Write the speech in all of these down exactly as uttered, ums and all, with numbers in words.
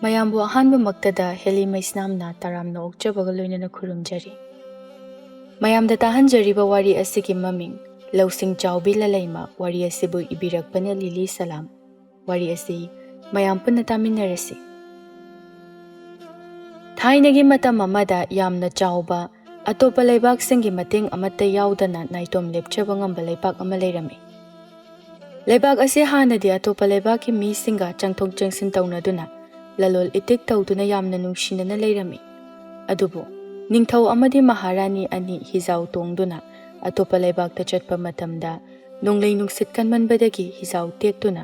ꯃꯌꯥꯝꯕꯨ ꯑꯍꯥꯟꯕꯃꯛꯇꯗ ꯍꯦꯂꯤ ꯃꯩꯁꯅꯥꯝꯅ ꯇꯔꯥꯝꯅ ꯑꯣꯛꯆꯕꯒ ꯂꯣꯏꯅꯅ ꯈꯨꯔꯨꯝꯖꯔꯤ꯫ ꯃꯌꯥꯝꯗ ꯇꯥꯍꯟꯖꯔꯤꯕ ꯋꯥꯔꯤ ꯑꯁꯤꯒꯤ ꯃꯃꯤꯡ ꯂꯧꯁꯤꯡ ꯆꯥꯎꯕꯤ ꯂꯂꯩꯃ꯫ ꯋꯥꯔꯤ ꯑꯁꯤꯕꯨ ꯏꯕꯤꯔꯛꯄꯅ ꯂꯤꯂꯤ ꯁꯂꯥꯝ꯫ ꯋꯥꯔꯤ ꯑꯁꯤ ꯃꯌꯥꯝ ꯄꯨꯟꯅ ꯇꯥꯃꯤꯟꯅꯔꯁꯤ꯫ ꯊꯥꯏꯅꯒꯤ ꯃꯇꯝ ꯑꯃꯗ ꯌꯥꯝꯅ ꯆꯥꯎꯕ, ꯑꯇꯣꯞꯄ ꯂꯩꯕꯥꯛꯁꯤꯡꯒꯤ ꯃꯇꯦꯡ ꯑꯃꯠꯇ ꯌꯥꯎꯗꯅ ꯅꯥꯏꯇꯣꯝ ꯂꯦꯞꯆꯕ ꯉꯝꯕ ꯂꯩꯕꯥꯛ ꯑꯃ ꯂꯩꯔꯝꯃꯤ꯫ ꯂꯩꯕꯥꯛ ꯑꯁꯤ ꯍꯥꯟꯅꯗꯤ ꯑꯇꯣꯞꯄ ꯂꯩꯕꯥꯛꯀꯤ ꯃꯤꯁꯤꯡꯒ ꯆꯪꯊꯣꯛ ꯆꯪꯁꯤꯟ ꯇꯧꯅꯗꯨꯅ ꯂꯂꯣꯜ ꯏꯇꯤꯛ ꯇꯧꯗꯨꯅ ꯌꯥꯝꯅ ꯅꯨꯡꯁꯤꯅꯅ ꯂꯩꯔꯝꯃꯤ꯫ ꯑꯗꯨꯕꯨ ꯅꯤꯡꯊꯧ ꯑꯃꯗꯤ ꯃꯍꯥꯔꯥꯅꯤ ꯑꯅꯤ ꯍꯤꯖꯥꯎ ꯇꯣꯡꯗꯨꯅ ꯑꯇꯣꯞꯄ ꯂꯩꯕꯥꯛꯇ ꯆꯠꯄ ꯃꯇꯝꯗ ꯅꯣꯡꯂꯩ ꯅꯨꯡꯁꯤꯠ ꯀꯟꯃꯟꯕꯗꯒꯤ ꯍꯤꯖꯥꯎ ꯇꯦꯛꯇꯨꯅ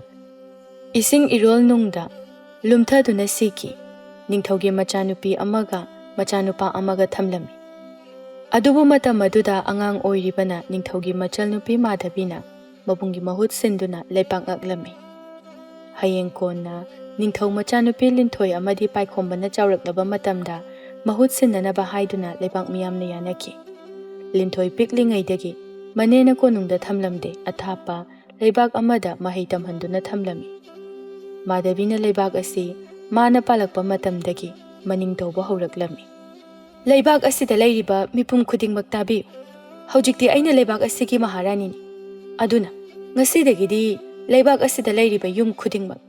ꯏꯁꯤꯡ ꯏꯔꯣꯜ ꯅꯨꯡꯗ ꯂꯨꯝꯊꯗꯨꯅ ꯁꯤꯈꯤ꯫ ꯅꯤꯡꯊꯧꯒꯤ ꯃꯆꯥꯅꯨꯄꯤ ꯑꯃꯒ ꯃꯆꯥꯅꯨꯄꯥ ꯑꯃꯒ ꯊꯝꯂꯝꯃꯤ꯫ ꯑꯗꯨꯕꯨ ꯃꯇꯝ ꯑꯗꯨꯗ ꯑꯉꯥꯡ ꯑꯣꯏꯔꯤꯕꯅ ꯅꯤꯡꯊꯧꯒꯤ ꯃꯆꯜꯅꯨꯄꯤ ꯃꯥꯙꯕꯤꯅ ꯃꯕꯨꯡꯒꯤ ꯃꯍꯨꯠ ꯁꯤꯟꯗꯨꯅ ꯂꯩꯕꯥꯛ ꯉꯥꯛꯂꯝꯃꯤ꯫ ꯍꯌꯦꯡ ꯀꯣꯟꯅ ꯅꯤꯡꯊꯧ ꯃꯆꯥꯅꯨꯄꯤ ꯂꯤꯟꯊꯣꯏ ꯑꯃꯗꯤ ꯄꯥꯏꯈꯣꯝꯕꯅ ꯆꯥꯎꯔꯛꯂꯕ ꯃꯇꯝꯗ ꯃꯍꯨꯠ ꯁꯤꯟꯅꯅꯕ ꯍꯥꯏꯗꯨꯅ ꯂꯩꯕꯥꯛ ꯃꯤꯌꯥꯝꯅ ꯌꯥꯅꯈꯤ꯫ ꯂꯤꯟꯊꯣꯏ ꯄꯤꯛꯂꯤꯉꯩꯗꯒꯤ ꯃꯅꯦꯅ ꯀꯣꯅꯨꯡꯗ ꯊꯝꯂꯝꯗꯦ ꯑꯊꯥꯞꯄ ꯂꯩꯕꯥꯛ ꯑꯃꯗ ꯃꯍꯩ ꯇꯝꯍꯟꯗꯨꯅ ꯊꯝꯂꯝꯃꯤ꯫ ꯃꯥꯙꯕꯤꯅ ꯂꯩꯕꯥꯛ ꯑꯁꯤ ꯃꯥꯅ ꯄꯥꯜꯂꯛꯄ ꯃꯇꯝꯗꯒꯤ ꯃꯅꯤꯡ ꯇꯧꯕ ꯍꯧꯔꯛꯂꯝꯃꯤ꯫ "ꯂꯩꯕꯥꯛ ꯑꯁꯤꯗ ꯂꯩꯔꯤꯕ ꯃꯤꯄꯨꯝ ꯈꯨꯗꯤꯡꯃꯛ ꯇꯥꯕꯤꯌꯨ꯫ ꯍꯧꯖꯤꯛꯇꯤ ꯑꯩꯅ ꯂꯩꯕꯥꯛ ꯑꯁꯤꯒꯤ ꯃꯍꯥꯔꯥꯅꯤꯅꯤ꯫ ꯑꯗꯨꯅ ꯉꯁꯤꯗꯒꯤꯗꯤ ꯂꯩꯕꯥꯛ ꯑꯁꯤꯗ ꯂꯩꯔꯤꯕ ꯌꯨꯝ ꯈꯨꯗꯤꯡꯃꯛ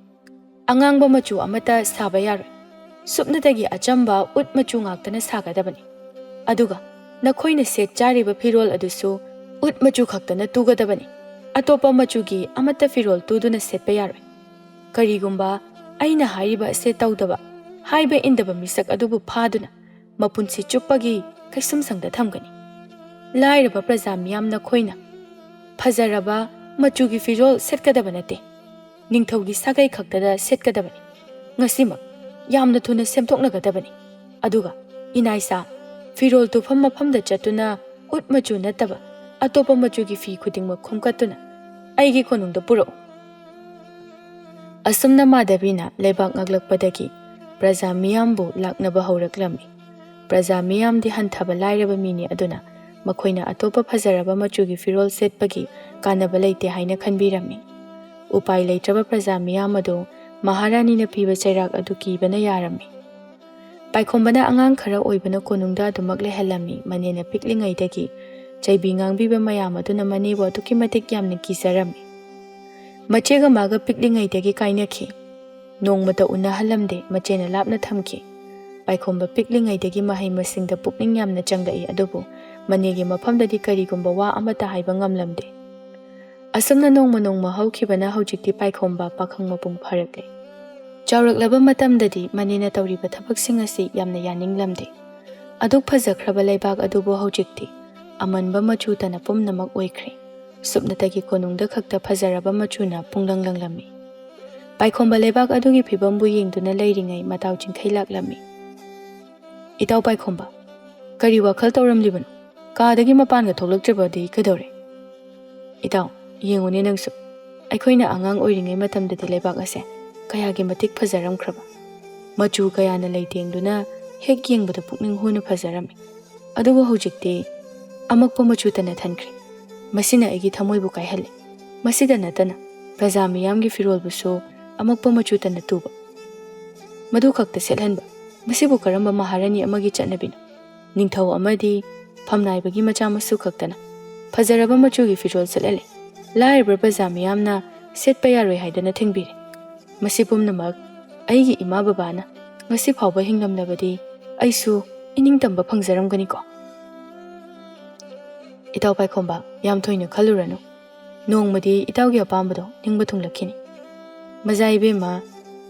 ꯑꯉꯥꯡꯕ ꯃꯆꯨ ꯑꯃꯠꯇ ꯁꯥꯕ ꯌꯥꯔꯣꯏ꯫ ꯁꯨꯞꯅꯇꯒꯤ ꯑꯆꯝꯕ ꯎꯠ ꯃꯆꯨ ꯉꯥꯛꯇꯅ ꯁꯥꯒꯗꯕꯅꯤ꯫ ꯑꯗꯨꯒ ꯅꯈꯣꯏꯅ ꯁꯦꯠ ꯆꯥꯔꯤꯕ ꯐꯤꯔꯣꯜ ꯑꯗꯨꯁꯨ ꯎꯠ ꯃꯆꯨ ꯈꯛꯇꯅ ꯇꯨꯒꯗꯕꯅꯤ꯫ ꯑꯇꯣꯞꯄ ꯃꯆꯨꯒꯤ ꯑꯃꯠꯇ ꯐꯤꯔꯣꯜ ꯇꯨꯗꯨꯅ ꯁꯦꯠꯄ ꯌꯥꯔꯣꯏ꯫ ꯀꯔꯤꯒꯨꯝꯕ ꯑꯩꯅ ꯍꯥꯏꯔꯤꯕ ꯑꯁꯦ ꯇꯧꯗꯕ, ꯍꯥꯏꯕ ꯏꯟꯗꯕ ꯃꯤꯁꯛ ꯑꯗꯨꯕꯨ ꯐꯥꯗꯨꯅ ꯃꯄꯨꯟꯁꯤ ꯆꯨꯞꯄꯒꯤ ꯀꯩꯁꯨꯝꯁꯪꯗ ꯊꯝꯒꯅꯤ꯫ ꯂꯥꯏꯔꯕ ꯄ꯭ꯔꯖꯥ ꯃꯤꯌꯥꯝ ꯅꯈꯣꯏꯅ ꯐꯖꯔꯕ ꯃꯆꯨꯒꯤ ꯐꯤꯔꯣꯜ ꯁꯦꯠꯀꯗꯕ ꯅꯠꯇꯦ꯫ ꯅꯤꯡꯊꯧꯒꯤ ꯁꯥꯒꯩ ꯈꯛꯇꯗ ꯁꯦꯠꯀꯗꯕꯅꯤ꯫ ꯉꯁꯤꯃꯛ ꯌꯥꯝꯅ ꯊꯨꯅ ꯁꯦꯝꯗꯣꯛꯅꯒꯗꯕꯅꯤ꯫ ꯑꯗꯨꯒ ꯏꯅꯥꯏꯁꯥ, ꯐꯤꯔꯣꯜ ꯇꯨꯐꯝ ꯃꯐꯝꯗ ꯆꯠꯇꯨꯅ ꯎꯠ ꯃꯆꯨ ꯅꯠꯇꯕ ꯑꯇꯣꯞꯄ ꯃꯆꯨꯒꯤ ꯐꯤ ꯈꯨꯗꯤꯡꯃꯛ ꯈꯣꯝꯀꯠꯇꯨꯅ ꯑꯩꯒꯤ ꯀꯣꯅꯨꯡꯗ ꯄꯨꯔꯛꯎ꯫" ꯑꯁꯨꯝꯅ ꯃꯥꯙꯕꯤꯅ ꯂꯩꯕꯥꯛ ꯉꯥꯛꯂꯛꯄꯗꯒꯤ ꯄ꯭ꯔꯖꯥ ꯃꯤꯌꯥꯝꯕꯨ ꯂꯥꯛꯅꯕ ꯍꯧꯔꯛꯂꯝꯃꯤ꯫ ꯄ꯭ꯔꯖꯥ ꯃꯤꯌꯥꯝꯗꯤ ꯍꯟꯊꯕ ꯂꯥꯏꯔꯕ ꯃꯤꯅꯤ, ꯑꯗꯨꯅ ꯃꯈꯣꯏꯅ ꯑꯇꯣꯞꯄ ꯐꯖꯔꯕ ꯃꯆꯨꯒꯤ ꯐꯤꯔꯣꯜ ꯁꯦꯠꯄꯒꯤ ꯀꯥꯟꯅꯕ ꯂꯩꯇꯦ ꯍꯥꯏꯅ ꯈꯟꯕꯤꯔꯝꯃꯤ꯫ ꯎꯄꯥꯏ ꯂꯩꯇ꯭ꯔꯕ ꯄ꯭ꯔꯖꯥ ꯃꯤꯌꯥꯝ ꯑꯗꯨ ꯃꯍꯥꯔꯥꯅꯤꯅ ꯄꯤꯕ ꯆꯩꯔꯥꯛ ꯑꯗꯨ ꯀꯤꯕꯅ ꯌꯥꯔꯝꯃꯤ꯫ ꯄꯥꯏꯈꯣꯝꯕꯅ ꯑꯉꯥꯡ ꯈꯔ ꯑꯣꯏꯕꯅ ꯀꯣꯅꯨꯡꯗ ꯑꯗꯨꯃꯛ ꯂꯩꯍꯜꯂꯝꯃꯤ꯫ ꯃꯅꯦꯅ ꯄꯤꯛꯂꯤꯉꯩꯗꯒꯤ ꯆꯩꯕꯤ ꯉꯥꯡꯕꯤꯕ ꯃꯌꯥꯝ ꯑꯗꯨꯅ ꯃꯅꯦꯕꯨ ꯑꯗꯨꯛꯀꯤ ꯃꯇꯤꯛ ꯌꯥꯝꯅ ꯀꯤꯖꯔꯝꯃꯤ꯫ ꯃꯆꯦꯒ ꯃꯥꯒ ꯄꯤꯛꯂꯤꯉꯩꯗꯒꯤ ꯀꯥꯏꯅꯈꯤ꯫ ꯅꯣꯡꯃꯇ ꯎꯅꯍꯜꯂꯝꯗꯦ꯫ ꯃꯆꯦꯅ ꯂꯥꯞꯅ ꯊꯝꯈꯤ꯫ ꯄꯥꯏꯈꯣꯝꯕ ꯄꯤꯛꯂꯤꯉꯩꯗꯒꯤ ꯃꯍꯩ ꯃꯁꯤꯡꯗ ꯄꯨꯛꯅꯤꯡ ꯌꯥꯝꯅ ꯆꯪꯂꯛꯏ, ꯑꯗꯨꯕꯨ ꯃꯅꯦꯒꯤ ꯃꯐꯝꯗꯗꯤ ꯀꯔꯤꯒꯨꯝꯕ ꯋꯥ ꯑꯃꯠꯇ ꯍꯥꯏꯕ ꯉꯝꯂꯝꯗꯦ꯫ ꯑꯁꯨꯝꯅ ꯅꯣꯡꯃ ꯅꯣꯡꯃ ꯍꯧꯈꯤꯕꯅ ꯍꯧꯖꯤꯛꯇꯤ ꯄꯥꯏꯈꯣꯝꯕ ꯄꯥꯈꯪ ꯃꯄꯨꯡ ꯐꯥꯔꯛꯂꯦ꯫ ꯆꯥꯎꯔꯛꯂꯕ ꯃꯇꯝꯗꯗꯤ ꯃꯅꯦꯅ ꯇꯧꯔꯤꯕ ꯊꯕꯛꯁꯤꯡ ꯑꯁꯤ ꯌꯥꯝꯅ ꯌꯥꯅꯤꯡꯂꯝꯗꯦ꯫ ꯑꯗꯨꯛ ꯐꯖꯈ꯭ꯔꯕ ꯂꯩꯕꯥꯛ ꯑꯗꯨꯕꯨ ꯍꯧꯖꯤꯛꯇꯤ ꯑꯃꯟꯕ ꯃꯆꯨꯇꯅ ꯄꯨꯝꯅꯃꯛ ꯑꯣꯏꯈ꯭ꯔꯦ꯫ ꯁꯨꯞꯅꯇꯒꯤ ꯀꯣꯅꯨꯡꯗ ꯈꯛꯇ ꯐꯖꯔꯕ ꯃꯆꯨꯅ ꯄꯨꯡꯂꯪ ꯂꯪꯂꯝꯃꯤ꯫ ꯄꯥꯏꯈꯣꯝꯕ ꯂꯩꯕꯥꯛ ꯑꯗꯨꯒꯤ ꯐꯤꯕꯝꯕꯨ ꯌꯦꯡꯗꯨꯅ ꯂꯩꯔꯤꯉꯩ ꯃꯇꯥꯎ ꯆꯤꯡꯈꯩ ꯂꯥꯛꯂꯝꯃꯤ꯫ "ꯏꯇꯥꯎ ꯄꯥꯏꯈꯣꯝꯕ, ꯀꯔꯤ ꯋꯥꯈꯜ ꯇꯧꯔꯝꯂꯤꯕꯅꯣ? ꯀꯥꯗꯒꯤ ꯃꯄꯥꯟꯒ ꯊꯣꯛꯂꯛꯇ꯭ꯔꯕꯗꯤ ꯀꯩꯗꯧꯔꯦ?" "ꯏꯇꯥꯎ, ꯌꯦꯡꯉꯨꯅꯦ ꯅꯪꯁꯨ, ꯑꯩꯈꯣꯏꯅ ꯑꯉꯥꯡ ꯑꯣꯏꯔꯤꯉꯩ ꯃꯇꯝꯗꯗꯤ ꯂꯩꯕꯥꯛ ꯑꯁꯦ ꯀꯌꯥꯒꯤ ꯃꯇꯤꯛ ꯐꯖꯔꯝꯈ꯭ꯔꯕ꯫ ꯃꯆꯨ ꯀꯌꯥꯅ ꯂꯩꯇꯦꯡꯗꯨꯅ ꯍꯦꯛ ꯌꯦꯡꯕꯗ ꯄꯨꯛꯅꯤꯡ ꯍꯨꯅ ꯐꯖꯔꯝꯃꯤ꯫ ꯑꯗꯨꯕꯨ ꯍꯧꯖꯤꯛꯇꯤ ꯑꯃꯛꯄ ꯃꯆꯨꯇꯅ ꯊꯟꯈ꯭ꯔꯦ꯫ ꯃꯁꯤꯅ ꯑꯩꯒꯤ ꯊꯃꯣꯏꯕꯨ ꯀꯥꯏꯍꯜꯂꯤ꯫ ꯃꯁꯤꯗ ꯅꯠꯇꯅ ꯄ꯭ꯔꯖꯥ ꯃꯤꯌꯥꯝꯒꯤ ꯐꯤꯔꯣꯜꯕꯨꯁꯨ ꯑꯃꯛꯄ ꯃꯆꯨꯇꯅ ꯇꯨꯕ꯫ ꯃꯗꯨ ꯈꯛꯇ ꯁꯦꯠꯍꯟꯕ, ꯃꯁꯤꯕꯨ ꯀꯔꯝꯕ ꯃꯍꯥꯔꯥꯅꯤ ꯑꯃꯒꯤ ꯆꯠꯅꯕꯤꯅꯣ? ꯅꯤꯡꯊꯧ ꯑꯃꯗꯤ ꯐꯝꯅꯥꯏꯕꯒꯤ ꯃꯆꯥ ꯃꯁꯨ ꯈꯛꯇꯅ ꯐꯖꯔꯕ ꯃꯆꯨꯒꯤ ꯐꯤꯔꯣꯜ ꯁꯦꯠꯍꯜꯂꯦ꯫ ꯂꯥꯏꯔꯕ ꯄ꯭ꯔꯖꯥ ꯃꯤꯌꯥꯝꯅ ꯁꯦꯠꯄ ꯌꯥꯔꯣꯏ ꯍꯥꯏꯗꯅ ꯊꯤꯡꯕꯤꯔꯦ꯫ ꯃꯁꯤ ꯄꯨꯝꯅꯃꯛ ꯑꯩꯒꯤ ꯏꯃꯥ ꯕꯕꯥꯅ ꯉꯁꯤ ꯐꯥꯎꯕ ꯍꯤꯡꯂꯝꯂꯕꯗꯤ ꯑꯩꯁꯨ ꯏꯅꯤꯡꯇꯝꯕ ꯐꯪꯖꯔꯝꯒꯅꯤꯀꯣ?" "ꯏꯇꯥꯎ ꯄꯥꯏꯈꯣꯝꯕ, ꯌꯥꯝ ꯊꯣꯏꯅ ꯈꯜꯂꯨꯔꯅꯨ꯫ ꯅꯣꯡꯃꯗꯤ ꯏꯇꯥꯎꯒꯤ ꯑꯄꯥꯝꯕꯗꯣ ꯅꯤꯡꯕ ꯊꯨꯡꯂꯛꯈꯤꯅꯤ꯫ ꯃꯖꯥ ꯏꯕꯦꯝꯃ,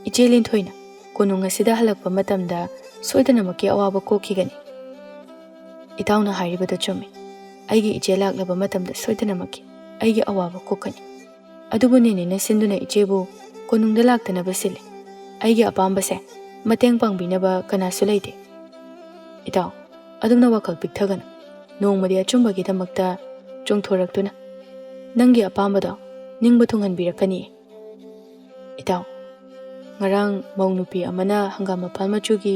ꯏꯆꯦ ꯂꯤꯟꯊꯣꯏꯅ ꯀꯣꯅꯨꯡ ꯑꯁꯤꯗ ꯍꯜꯂꯛꯄ ꯃꯇꯝꯗ ꯁꯣꯏꯗꯅꯃꯛꯀꯤ ꯑꯋꯥꯕ ꯀꯣꯛꯈꯤꯒꯅꯤ꯫" "ꯏꯇꯥꯎꯅ ꯍꯥꯏꯔꯤꯕꯗꯣ ꯆꯨꯝꯃꯤ꯫ ꯑꯩꯒꯤ ꯏꯆꯦ ꯂꯥꯛꯂꯕ ꯃꯇꯝꯗ ꯁꯣꯏꯗꯅꯃꯛꯀꯤ ꯑꯩꯒꯤ ꯑꯋꯥꯕ ꯀꯣꯛꯀꯅꯤ꯫ ꯑꯗꯨꯕꯨ ꯅꯦꯅꯦꯅ ꯁꯤꯟꯗꯨꯅ ꯏꯆꯦꯕꯨ ꯀꯣꯅꯨꯡꯗ ꯂꯥꯛꯇꯅꯕ ꯁꯤꯜꯂꯤ꯫ ꯑꯩꯒꯤ ꯑꯄꯥꯝꯕꯁꯦ ꯃꯇꯦꯡ ꯄꯥꯡꯕꯤꯅꯕ ꯀꯅꯥꯁꯨ ꯂꯩꯇꯦ꯫ ꯏꯇꯥꯎ, ꯑꯗꯨꯝꯅ ꯋꯥꯈꯜ ꯄꯤꯛꯊꯒꯅꯨ꯫ ꯅꯣꯡꯃꯗꯤ ꯑꯆꯨꯝꯕꯒꯤꯗꯃꯛꯇ ꯆꯣꯡꯊꯣꯔꯛꯇꯨꯅ ꯅꯪꯒꯤ ꯑꯄꯥꯝꯕꯗꯣ ꯅꯤꯡꯕ ꯊꯨꯡꯍꯟꯕꯤꯔꯛꯀꯅꯤ꯫" "ꯏꯇꯥꯎ, ꯉꯔꯥꯡ ꯃꯧ ꯅꯨꯄꯤ ꯑꯃꯅ ꯍꯪꯒꯥꯝ ꯃꯄꯥꯜ ꯃꯆꯨꯒꯤ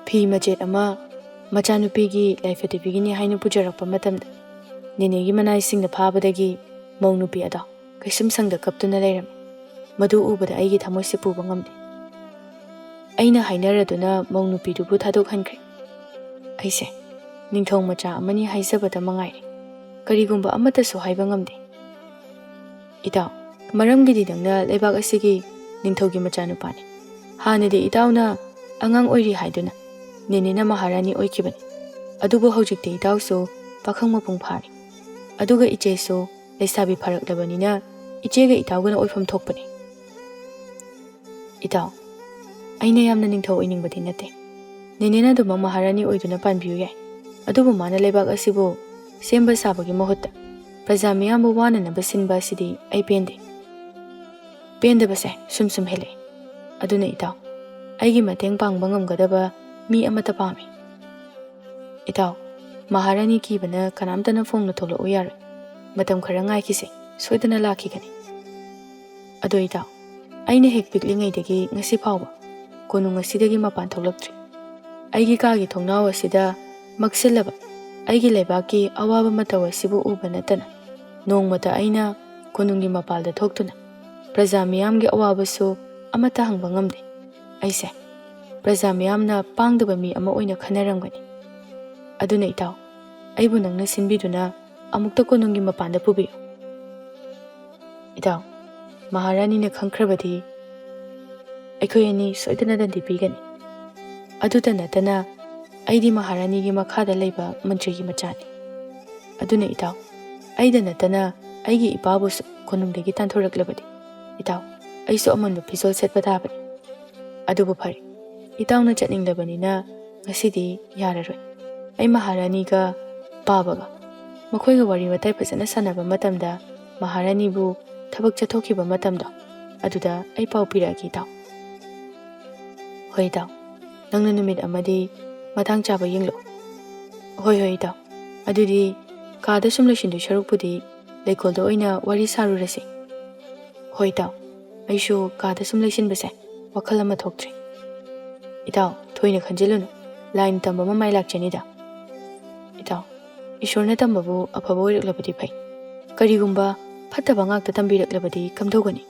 ꯐꯤ ꯃꯆꯦꯠ ꯑꯃ ꯃꯆꯥꯅꯨꯄꯤꯒꯤ ꯂꯥꯏꯐꯗꯤꯕꯤꯒꯤꯅꯤ ꯍꯥꯏꯅ ꯄꯨꯖꯔꯛꯄ ꯃꯇꯝꯗ, ꯅꯦꯅꯦꯒꯤ ꯃꯅꯥꯏꯁꯤꯡꯅ ꯐꯥꯕꯗꯒꯤ ꯃꯧ ꯅꯨꯄꯤ ꯑꯗꯣ ꯀꯩꯁꯨꯝ ꯁꯪꯗ ꯀꯞꯇꯨꯅ ꯂꯩꯔꯝꯃꯤ꯫ ꯃꯗꯨ ꯎꯕꯗ ꯑꯩꯒꯤ ꯊꯃꯣꯏꯁꯦ ꯄꯨꯕ ꯉꯝꯗꯦ꯫ ꯑꯩꯅ ꯍꯥꯏꯅꯔꯗꯨꯅ ꯃꯧ ꯅꯨꯄꯤꯗꯨꯕꯨ ꯊꯥꯗꯣꯛꯍꯟꯈ꯭ꯔꯦ꯫ ꯑꯩꯁꯦ ꯅꯤꯡꯊꯧ ꯃꯆꯥ ꯑꯃꯅꯤ ꯍꯥꯏꯖꯕꯗ ꯃꯉꯥꯏꯔꯦ꯫ ꯀꯔꯤꯒꯨꯝꯕ ꯑꯃꯠꯇꯁꯨ ꯍꯥꯏꯕ ꯉꯝꯗꯦ꯫ ꯏꯇꯥꯎ, ꯃꯔꯝꯒꯤꯗꯤ ꯅꯪꯅ ꯂꯩꯕꯥꯛ ꯑꯁꯤꯒꯤ ꯅꯤꯡꯊꯧꯒꯤ ꯃꯆꯥꯅꯨꯄꯥꯅꯤ꯫ ꯍꯥꯟꯅꯗꯤ ꯏꯇꯥꯎꯅ ꯑꯉꯥꯡ ꯑꯣꯏꯔꯤ ꯍꯥꯏꯗꯨꯅ ꯅꯦꯅꯦꯅ ꯃꯍꯥꯔꯥꯅꯤ ꯑꯣꯏꯈꯤꯕꯅꯤ꯫ ꯑꯗꯨꯕꯨ ꯍꯧꯖꯤꯛꯇꯤ ꯏꯇꯥꯎꯁꯨ ꯄꯥꯈꯪ ꯃꯄꯨꯡ ꯐꯥꯔꯦ꯫ ꯑꯗꯨꯒ ꯏꯆꯦꯁꯨ ꯂꯩꯁꯥꯕꯤ ꯐꯥꯔꯛꯂꯕꯅꯤꯅ ꯏꯆꯦꯒ ꯏꯇꯥꯎꯒꯅ ꯑꯣꯏꯐꯝ ꯊꯣꯛꯄꯅꯤ꯫ ꯏꯇꯥꯎ, ꯑꯩꯅ ꯌꯥꯝꯅ ꯅꯤꯡꯊꯧ ꯑꯣꯏꯅꯤꯡꯕꯗꯤ ꯅꯠꯇꯦ꯫ ꯅꯦꯅꯦꯅ ꯑꯗꯨꯃꯛ ꯃꯍꯥꯔꯥꯅꯤ ꯑꯣꯏꯗꯨꯅ ꯄꯥꯟꯕꯤꯌꯨ ꯌꯥꯏ꯫ ꯑꯗꯨꯕꯨ ꯃꯥꯅ ꯂꯩꯕꯥꯛ ꯑꯁꯤꯕꯨ ꯁꯦꯝꯕ ꯁꯥꯕꯒꯤ ꯃꯍꯨꯠꯇ ꯄ꯭ꯔꯖꯥ ꯃꯤꯌꯥꯝꯕꯨ ꯋꯥꯅꯅꯕ ꯁꯤꯟꯕ ꯑꯁꯤꯗꯤ ꯑꯩ ꯄꯦꯟꯗꯦ꯫ ꯄꯦꯟꯗꯕꯁꯦ ꯁꯨꯝ ꯁꯨꯝ ꯍꯦꯜꯂꯛꯑꯦ꯫ ꯑꯗꯨꯅ ꯏꯇꯥꯎ, ꯑꯩꯒꯤ ꯃꯇꯦꯡ ꯄꯥꯡꯕ ꯉꯝꯒꯗꯕ ꯃꯤ ꯑꯃꯠꯇ ꯄꯥꯝꯃꯤ꯫ ꯏꯇꯥꯎ, ꯃꯍꯥꯔꯥꯅꯤ ꯀꯤꯕꯅ ꯀꯅꯥꯝꯇꯅ ꯐꯣꯡꯅ ꯊꯣꯛꯂꯛꯎ ꯌꯥꯔꯣꯏ꯫ ꯃꯇꯝ ꯈꯔ ꯉꯥꯏꯈꯤꯁꯦ, ꯁꯣꯏꯗꯅ ꯂꯥꯛꯈꯤꯒꯅꯤ꯫ ꯑꯗꯣ ꯏꯇꯥꯎ, ꯑꯩꯅ ꯍꯦꯛ ꯄꯤꯛꯂꯤꯉꯩꯗꯒꯤ ꯉꯁꯤ ꯐꯥꯎꯕ ꯀꯣꯅꯨꯡ ꯑꯁꯤꯗꯒꯤ ꯃꯄꯥꯟ ꯊꯣꯛꯂꯛꯇ꯭ꯔꯤ꯫ ꯑꯩꯒꯤ ꯀꯥꯒꯤ ꯊꯣꯡꯅꯥꯎ ꯑꯁꯤꯗ ꯃꯛꯁꯤꯜꯂꯕ ꯑꯩꯒꯤ ꯂꯩꯕꯥꯛꯀꯤ ꯑꯋꯥꯕ ꯃꯇꯧ ꯑꯁꯤꯕꯨ ꯎꯕ ꯅꯠꯇꯅ ꯅꯣꯡꯃꯇ ꯑꯩꯅ ꯀꯣꯅꯨꯡꯒꯤ ꯃꯄꯥꯜꯗ ꯊꯣꯛꯇꯨꯅ ꯄ꯭ꯔꯖꯥ ꯃꯤꯌꯥꯝꯒꯤ ꯑꯋꯥꯕꯁꯨ ꯑꯃꯠꯇ ꯍꯪꯕ ꯉꯝꯗꯦ꯫ ꯑꯩꯁꯦ ꯄ꯭ꯔꯖꯥ ꯃꯤꯌꯥꯝꯅ ꯄꯥꯡꯗꯕ ꯃꯤ ꯑꯃ ꯑꯣꯏꯅ ꯈꯟꯅꯔꯝꯒꯅꯤ꯫ ꯑꯗꯨꯅ ꯏꯇꯥꯎ, ꯑꯩꯕꯨ ꯅꯪꯅ ꯁꯤꯟꯕꯤꯗꯨꯅ ꯑꯃꯨꯛꯇ ꯀꯣꯅꯨꯡꯒꯤ ꯃꯄꯥꯟꯗ ꯄꯨꯕꯤꯌꯨ꯫ ꯏꯇꯥꯎ, ꯃꯍꯥꯔꯥꯅꯤꯅ ꯈꯪꯈ꯭ꯔꯕꯗꯤ ꯑꯩꯈꯣꯏ ꯑꯅꯤ ꯁꯣꯏꯗꯅ ꯗꯟꯗꯤ ꯄꯤꯒꯅꯤ꯫ ꯑꯗꯨꯇ ꯅꯠꯇꯅ ꯑꯩꯗꯤ ꯃꯍꯥꯔꯥꯅꯤꯒꯤ ꯃꯈꯥꯗ ꯂꯩꯕ ꯃꯟꯇ꯭ꯔꯤꯒꯤ ꯃꯆꯥꯅꯤ꯫ ꯑꯗꯨꯅ ꯏꯇꯥꯎ, ꯑꯩꯗ ꯅꯠꯇꯅ ꯑꯩꯒꯤ ꯏꯄꯥꯕꯨꯁꯨ ꯀꯣꯅꯨꯡꯗꯒꯤ ꯇꯥꯟꯊꯣꯔꯛꯂꯕꯗꯤ ꯏꯇꯥꯎ, ꯑꯩꯁꯨ ꯑꯃꯟꯕ ꯐꯤꯖꯣꯜ ꯁꯦꯠꯄ ꯇꯥꯕꯅꯤ꯫ ꯑꯗꯨꯕꯨ ꯐꯔꯦ, ꯏꯇꯥꯎꯅ ꯆꯠꯅꯤꯡꯂꯕꯅꯤꯅ ꯉꯁꯤꯗꯤ ꯌꯥꯔꯔꯣꯏ꯫ ꯑꯩ ꯃꯍꯥꯔꯥꯅꯤꯒ ꯄꯥꯕꯒ ꯃꯈꯣꯏꯒ ꯋꯥꯔꯤ ꯋꯥꯇꯥꯏ ꯐꯖꯅ ꯁꯥꯟꯅꯕ ꯃꯇꯝꯗ ꯃꯍꯥꯔꯥꯅꯤꯕꯨ ꯊꯕꯛ ꯆꯠꯊꯣꯛꯈꯤꯕ ꯃꯇꯝꯗꯣ ꯑꯗꯨꯗ ꯑꯩ ꯄꯥꯎ ꯄꯤꯔꯛꯑꯒꯦ ꯏꯇꯥꯎ꯫ ꯍꯣꯏ ꯏꯇꯥꯎ, ꯅꯪꯅ ꯅꯨꯃꯤꯠ ꯑꯃꯗꯤ ꯃꯇꯥꯡ ꯆꯥꯕ ꯌꯦꯡꯂꯛꯎ꯫ ꯍꯣꯏ ꯍꯣꯏ ꯏꯇꯥꯎ, ꯑꯗꯨꯗꯤ ꯀꯥꯗ ꯁꯨꯝ ꯂꯩꯁꯤꯟꯗꯣꯏ ꯁꯔꯨꯛꯄꯨꯗꯤ ꯂꯩꯀꯣꯜꯗ ꯑꯣꯏꯅ ꯋꯥꯔꯤ ꯁꯥꯔꯨꯔꯁꯤ꯫ ꯍꯣꯏ ꯏꯇꯥꯎ, ꯑꯩꯁꯨ ꯀꯥꯗ ꯁꯨꯝ ꯂꯩꯁꯤꯟꯕꯁꯦ ꯋꯥꯈꯜ ꯑꯃ ꯊꯣꯛꯇ꯭ꯔꯦ꯫ ꯏꯇꯥꯎ, ꯊꯣꯏꯅ ꯈꯟꯖꯤꯜꯂꯨꯅꯨ, ꯂꯥꯏꯅ ꯇꯝꯕ ꯑꯃ ꯃꯥꯏ ꯂꯥꯛꯆꯅꯤꯗ꯫ ꯏꯇꯥꯎ, ꯏꯁꯣꯔꯅ ꯇꯝꯕꯕꯨ ꯑꯐꯕ ꯑꯣꯏꯔꯛꯂꯕꯗꯤ ꯐꯩ, ꯀꯔꯤꯒꯨꯝꯕ ꯐꯠꯇꯕ ꯉꯥꯛꯇ ꯇꯝꯕꯤꯔꯛꯂꯕꯗꯤ ꯀꯝꯗꯧꯒꯅꯤ?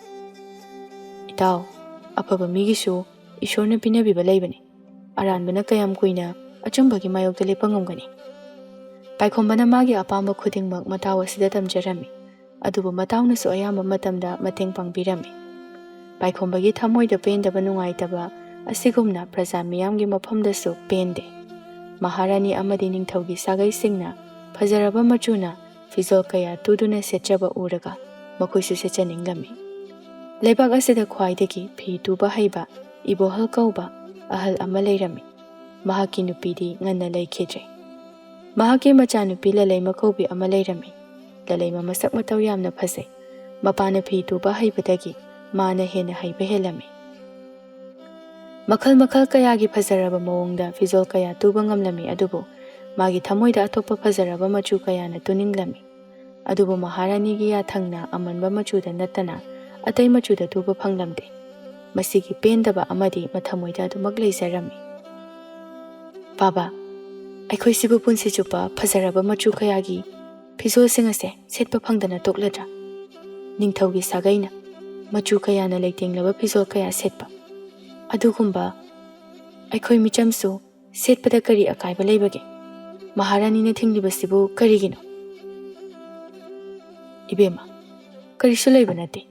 ꯇꯥꯎ, ꯑꯐꯕ ꯃꯤꯒꯤꯁꯨ ꯏꯁꯣꯔꯅ ꯄꯤꯅꯕꯤꯕ ꯂꯩꯕꯅꯤ꯫ ꯑꯔꯥꯟꯕꯅ ꯀꯌꯥꯝ ꯀꯨꯏꯅ ꯑꯆꯨꯝꯕꯒꯤ ꯃꯥꯌꯣꯛꯇ ꯂꯦꯞꯄ ꯉꯝꯒꯅꯤ? ꯄꯥꯏꯈꯣꯝꯕꯅ ꯃꯥꯒꯤ ꯑꯄꯥꯝꯕ ꯈꯨꯗꯤꯡꯃꯛ ꯃꯇꯥꯎ ꯑꯁꯤꯗ ꯇꯝꯖꯔꯝꯃꯤ꯫ ꯑꯗꯨꯕꯨ ꯃꯇꯥꯎꯅꯁꯨ ꯑꯌꯥꯝꯕ ꯃꯇꯝꯗ ꯃꯇꯦꯡ ꯄꯥꯡꯕꯤꯔꯝꯃꯤ꯫ ꯄꯥꯏꯈꯣꯝꯕꯒꯤ ꯊꯃꯣꯏꯗ ꯄꯦꯟꯗꯕ ꯅꯨꯡꯉꯥꯏꯇꯕ ꯑꯁꯤꯒꯨꯝꯅ ꯄ꯭ꯔꯖꯥ ꯃꯤꯌꯥꯝꯒꯤ ꯃꯐꯝꯗꯁꯨ ꯄꯦꯟꯗꯦ꯫ ꯃꯍꯥꯔꯥꯅꯤ ꯑꯃꯗꯤ ꯅꯤꯡꯊꯧꯒꯤ ꯁꯥꯒꯩꯁꯤꯡꯅ ꯐꯖꯔꯕ ꯃꯆꯨꯅ ꯐꯤꯖꯣꯜ ꯀꯌꯥ ꯇꯨꯗꯨꯅ ꯁꯦꯠꯆꯕ ꯎꯔꯒ ꯃꯈꯣꯏꯁꯨ ꯁꯦꯠꯆꯅꯤꯡꯂꯝꯃꯤ꯫ ꯂꯩꯕꯥꯛ ꯑꯁꯤꯗ ꯈ꯭ꯋꯥꯏꯗꯒꯤ ꯐꯤ ꯇꯨꯕ ꯍꯩꯕ ꯏꯕꯣꯍꯜ ꯀꯧꯕ ꯑꯍꯜ ꯑꯃ ꯂꯩꯔꯝꯃꯤ꯫ ꯃꯍꯥꯛꯀꯤ ꯅꯨꯄꯤꯗꯤ ꯉꯟꯅ ꯂꯩꯈꯤꯗ꯭ꯔꯦ꯫ ꯃꯍꯥꯛꯀꯤ ꯃꯆꯥꯅꯨꯄꯤ ꯂꯂꯩꯃ ꯀꯧꯕꯤ ꯑꯃ ꯂꯩꯔꯝꯃꯤ꯫ ꯂꯂꯩꯃ ꯃꯁꯛ ꯃꯇꯧ ꯌꯥꯝꯅ ꯐꯖꯩ꯫ ꯃꯄꯥꯅ ꯐꯤ ꯇꯨꯕ ꯍꯩꯕꯗꯒꯤ ꯃꯥꯅ ꯍꯦꯟꯅ ꯍꯩꯕ ꯍꯦꯜꯂꯝꯃꯤ꯫ ꯃꯈꯜ ꯃꯈꯜ ꯀꯌꯥꯒꯤ ꯐꯖꯔꯕ ꯃꯑꯣꯡꯗ ꯐꯤꯖꯣꯜ ꯀꯌꯥ ꯇꯨꯕ ꯉꯝꯂꯝꯃꯤ, ꯑꯗꯨꯕꯨ ꯃꯥꯒꯤ ꯊꯃꯣꯏꯗ ꯑꯇꯣꯞꯄ ꯐꯖꯔꯕ ꯃꯆꯨ ꯀꯌꯥꯅ ꯇꯨꯅꯤꯡꯂꯝꯃꯤ꯫ ꯑꯗꯨꯕꯨ ꯃꯍꯥꯔꯥꯅꯤꯒꯤ ꯌꯥꯊꯪꯅ ꯑꯃꯟꯕ ꯃꯆꯨꯗ ꯅꯠꯇꯅ ꯑꯇꯩ ꯃꯆꯨꯗ ꯇꯨꯕ ꯐꯪꯂꯝꯗꯦ꯫ ꯃꯁꯤꯒꯤ ꯄꯦꯟꯗꯕ ꯑꯃꯗꯤ ꯃꯊꯃꯣꯏꯗ ꯑꯗꯨꯃꯛ ꯂꯩꯖꯔꯝꯃꯤ꯫ "ꯕꯥꯕꯥ, ꯑꯩꯈꯣꯏꯁꯤꯕꯨ ꯄꯨꯟꯁꯤ ꯆꯨꯞꯄ ꯐꯖꯔꯕ ꯃꯆꯨ ꯀꯌꯥꯒꯤ ꯐꯤꯖꯣꯜꯁꯤꯡ ꯑꯁꯦ ꯁꯦꯠꯄ ꯐꯪꯗꯅ ꯇꯣꯛꯂꯗ꯭ꯔꯥ? ꯅꯤꯡꯊꯧꯒꯤ ꯁꯥꯒꯩꯅ ꯃꯆꯨ ꯀꯌꯥꯅ ꯂꯩꯇꯦꯡꯂꯕ ꯐꯤꯖꯣꯜ ꯀꯌꯥ ꯁꯦꯠꯄ, ꯑꯗꯨꯒꯨꯝꯕ ꯑꯩꯈꯣꯏ ꯃꯤꯆꯝꯁꯨ ꯁꯦꯠꯄꯗ ꯀꯔꯤ ꯑꯀꯥꯏꯕ ꯂꯩꯕꯒꯦ? ꯃꯍꯥꯔꯥꯅꯤꯅ ꯊꯤꯡꯂꯤꯕꯁꯤꯕꯨ ꯀꯔꯤꯒꯤꯅꯣ?" "ꯏꯕꯦꯝꯃ, ꯀꯔꯤꯁꯨ ꯂꯩꯕ ꯅꯠꯇꯦ꯫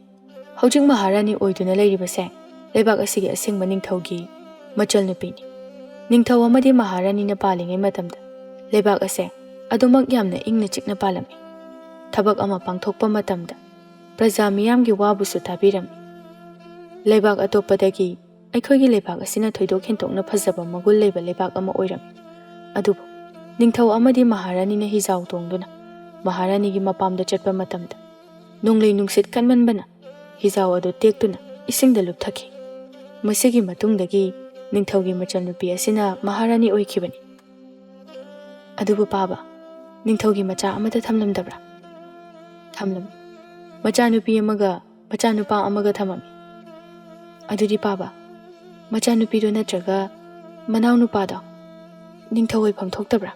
ꯍꯧꯖꯤꯛ ꯃꯍꯥꯔꯥꯅꯤ ꯑꯣꯏꯗꯨꯅ ꯂꯩꯔꯤꯕꯁꯦ ꯂꯩꯕꯥꯛ ꯑꯁꯤꯒꯤ ꯑꯁꯦꯡꯕ ꯅꯤꯡꯊꯧꯒꯤ ꯃꯆꯜ ꯅꯨꯄꯤꯅꯤ꯫ ꯅꯤꯡꯊꯧ ꯑꯃꯗꯤ ꯃꯍꯥꯔꯥꯅꯤꯅ ꯄꯥꯜꯂꯤꯉꯩ ꯃꯇꯝꯗ ꯂꯩꯕꯥꯛ ꯑꯁꯦ ꯑꯗꯨꯃꯛ ꯌꯥꯝꯅ ꯏꯪꯅ ꯆꯤꯛꯅ ꯄꯥꯜꯂꯝꯃꯤ꯫ ꯊꯕꯛ ꯑꯃ ꯄꯥꯡꯊꯣꯛꯄ ꯃꯇꯝꯗ ꯄ꯭ꯔꯖꯥ ꯃꯤꯌꯥꯝꯒꯤ ꯋꯥꯕꯨꯁꯨ ꯇꯥꯕꯤꯔꯝꯃꯤ꯫ ꯂꯩꯕꯥꯛ ꯑꯇꯣꯞꯄꯗꯒꯤ ꯑꯩꯈꯣꯏꯒꯤ ꯂꯩꯕꯥꯛ ꯑꯁꯤꯅ ꯊꯣꯏꯗꯣꯛ ꯍꯦꯟꯗꯣꯛꯅ ꯐꯖꯕ ꯃꯒꯨꯟ ꯂꯩꯕ ꯂꯩꯕꯥꯛ ꯑꯃ ꯑꯣꯏꯔꯝꯃꯤ꯫ ꯑꯗꯨꯕꯨ ꯅꯤꯡꯊꯧ ꯑꯃꯗꯤ ꯃꯍꯥꯔꯥꯅꯤꯅ ꯍꯤꯖꯥꯎ ꯇꯣꯡꯗꯨꯅ ꯃꯍꯥꯔꯥꯅꯤꯒꯤ ꯃꯄꯥꯝꯗ ꯆꯠꯄ ꯃꯇꯝꯗ ꯅꯣꯡꯂꯩ ꯅꯨꯡꯁꯤꯠ ꯀꯟꯃꯟꯕꯅ ꯍꯤꯖꯥꯎ ꯑꯗꯨ ꯇꯦꯛꯇꯨꯅ ꯏꯁꯤꯡꯗ ꯂꯨꯞꯊꯈꯤ꯫ ꯃꯁꯤꯒꯤ ꯃꯇꯨꯡꯗꯒꯤ ꯅꯤꯡꯊꯧꯒꯤ ꯃꯆꯜꯅꯨꯄꯤ ꯑꯁꯤꯅ ꯃꯍꯥꯔꯥꯅꯤ ꯑꯣꯏꯈꯤꯕꯅꯤ꯫ ꯑꯗꯨꯕꯨ ꯄꯥꯕ, ꯅꯤꯡꯊꯧꯒꯤ ꯃꯆꯥ ꯑꯃꯠꯇ ꯊꯝꯂꯝꯗꯕ꯭ꯔꯥ?" "ꯊꯝꯂꯝꯃꯤ꯫ ꯃꯆꯥꯅꯨꯄꯤ ꯑꯃꯒ ꯃꯆꯥꯅꯨꯄꯥ ꯑꯃꯒ ꯊꯝꯃꯝꯃꯤ꯫ ꯑꯗꯨꯗꯤ ꯄꯥꯕ, ꯃꯆꯥꯅꯨꯄꯤꯗꯣ ꯅꯠꯇ꯭ꯔꯒ ꯃꯅꯥꯎꯅꯨꯄꯥꯗꯣ ꯅꯤꯡꯊꯧ ꯑꯣꯏꯐꯝ ꯊꯣꯛꯇꯕ꯭ꯔꯥ?"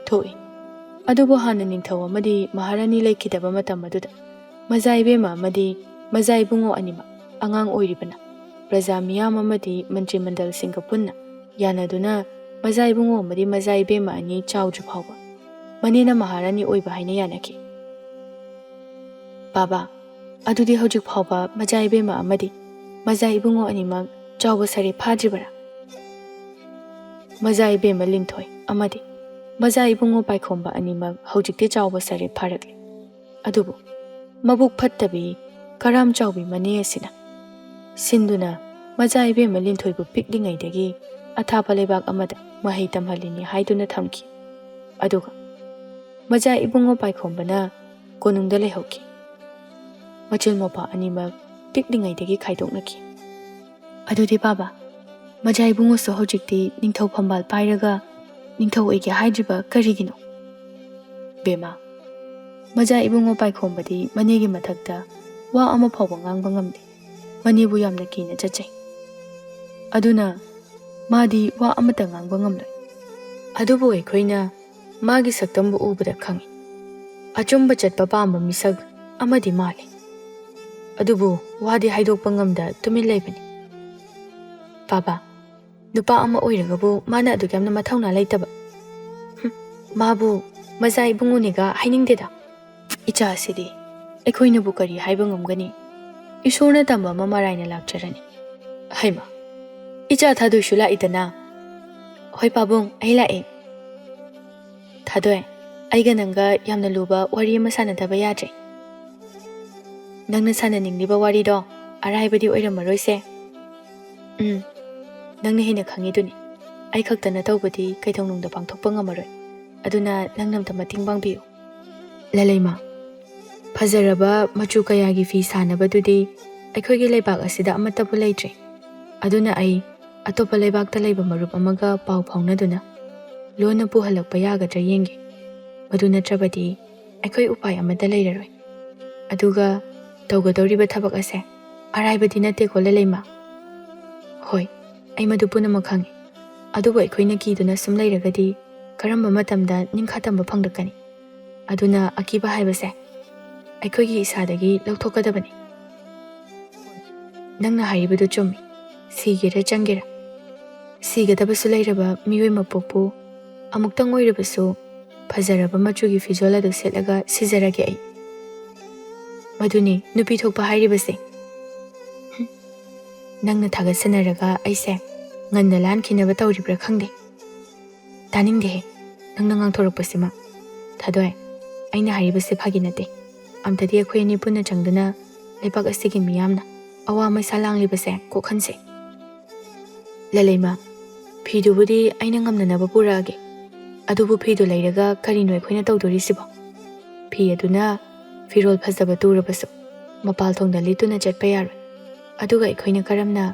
"ꯊꯣꯛꯏ꯫ ꯑꯗꯨꯕꯨ ꯍꯥꯟꯅ ꯅꯤꯡꯊꯧ ꯑꯃꯗꯤ ꯃꯍꯥꯔꯥꯅꯤ ꯂꯩꯈꯤꯗꯕ ꯃꯇꯝ ꯑꯗꯨꯗ ꯃꯖꯥ ꯏꯕꯦꯝꯃ ꯑꯃꯗꯤ ꯃꯖꯥ ꯏꯕꯨꯡꯉꯣ ꯑꯅꯤꯃꯛ ꯑꯉꯥꯡ ꯑꯣꯏꯔꯤꯕꯅ ꯄ꯭ꯔꯖꯥ ꯃꯤꯌꯥꯝ ꯑꯃꯗꯤ ꯃꯟꯇ꯭ꯔꯤ ꯃꯟꯗꯜꯁꯤꯡꯒ ꯄꯨꯟꯅ ꯌꯥꯅꯗꯨꯅ ꯃꯖꯥ ꯏꯕꯨꯡꯉꯣ ꯑꯃꯗꯤ ꯃꯖꯥ ꯏꯕꯦꯝꯃ ꯑꯅꯤ ꯆꯥꯎꯗ꯭ꯔꯤ ꯐꯥꯎꯕ ꯃꯅꯦꯅ ꯃꯍꯥꯔꯥꯅꯤ ꯑꯣꯏꯕ ꯍꯥꯏꯅ ꯌꯥꯅꯈꯤ꯫ "ꯕꯥꯕꯥ, ꯑꯗꯨꯗꯤ ꯍꯧꯖꯤꯛ ꯐꯥꯎꯕ ꯃꯖꯥ ꯏꯕꯦꯝꯃ ꯑꯃꯗꯤ ꯃꯖꯥ ꯏꯕꯨꯡꯉꯣ ꯑꯅꯤꯃꯛ ꯆꯥꯎꯕ ꯁꯔꯦ ꯐꯥꯗ꯭ꯔꯤꯕꯔꯥ?" ꯃꯖꯥ ꯏꯕꯦꯝꯃ ꯂꯤꯟꯊꯣꯏ ꯑꯃꯗꯤ ꯃꯖꯥ ꯏꯕꯨꯡꯉꯣ ꯄꯥꯏꯈꯣꯝꯕ ꯑꯅꯤꯃꯛ ꯍꯧꯖꯤꯛꯇꯤ ꯆꯥꯎꯕ ꯁꯔꯦ ꯐꯥꯔꯛꯂꯤ꯫ ꯑꯗꯨꯕꯨ ꯃꯕꯨꯛ ꯐꯠꯇꯕꯤ ꯀꯔꯥꯝ ꯆꯥꯎꯕꯤ ꯃꯅꯦ ꯑꯁꯤꯅ ꯁꯤꯟꯗꯨꯅ ꯃꯖꯥ ꯏꯕꯦꯝꯃ ꯂꯤꯟꯊꯣꯏꯕꯨ ꯄꯤꯛꯂꯤꯉꯩꯗꯒꯤ ꯑꯊꯥꯞꯄ ꯂꯩꯕꯥꯛ ꯑꯃꯗ ꯃꯍꯩ ꯇꯝꯍꯜꯂꯤꯅꯤ ꯍꯥꯏꯗꯨꯅ ꯊꯝꯈꯤ꯫ ꯑꯗꯨꯒ ꯃꯖꯥ ꯏꯕꯨꯡꯉꯣ ꯄꯥꯏꯈꯣꯝꯕꯅ ꯀꯣꯅꯨꯡꯗ ꯂꯩꯍꯧꯈꯤ꯫ ꯃꯆꯤꯜ ꯃꯧꯄꯥ ꯑꯅꯤꯃꯛ ꯄꯤꯛꯂꯤꯉꯩꯗꯒꯤ ꯈꯥꯏꯗꯣꯛꯅꯈꯤ꯫ "ꯑꯗꯨꯗꯤ ꯕꯥꯕꯥ, ꯃꯖꯥ ꯏꯕꯨꯡꯉꯣꯁꯨ ꯍꯧꯖꯤꯛꯇꯤ ꯅꯤꯡꯊꯧ ꯐꯝꯕꯥꯜ ꯄꯥꯏꯔꯒ ꯅꯤꯡꯊꯧ ꯑꯣꯏꯒꯦ ꯍꯥꯏꯗ꯭ꯔꯤꯕ ꯀꯔꯤꯒꯤꯅꯣ?" "ꯕꯦꯝꯃ, ꯃꯖꯥ ꯏꯕꯨꯡꯉꯣ ꯄꯥꯏꯈꯣꯝꯕꯗꯤ ꯃꯅꯦꯒꯤ ꯃꯊꯛꯇ ꯋꯥ ꯑꯃ ꯐꯥꯎꯕ ꯉꯥꯡꯕ ꯉꯝꯗꯦ꯫ ꯃꯅꯦꯕꯨ ꯌꯥꯝꯅ ꯀꯤꯅ ꯆꯠꯆꯩ꯫ ꯑꯗꯨꯅ ꯃꯥꯗꯤ ꯋꯥ ꯑꯃꯠꯇ ꯉꯥꯡꯕ ꯉꯝꯂꯣꯏ꯫ ꯑꯗꯨꯕꯨ ꯑꯩꯈꯣꯏꯅ ꯃꯥꯒꯤ ꯁꯛꯇꯝꯕꯨ ꯎꯕꯗ ꯈꯪꯏ꯫ ꯑꯆꯨꯝꯕ ꯆꯠꯄ ꯄꯥꯝꯕ ꯃꯤꯁꯛ ꯑꯃꯗꯤ ꯃꯥꯜꯂꯤ꯫ ꯑꯗꯨꯕꯨ ꯋꯥꯗꯤ ꯍꯥꯏꯗꯣꯛꯄ ꯉꯝꯗ ꯇꯨꯃꯤꯟ ꯂꯩꯕꯅꯤ꯫ ꯕꯥꯕꯥ, ꯅꯨꯄꯥ ꯑꯃ ꯑꯣꯏꯔꯒꯕꯨ ꯃꯥꯅ ꯑꯗꯨꯛ ꯌꯥꯝꯅ ꯃꯊꯧꯅꯥ ꯂꯩꯇꯕ꯫ ꯍꯨꯝ, ꯃꯥꯕꯨ ꯃꯖꯥ ꯏꯕꯨꯡꯉꯣꯅꯦꯒ ꯍꯥꯏꯅꯤꯡꯗꯦꯗ꯫ ꯏꯆꯥꯁꯤꯗꯤ ꯑꯩꯈꯣꯏꯅꯕꯨ ꯀꯔꯤ ꯍꯥꯏꯕ ꯉꯝꯒꯅꯤ? ꯏꯁꯣꯔꯅ ꯇꯝꯕ ꯑꯃ ꯃꯔꯥꯏꯅ ꯂꯥꯛꯆꯔꯅꯤ꯫ ꯍꯩꯃ, ꯏꯆꯥ ꯊꯥꯗꯣꯏꯁꯨ ꯂꯥꯛꯏꯗꯅ꯫ ꯍꯣꯏ ꯄꯥꯕꯨꯡ, ꯑꯩ ꯂꯥꯛꯑꯦ꯫ ꯊꯥꯗꯣꯏ, ꯑꯩꯒ ꯅꯪꯒ ꯌꯥꯝꯅ ꯂꯨꯕ ꯋꯥꯔꯤ ꯑꯃ ꯁꯥꯟꯅꯗꯕ ꯌꯥꯗ꯭ꯔꯦ꯫ ꯅꯪꯅ ꯁꯥꯟꯅꯅꯤꯡꯂꯤꯕ ꯋꯥꯔꯤꯗꯣ ꯑꯔꯥꯏꯕꯗꯤ ꯑꯣꯏꯔꯝꯃꯔꯣꯏꯁꯦ꯫ ꯎꯝ, ꯅꯪꯅ ꯍꯦꯟꯅ ꯈꯪꯉꯤꯗꯨꯅꯤ꯫ ꯑꯩ ꯈꯛꯇꯅ ꯇꯧꯕꯗꯤ ꯀꯩꯗꯧꯅꯨꯡꯗ ꯄꯥꯡꯊꯣꯛꯄ ꯉꯝꯃꯔꯣꯏ꯫ ꯑꯗꯨꯅ ꯅꯪꯅ ꯑꯝꯇ ꯃꯇꯦꯡ ꯄꯥꯡꯕꯤꯌꯨ꯫ ꯂꯂꯩꯃ, ꯐꯖꯔꯕ ꯃꯆꯨ ꯀꯌꯥꯒꯤ ꯐꯤ ꯁꯥꯅꯕꯗꯨꯗꯤ ꯑꯩꯈꯣꯏꯒꯤ ꯂꯩꯕꯥꯛ ꯑꯁꯤꯗ ꯑꯃꯠꯇꯕꯨ ꯂꯩꯇ꯭ꯔꯦ꯫ ꯑꯗꯨꯅ ꯑꯩ ꯑꯇꯣꯞꯄ ꯂꯩꯕꯥꯛꯇ ꯂꯩꯕ ꯃꯔꯨꯞ ꯑꯃꯒ ꯄꯥꯎ ꯐꯥꯎꯅꯗꯨꯅ ꯂꯣꯟꯅ ꯄꯨꯍꯜꯂꯛꯄ ꯌꯥꯒꯗ꯭ꯔꯥ ꯌꯦꯡꯒꯦ꯫ ꯃꯗꯨ ꯅꯠꯇ꯭ꯔꯕꯗꯤ ꯑꯩꯈꯣꯏ ꯎꯄꯥꯏ ꯑꯃꯠꯇ ꯂꯩꯔꯔꯣꯏ꯫ ꯑꯗꯨꯒ ꯇꯧꯒꯗꯧꯔꯤꯕ ꯊꯕꯛ ꯑꯁꯦ ꯑꯔꯥꯏꯕꯗꯤ ꯅꯠꯇꯦꯀꯣ ꯂꯂꯩꯃ꯫ ꯍꯣꯏ, ꯑꯩ ꯃꯗꯨ ꯄꯨꯝꯅꯃꯛ ꯈꯪꯏ꯫ ꯑꯗꯨꯕꯨ ꯑꯩꯈꯣꯏꯅ ꯀꯤꯗꯨꯅ ꯁꯨꯝ ꯂꯩꯔꯒꯗꯤ ꯀꯔꯝꯕ ꯃꯇꯝꯗ ꯅꯤꯡꯈꯥ ꯇꯝꯕ ꯐꯪꯂꯛꯀꯅꯤ? ꯑꯗꯨꯅ ꯑꯀꯤꯕ ꯍꯥꯏꯕꯁꯦ ꯑꯩꯈꯣꯏꯒꯤ ꯏꯁꯥꯗꯒꯤ ꯂꯧꯊꯣꯛꯀꯗꯕꯅꯤ꯫ ꯅꯪꯅ ꯍꯥꯏꯔꯤꯕꯗꯨ ꯆꯨꯝꯃꯤ꯫ ꯁꯤꯒꯦꯔꯥ ꯆꯪꯒꯦꯔꯥ, ꯁꯤꯒꯗꯕꯁꯨ ꯂꯩꯔꯕ ꯃꯤꯑꯣꯏ ꯃꯄꯣꯛꯄꯨ ꯑꯃꯨꯛꯇꯪ ꯑꯣꯏꯔꯕꯁꯨ ꯐꯖꯔꯕ ꯃꯆꯨꯒꯤ ꯐꯤꯖꯣꯜ ꯑꯗꯨ ꯁꯦꯠꯂꯒ ꯁꯤꯖꯔꯒꯦ ꯑꯩ꯫ ꯃꯗꯨꯅꯤ ꯅꯨꯄꯤ ꯊꯣꯛꯄ ꯍꯥꯏꯔꯤꯕꯁꯦ꯫ ꯍꯨꯝ꯫ ꯅꯪꯅ ꯊꯥꯒꯠꯁꯟꯅꯔꯒ ꯑꯩꯁꯦ ꯉꯟꯅ ꯂꯥꯟꯈꯤꯅꯕ ꯇꯧꯔꯤꯕ꯭ꯔꯥ ꯈꯪꯗꯦ꯫ ꯇꯥꯅꯤꯡꯗꯦꯍꯦ, ꯅꯪꯅ ꯉꯥꯡꯊꯣꯔꯛꯄꯁꯤꯃ꯫ ꯊꯥꯗꯣꯏ, ꯑꯩꯅ ꯍꯥꯏꯔꯤꯕꯁꯦ ꯐꯥꯒꯤ ꯅꯠꯇꯦ꯫ ꯑꯝꯇꯗꯤ ꯑꯩꯈꯣꯏ ꯑꯅꯤ ꯄꯨꯟꯅ ꯆꯪꯗꯨꯅ ꯂꯩꯕꯥꯛ ꯑꯁꯤꯒꯤ ꯃꯤꯌꯥꯝꯅ ꯑꯋꯥ ꯃꯩꯁꯥ ꯂꯥꯡꯂꯤꯕꯁꯦ ꯀꯣꯛꯍꯟꯁꯦ꯫ ꯂꯂꯩꯃ, ꯐꯤꯗꯨꯕꯨꯗꯤ ꯑꯩꯅ ꯉꯝꯅꯅꯕ ꯄꯨꯔꯛꯑꯒꯦ꯫ ꯑꯗꯨꯕꯨ ꯐꯤꯗꯨ ꯂꯩꯔꯒ ꯀꯔꯤꯅꯣ ꯑꯩꯈꯣꯏꯅ ꯇꯧꯗꯣꯔꯤꯁꯤꯕꯣ? ꯐꯤ ꯑꯗꯨꯅ ꯐꯤꯔꯣꯜ ꯐꯖꯕ ꯇꯨꯔꯕꯁꯨ ꯃꯄꯥꯜ ꯊꯣꯡꯗ ꯂꯤꯠꯇꯨꯅ ꯆꯠꯄ ꯌꯥꯔꯣꯏ꯫ ꯑꯗꯨꯒ ꯑꯩꯈꯣꯏꯅ ꯀꯔꯝꯅ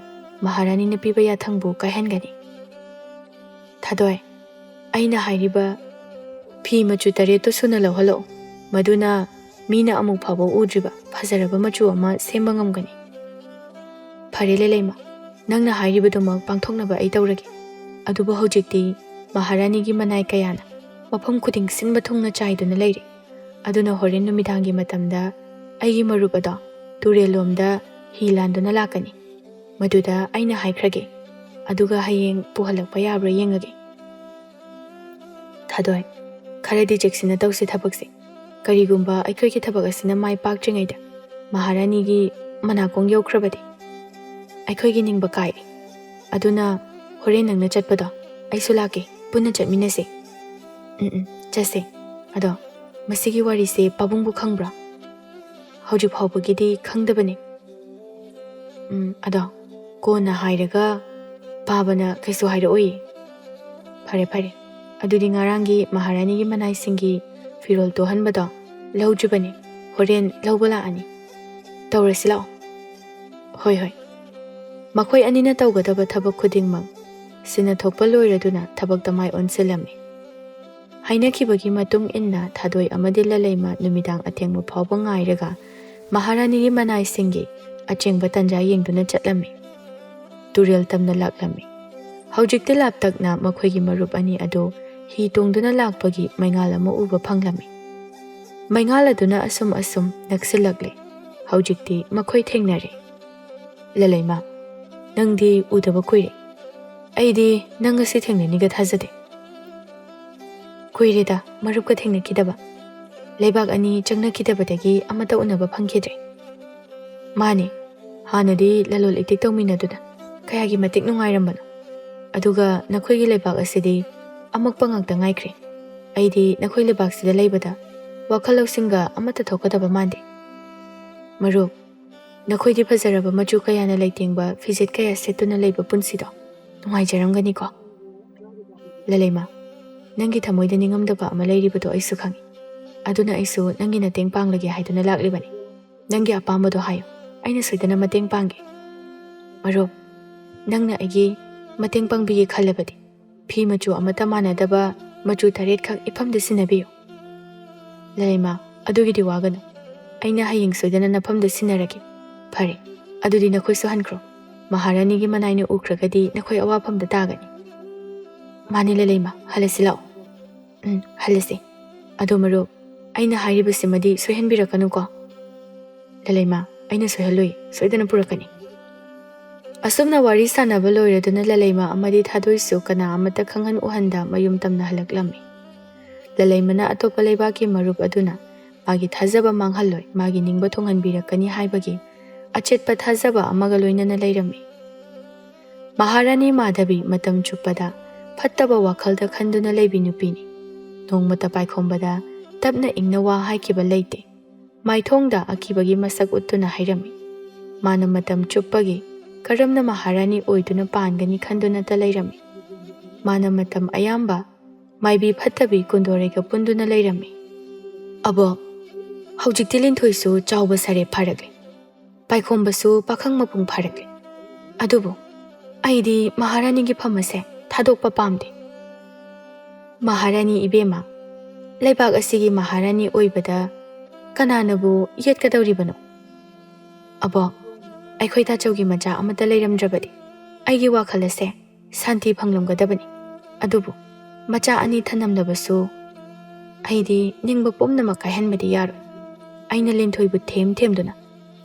ꯃꯍꯥꯔꯥꯅꯤꯅ ꯄꯤꯕ ꯌꯥꯊꯪꯕꯨ ꯀꯥꯏꯍꯟꯒꯅꯤ? ꯊꯥꯗꯣꯏ, ꯑꯩꯅ ꯍꯥꯏꯔꯤꯕ ꯐꯤ ꯃꯆꯨ ꯇꯔꯦꯠꯇꯨ ꯁꯨꯅ ꯂꯧꯍꯜꯂꯛꯎ꯫ ꯃꯗꯨꯅ ꯃꯤꯅ ꯑꯃꯨꯛ ꯐꯥꯎꯕ ꯎꯗ꯭ꯔꯤꯕ ꯐꯖꯔꯕ ꯃꯆꯨ ꯑꯃ ꯁꯦꯝꯕ ꯉꯝꯒꯅꯤ꯫ ꯐꯔꯦ ꯂꯂꯩꯃ, ꯅꯪꯅ ꯍꯥꯏꯔꯤꯕꯗꯨꯃꯛ ꯄꯥꯡꯊꯣꯛꯅꯕ ꯑꯩ ꯇꯧꯔꯒꯦ꯫ ꯑꯗꯨꯕꯨ ꯍꯧꯖꯤꯛꯇꯤ ꯃꯍꯥꯔꯥꯅꯤꯒꯤ ꯃꯅꯥꯏ ꯀꯌꯥꯅ ꯃꯐꯝ ꯈꯨꯗꯤꯡ ꯁꯤꯟꯕ ꯊꯨꯡꯅ ꯆꯥꯏꯗꯨꯅ ꯂꯩꯔꯦ꯫ ꯑꯗꯨꯅ ꯍꯣꯔꯦꯟ ꯅꯨꯃꯤꯗꯥꯡꯒꯤ ꯃꯇꯝꯗ ꯑꯩꯒꯤ ꯃꯔꯨꯞ ꯑꯗꯣ ꯇꯨꯔꯦꯜꯂꯣꯝꯗ ꯍꯤ ꯂꯥꯟꯗꯨꯅ ꯂꯥꯛꯀꯅꯤ꯫ ꯃꯗꯨꯗ ꯑꯩꯅ ꯍꯥꯏꯈ꯭ꯔꯒꯦ꯫ ꯑꯗꯨꯒ ꯍꯌꯦꯡ ꯄꯨꯍꯜꯂꯛꯄ ꯌꯥꯕ꯭ꯔꯥ ꯌꯦꯡꯉꯒꯦ꯫ ꯊꯥꯗꯣꯏ, ꯈꯔꯗꯤ ꯆꯦꯛꯁꯤꯟꯅ ꯇꯧꯁꯤ ꯊꯕꯛꯁꯦ꯫ ꯀꯔꯤꯒꯨꯝꯕ ꯑꯩꯈꯣꯏꯒꯤ ꯊꯕꯛ ꯑꯁꯤꯅ ꯃꯥꯏ ꯄꯥꯛꯇ꯭ꯔꯤꯉꯩꯗ ꯃꯍꯥꯔꯥꯅꯤꯒꯤ ꯃꯅꯥꯀꯣꯡ ꯌꯧꯈ꯭ꯔꯕꯗꯤ ꯑꯩꯈꯣꯏꯒꯤ ꯅꯤꯡꯕ ꯀꯥꯏ꯫ ꯑꯗꯨꯅ ꯍꯣꯔꯦꯟ ꯅꯪꯅ ꯆꯠꯄꯗꯣ ꯑꯩꯁꯨ ꯂꯥꯛꯀꯦ, ꯄꯨꯟꯅ ꯆꯠꯃꯤꯟꯅꯁꯦ꯫ ꯎꯝ, ꯎꯝ, ꯆꯠꯁꯦ꯫ ꯑꯗꯣ ꯃꯁꯤꯒꯤ ꯋꯥꯔꯤꯁꯦ ꯄꯥꯕꯨꯡꯕꯨ ꯈꯪꯕ꯭ꯔꯥ? ꯍꯧꯖꯤꯛ ꯐꯥꯎꯕꯒꯤꯗꯤ ꯈꯪꯗꯕꯅꯤ꯫ ꯎꯝ, ꯑꯗꯣ ꯀꯣꯟꯅ ꯍꯥꯏꯔꯒ ꯄꯥꯕꯅ ꯀꯩꯁꯨ ꯍꯥꯏꯔꯛꯑꯣꯏꯌꯦ꯫ ꯐꯔꯦ, ꯐꯔꯦ꯫ ꯑꯗꯨꯗꯤ ꯉꯔꯥꯡꯒꯤ ꯃꯍꯥꯔꯥꯅꯤꯒꯤ ꯃꯅꯥꯏꯁꯤꯡꯒꯤ ꯐꯤꯔꯣꯜ ꯇꯨꯍꯟꯕꯗꯣ ꯂꯧꯗ꯭ꯔꯤꯕꯅꯤ꯫ ꯍꯣꯔꯦꯟ ꯂꯧꯕ ꯂꯥꯛꯑꯅꯤ꯫ ꯇꯧꯔꯁꯤ ꯂꯥꯛꯑꯣ꯫ ꯍꯣꯏ, ꯍꯣꯏ꯫ ꯃꯈꯣꯏ ꯑꯅꯤꯅ ꯇꯧꯒꯗꯕ ꯊꯕꯛ ꯈꯨꯗꯤꯡꯃꯛ ꯁꯤꯟꯅ ꯊꯣꯛꯄ ꯂꯣꯏꯔꯗꯨꯅ ꯊꯕꯛꯇ ꯃꯥꯏ ꯑꯣꯟꯁꯤꯜꯂꯝꯃꯤ꯫ ꯍꯥꯏꯅꯈꯤꯕꯒꯤ ꯃꯇꯨꯡ ꯏꯟꯅ ꯊꯥꯗꯣꯏ ꯑꯃꯗꯤ ꯂꯂꯩꯃ ꯅꯨꯃꯤꯗꯥꯡ ꯑꯊꯦꯡꯕ ꯐꯥꯎꯕ ꯉꯥꯏꯔꯒ ꯃꯍꯥꯔꯥꯅꯤꯒꯤ ꯃꯅꯥꯏꯁꯤꯡꯒꯤ ꯑꯆꯦꯡꯕ ꯇꯟꯖꯥ ꯌꯦꯡꯗꯨꯅ ꯆꯠꯂꯝꯃꯤ꯫ ꯇꯨꯔꯦꯜ ꯇꯝꯅ ꯂꯥꯛꯂꯝꯃꯤ꯫ ꯍꯧꯖꯤꯛꯇꯤ ꯂꯥꯞꯇꯛꯅ ꯃꯈꯣꯏꯒꯤ ꯃꯔꯨꯞ ꯑꯅꯤ ꯑꯗꯨ ꯍꯤ ꯇꯣꯡꯗꯨꯅ ꯂꯥꯛꯄꯒꯤ ꯃꯩꯉꯥꯜ ꯑꯃ ꯎꯕ ꯐꯪꯂꯝꯃꯤ꯫ ꯃꯩꯉꯥꯜ ꯑꯗꯨꯅ ꯑꯁꯨꯝ ꯑꯁꯨꯝ ꯅꯛꯁꯤꯜꯂꯛꯂꯦ꯫ ꯍꯧꯖꯤꯛꯇꯤ ꯃꯈꯣꯏ ꯊꯦꯡꯅꯔꯦ꯫ ꯂꯂꯩꯃ, ꯅꯪꯗꯤ ꯎꯗꯕ ꯀꯨꯏꯔꯦ꯫ ꯑꯩꯗꯤ ꯅꯪ ꯉꯁꯤ ꯊꯦꯡꯅꯅꯤꯒ ꯊꯥꯖꯗꯦ꯫ ꯀꯨꯏꯔꯦꯗ ꯃꯔꯨꯞꯀ ꯊꯦꯡꯅꯈꯤꯗꯕ꯫ ꯂꯩꯕꯥꯛ ꯑꯅꯤ ꯆꯪꯅꯈꯤꯗꯕꯗꯒꯤ ꯑꯃꯠꯇ ꯎꯅꯕ ꯐꯪꯈꯤꯗ꯭ꯔꯦ꯫ ꯃꯥꯅꯦ, ꯍꯥꯟꯅꯗꯤ ꯂꯂꯣꯟ ꯏꯇꯤꯛ ꯇꯧꯃꯤꯟꯅꯗꯨꯅ ꯀꯌꯥꯒꯤ ꯃꯇꯤꯛ ꯅꯨꯡꯉꯥꯏꯔꯝꯕꯅꯣ꯫ ꯑꯗꯨꯒ ꯅꯈꯣꯏꯒꯤ ꯂꯩꯕꯥꯛ ꯑꯁꯤꯗꯤ ꯑꯃꯛꯄ ꯉꯥꯛꯇ ꯉꯥꯏꯈ꯭ꯔꯦ꯫ ꯑꯩꯗꯤ ꯅꯈꯣꯏ ꯂꯩꯕꯥꯛꯁꯤꯗ ꯂꯩꯕꯗ ꯋꯥꯈꯜ ꯂꯧꯁꯤꯡꯒ ꯑꯃꯠꯇ ꯊꯣꯛꯀꯗꯕ ꯃꯥꯟꯗꯦ꯫ ꯃꯔꯨꯞ, ꯅꯈꯣꯏꯗꯤ ꯐꯖꯔꯕ ꯃꯆꯨ ꯀꯌꯥꯅ ꯂꯩꯇꯦꯡꯕ ꯐꯤꯖꯦꯠ ꯀꯌꯥ ꯁꯦꯠꯇꯨꯅ ꯂꯩꯕ ꯄꯨꯟꯁꯤꯗꯣ ꯅꯨꯡꯉꯥꯏꯖꯔꯝꯒꯅꯤꯀꯣ꯫ ꯂꯂꯩꯃ, ꯅꯪꯒꯤ ꯊꯃꯣꯏꯗ ꯅꯤꯡꯉꯝꯗꯕ ꯑꯃ ꯂꯩꯔꯤꯕꯗꯣ ꯑꯩꯁꯨ ꯈꯪꯏ꯫ ꯑꯗꯨꯅ ꯑꯩꯁꯨ ꯅꯪꯒꯤ ꯃꯇꯦꯡ ꯄꯥꯡꯂꯒꯦ ꯍꯥꯏꯗꯨꯅ ꯂꯥꯛꯂꯤꯕꯅꯤ꯫ ꯅꯪꯒꯤ ꯑꯄꯥꯝꯕꯗꯣ ꯍꯥꯏꯌꯨ, ꯑꯩꯅ ꯁꯣꯏꯗꯅ ꯃꯇꯦꯡ ꯄꯥꯡꯒꯦ꯫ ꯃꯔꯨꯞ, ꯅꯪꯅ ꯑꯩꯒꯤ ꯃꯇꯦꯡ ꯄꯥꯡꯕꯤꯒꯦ ꯈꯜꯂꯕꯗꯤ ꯐꯤ ꯃꯆꯨ ꯑꯃꯠꯇ ꯃꯥꯟꯅꯗꯕ ꯃꯆꯨ ꯇꯔꯦꯠꯈꯛ ꯏꯐꯝꯗ ꯁꯤꯟꯅꯕꯤꯌꯨ꯫ ꯂꯂꯩꯃ, ꯑꯗꯨꯒꯤꯗꯤ ꯋꯥꯒꯅꯨ, ꯑꯩꯅ ꯍꯌꯦꯡ ꯁꯣꯏꯗꯅ ꯅꯐꯝꯗ ꯁꯤꯟꯅꯔꯒꯦ꯫ ꯐꯔꯦ, ꯑꯗꯨꯗꯤ ꯅꯈꯣꯏꯁꯨ ꯍꯟꯈ꯭ꯔꯣ꯫ ꯃꯍꯥꯔꯥꯅꯤꯒꯤ ꯃꯅꯥꯏꯅ ꯎꯈ꯭ꯔꯒꯗꯤ ꯅꯈꯣꯏ ꯑꯋꯥꯐꯝꯗ ꯇꯥꯒꯅꯤ꯫ ꯃꯥꯅꯤ ꯂꯂꯩꯃ, ꯍꯜꯂꯁꯤ ꯂꯥꯛꯑꯣ꯫ ꯎꯝ, ꯍꯜꯂꯁꯤ꯫ ꯑꯗꯣ ꯃꯔꯨꯞ, ꯑꯩꯅ ꯍꯥꯏꯔꯤꯕꯁꯤꯃꯗꯤ ꯁꯣꯏꯍꯟꯕꯤꯔꯛꯀꯅꯨꯀꯣ꯫ ꯂꯂꯩꯃ, ꯑꯩꯅ ꯁꯣꯏꯍꯜꯂꯣꯏ, ꯁꯣꯏꯗꯅ ꯄꯨꯔꯛꯀꯅꯤ꯫ ꯑꯁꯨꯝꯅ ꯋꯥꯔꯤ ꯁꯥꯟꯅꯕ ꯂꯣꯏꯔꯗꯨꯅ ꯂꯂꯩꯃ ꯑꯃꯗꯤ ꯊꯥꯗꯣꯏꯁꯨ ꯀꯅꯥ ꯑꯃꯠꯇ ꯈꯪꯍꯟ ꯎꯍꯟꯗ ꯃꯌꯨꯝ ꯇꯝꯅ ꯍꯜꯂꯛꯂꯝꯃꯤ꯫ ꯂꯂꯩꯃꯅ ꯑꯇꯣꯞꯄ ꯂꯩꯕꯥꯛꯀꯤ ꯃꯔꯨꯞ ꯑꯗꯨꯅ ꯃꯥꯒꯤ ꯊꯥꯖꯕ ꯃꯥꯡꯍꯜꯂꯣꯏ, ꯃꯥꯒꯤ ꯅꯤꯡꯕ ꯊꯨꯡꯍꯟꯕꯤꯔꯛꯀꯅꯤ ꯍꯥꯏꯕꯒꯤ ꯑꯆꯦꯠꯄ ꯊꯥꯖꯕ ꯑꯃꯒ ꯂꯣꯏꯅꯅ ꯂꯩꯔꯝꯃꯤ꯫ ꯃꯍꯥꯔꯥꯅꯤ ꯃꯥꯙꯕꯤ ꯃꯇꯝ ꯆꯨꯞꯄꯗ ꯐꯠꯇꯕ ꯋꯥꯈꯜꯗ ꯈꯟꯗꯨꯅ ꯂꯩꯕꯤ ꯅꯨꯄꯤꯅꯤ꯫ ꯅꯣꯡꯃꯇ ꯄꯥꯏꯈꯣꯝꯕꯗ ꯇꯞꯅ ꯏꯪꯅ ꯋꯥ ꯍꯥꯏꯈꯤꯕ ꯂꯩꯇꯦ꯫ ꯃꯥꯏꯊꯣꯡꯗ ꯑꯀꯤꯕꯒꯤ ꯃꯁꯛ ꯎꯠꯇꯨꯅ ꯍꯥꯏꯔꯝꯃꯤ꯫ ꯃꯥꯅ ꯃꯇꯝ ꯆꯨꯞꯄꯒꯤ ꯀꯔꯝꯅ ꯃꯍꯥꯔꯥꯅꯤ ꯑꯣꯏꯗꯨꯅ ꯄꯥꯟꯒꯅꯤ ꯈꯟꯗꯨꯅꯇ ꯂꯩꯔꯝꯃꯤ꯫ ꯃꯥꯅ ꯃꯇꯝ ꯑꯌꯥꯝꯕ ꯃꯥꯏꯕꯤ ꯐꯠꯇꯕꯤ ꯀꯨꯟꯗꯣꯔꯩꯒ ꯄꯨꯟꯗꯨꯅ ꯂꯩꯔꯝꯃꯤ꯫ ꯑꯕꯣꯛ, ꯍꯧꯖꯤꯛꯇꯤ ꯂꯤꯟꯊꯣꯏꯁꯨ ꯆꯥꯎꯕ ꯁꯥꯔꯦꯞ ꯐꯥꯔꯛꯂꯦ꯫ ꯄꯥꯏꯈꯣꯝꯕꯁꯨ ꯄꯥꯈꯪ ꯃꯄꯨꯡ ꯐꯥꯔꯛꯂꯦ꯫ ꯑꯗꯨꯕꯨ ꯑꯩꯗꯤ ꯃꯍꯥꯔꯥꯅꯤꯒꯤ ꯐꯝ ꯑꯁꯦ ꯊꯥꯗꯣꯛꯄ ꯄꯥꯝꯗꯦ꯫ ꯃꯍꯥꯔꯥꯅꯤ ꯏꯕꯦꯝꯃ, ꯂꯩꯕꯥꯛ ꯑꯁꯤꯒꯤ ꯃꯍꯥꯔꯥꯅꯤ ꯑꯣꯏꯕꯗ ꯀꯅꯥꯅꯕꯨ ꯌꯦꯠꯀꯗꯧꯔꯤꯕꯅꯣ? ꯑꯕꯣꯛ, ꯑꯩꯈꯣꯏ ꯇꯥꯆꯧꯒꯤ ꯃꯆꯥ ꯑꯃꯠꯇ ꯂꯩꯔꯝꯗ꯭ꯔꯕꯗꯤ ꯑꯩꯒꯤ ꯋꯥꯈꯜ ꯑꯁꯦ ꯁꯥꯟꯇꯤ ꯐꯪꯂꯝꯒꯗꯕꯅꯤ꯫ ꯑꯗꯨꯕꯨ ꯃꯆꯥ ꯑꯅꯤ ꯊꯅꯝꯂꯕꯁꯨ ꯑꯩꯗꯤ ꯅꯤꯡꯕ ꯄꯨꯝꯅꯃꯛ ꯀꯥꯏꯍꯟꯕꯗꯤ ꯌꯥꯔꯣꯏ꯫ ꯑꯩꯅ ꯂꯤꯟꯊꯣꯏꯕꯨ ꯊꯦꯝ ꯊꯦꯝꯗꯨꯅ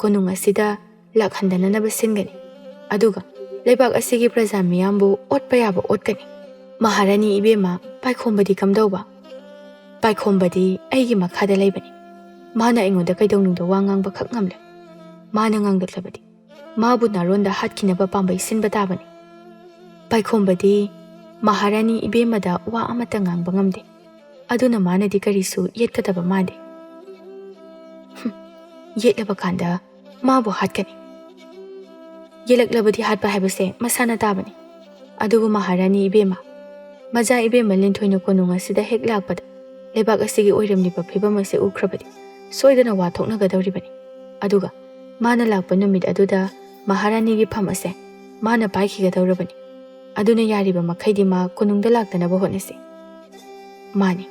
ꯀꯣꯅꯨꯡ ꯑꯁꯤꯗ ꯂꯥꯛꯍꯟꯗꯅꯅꯕ ꯁꯤꯟꯒꯅꯤ꯫ ꯑꯗꯨꯒ ꯂꯩꯕꯥꯛ ꯑꯁꯤꯒꯤ ꯄ꯭ꯔꯖꯥ ꯃꯤꯌꯥꯝꯕꯨ ꯑꯣꯠꯄ ꯌꯥꯕ ꯑꯣꯠꯀꯅꯤ꯫ ꯃꯍꯥꯔꯥꯅꯤ ꯏꯕꯦꯝꯃ, ꯄꯥꯏꯈꯣꯝꯕꯗꯤ ꯀꯝꯗꯧꯕ? ꯄꯥꯏꯈꯣꯝꯕꯗꯤ ꯑꯩꯒꯤ ꯃꯈꯥꯗ ꯂꯩꯕꯅꯤ꯫ ꯃꯥꯅ ꯑꯩꯉꯣꯟꯗ ꯀꯩꯗꯧꯅꯨꯡꯗ ꯋꯥ ꯉꯥꯡꯕ ꯈꯛ ꯉꯝꯂꯦ꯫ ꯃꯥꯅ ꯉꯥꯡꯂꯛꯂꯕꯗꯤ ꯃꯥꯕꯨ ꯅꯥꯔꯣꯟꯗ ꯍꯥꯠꯈꯤꯅꯕ ꯄꯥꯝꯕꯩ ꯁꯤꯟꯕ ꯇꯥꯕꯅꯤ꯫ ꯄꯥꯏꯈꯣꯝꯕꯗꯤ ꯃꯍꯥꯔꯥꯅꯤ ꯏꯕꯦꯝꯃꯗ ꯋꯥ ꯑꯃꯠꯇ ꯉꯥꯡꯕ ꯉꯝꯗꯦ꯫ ꯑꯗꯨꯅ ꯃꯥꯅꯗꯤ ꯀꯔꯤꯁꯨ ꯌꯦꯠꯀꯗꯕ ꯃꯥꯟꯗꯦ꯫ ꯍꯨꯝ, ꯌꯦꯠꯂꯕ ꯀꯥꯟꯗ ꯃꯥꯕꯨ ꯍꯥꯠꯀꯅꯤ꯫ ꯌꯦꯜꯂꯛꯂꯕꯗꯤ ꯍꯥꯠꯄ ꯍꯥꯏꯕꯁꯦ ꯃꯁꯥꯅ ꯇꯥꯕꯅꯤ꯫ ꯑꯗꯨꯕꯨ ꯃꯍꯥꯔꯥꯅꯤ ꯏꯕꯦꯝꯃ, ꯃꯖꯥ ꯏꯕꯦꯝꯃ ꯂꯤꯟꯊꯣꯏꯅ ꯀꯣꯅꯨꯡ ꯑꯁꯤꯗ ꯍꯦꯛ ꯂꯥꯛꯄꯗ ꯂꯩꯕꯥꯛ ꯑꯁꯤꯒꯤ ꯑꯣꯏꯔꯝꯂꯤꯕ ꯐꯤꯕꯝ ꯑꯁꯤ ꯎꯈ꯭ꯔꯕꯗꯤ ꯁꯣꯏꯗꯅ ꯋꯥ ꯊꯣꯛꯅꯒꯗꯧꯔꯤꯕꯅꯤ꯫ ꯑꯗꯨꯒ ꯃꯥꯅ ꯂꯥꯛꯄ ꯅꯨꯃꯤꯠ ꯑꯗꯨꯗ ꯃꯍꯥꯔꯥꯅꯤꯒꯤ ꯐꯝ ꯑꯁꯦ ꯃꯥꯅ ꯄꯥꯏꯈꯤꯒꯗꯧꯔꯕꯅꯤ꯫ ꯑꯗꯨꯅ ꯌꯥꯔꯤꯕ ꯃꯈꯩꯗꯤ ꯃꯥ ꯀꯣꯅꯨꯡꯗ ꯂꯥꯛꯇꯅꯕ ꯍꯣꯠꯅꯁꯤ꯫ ꯃꯥꯅꯤ,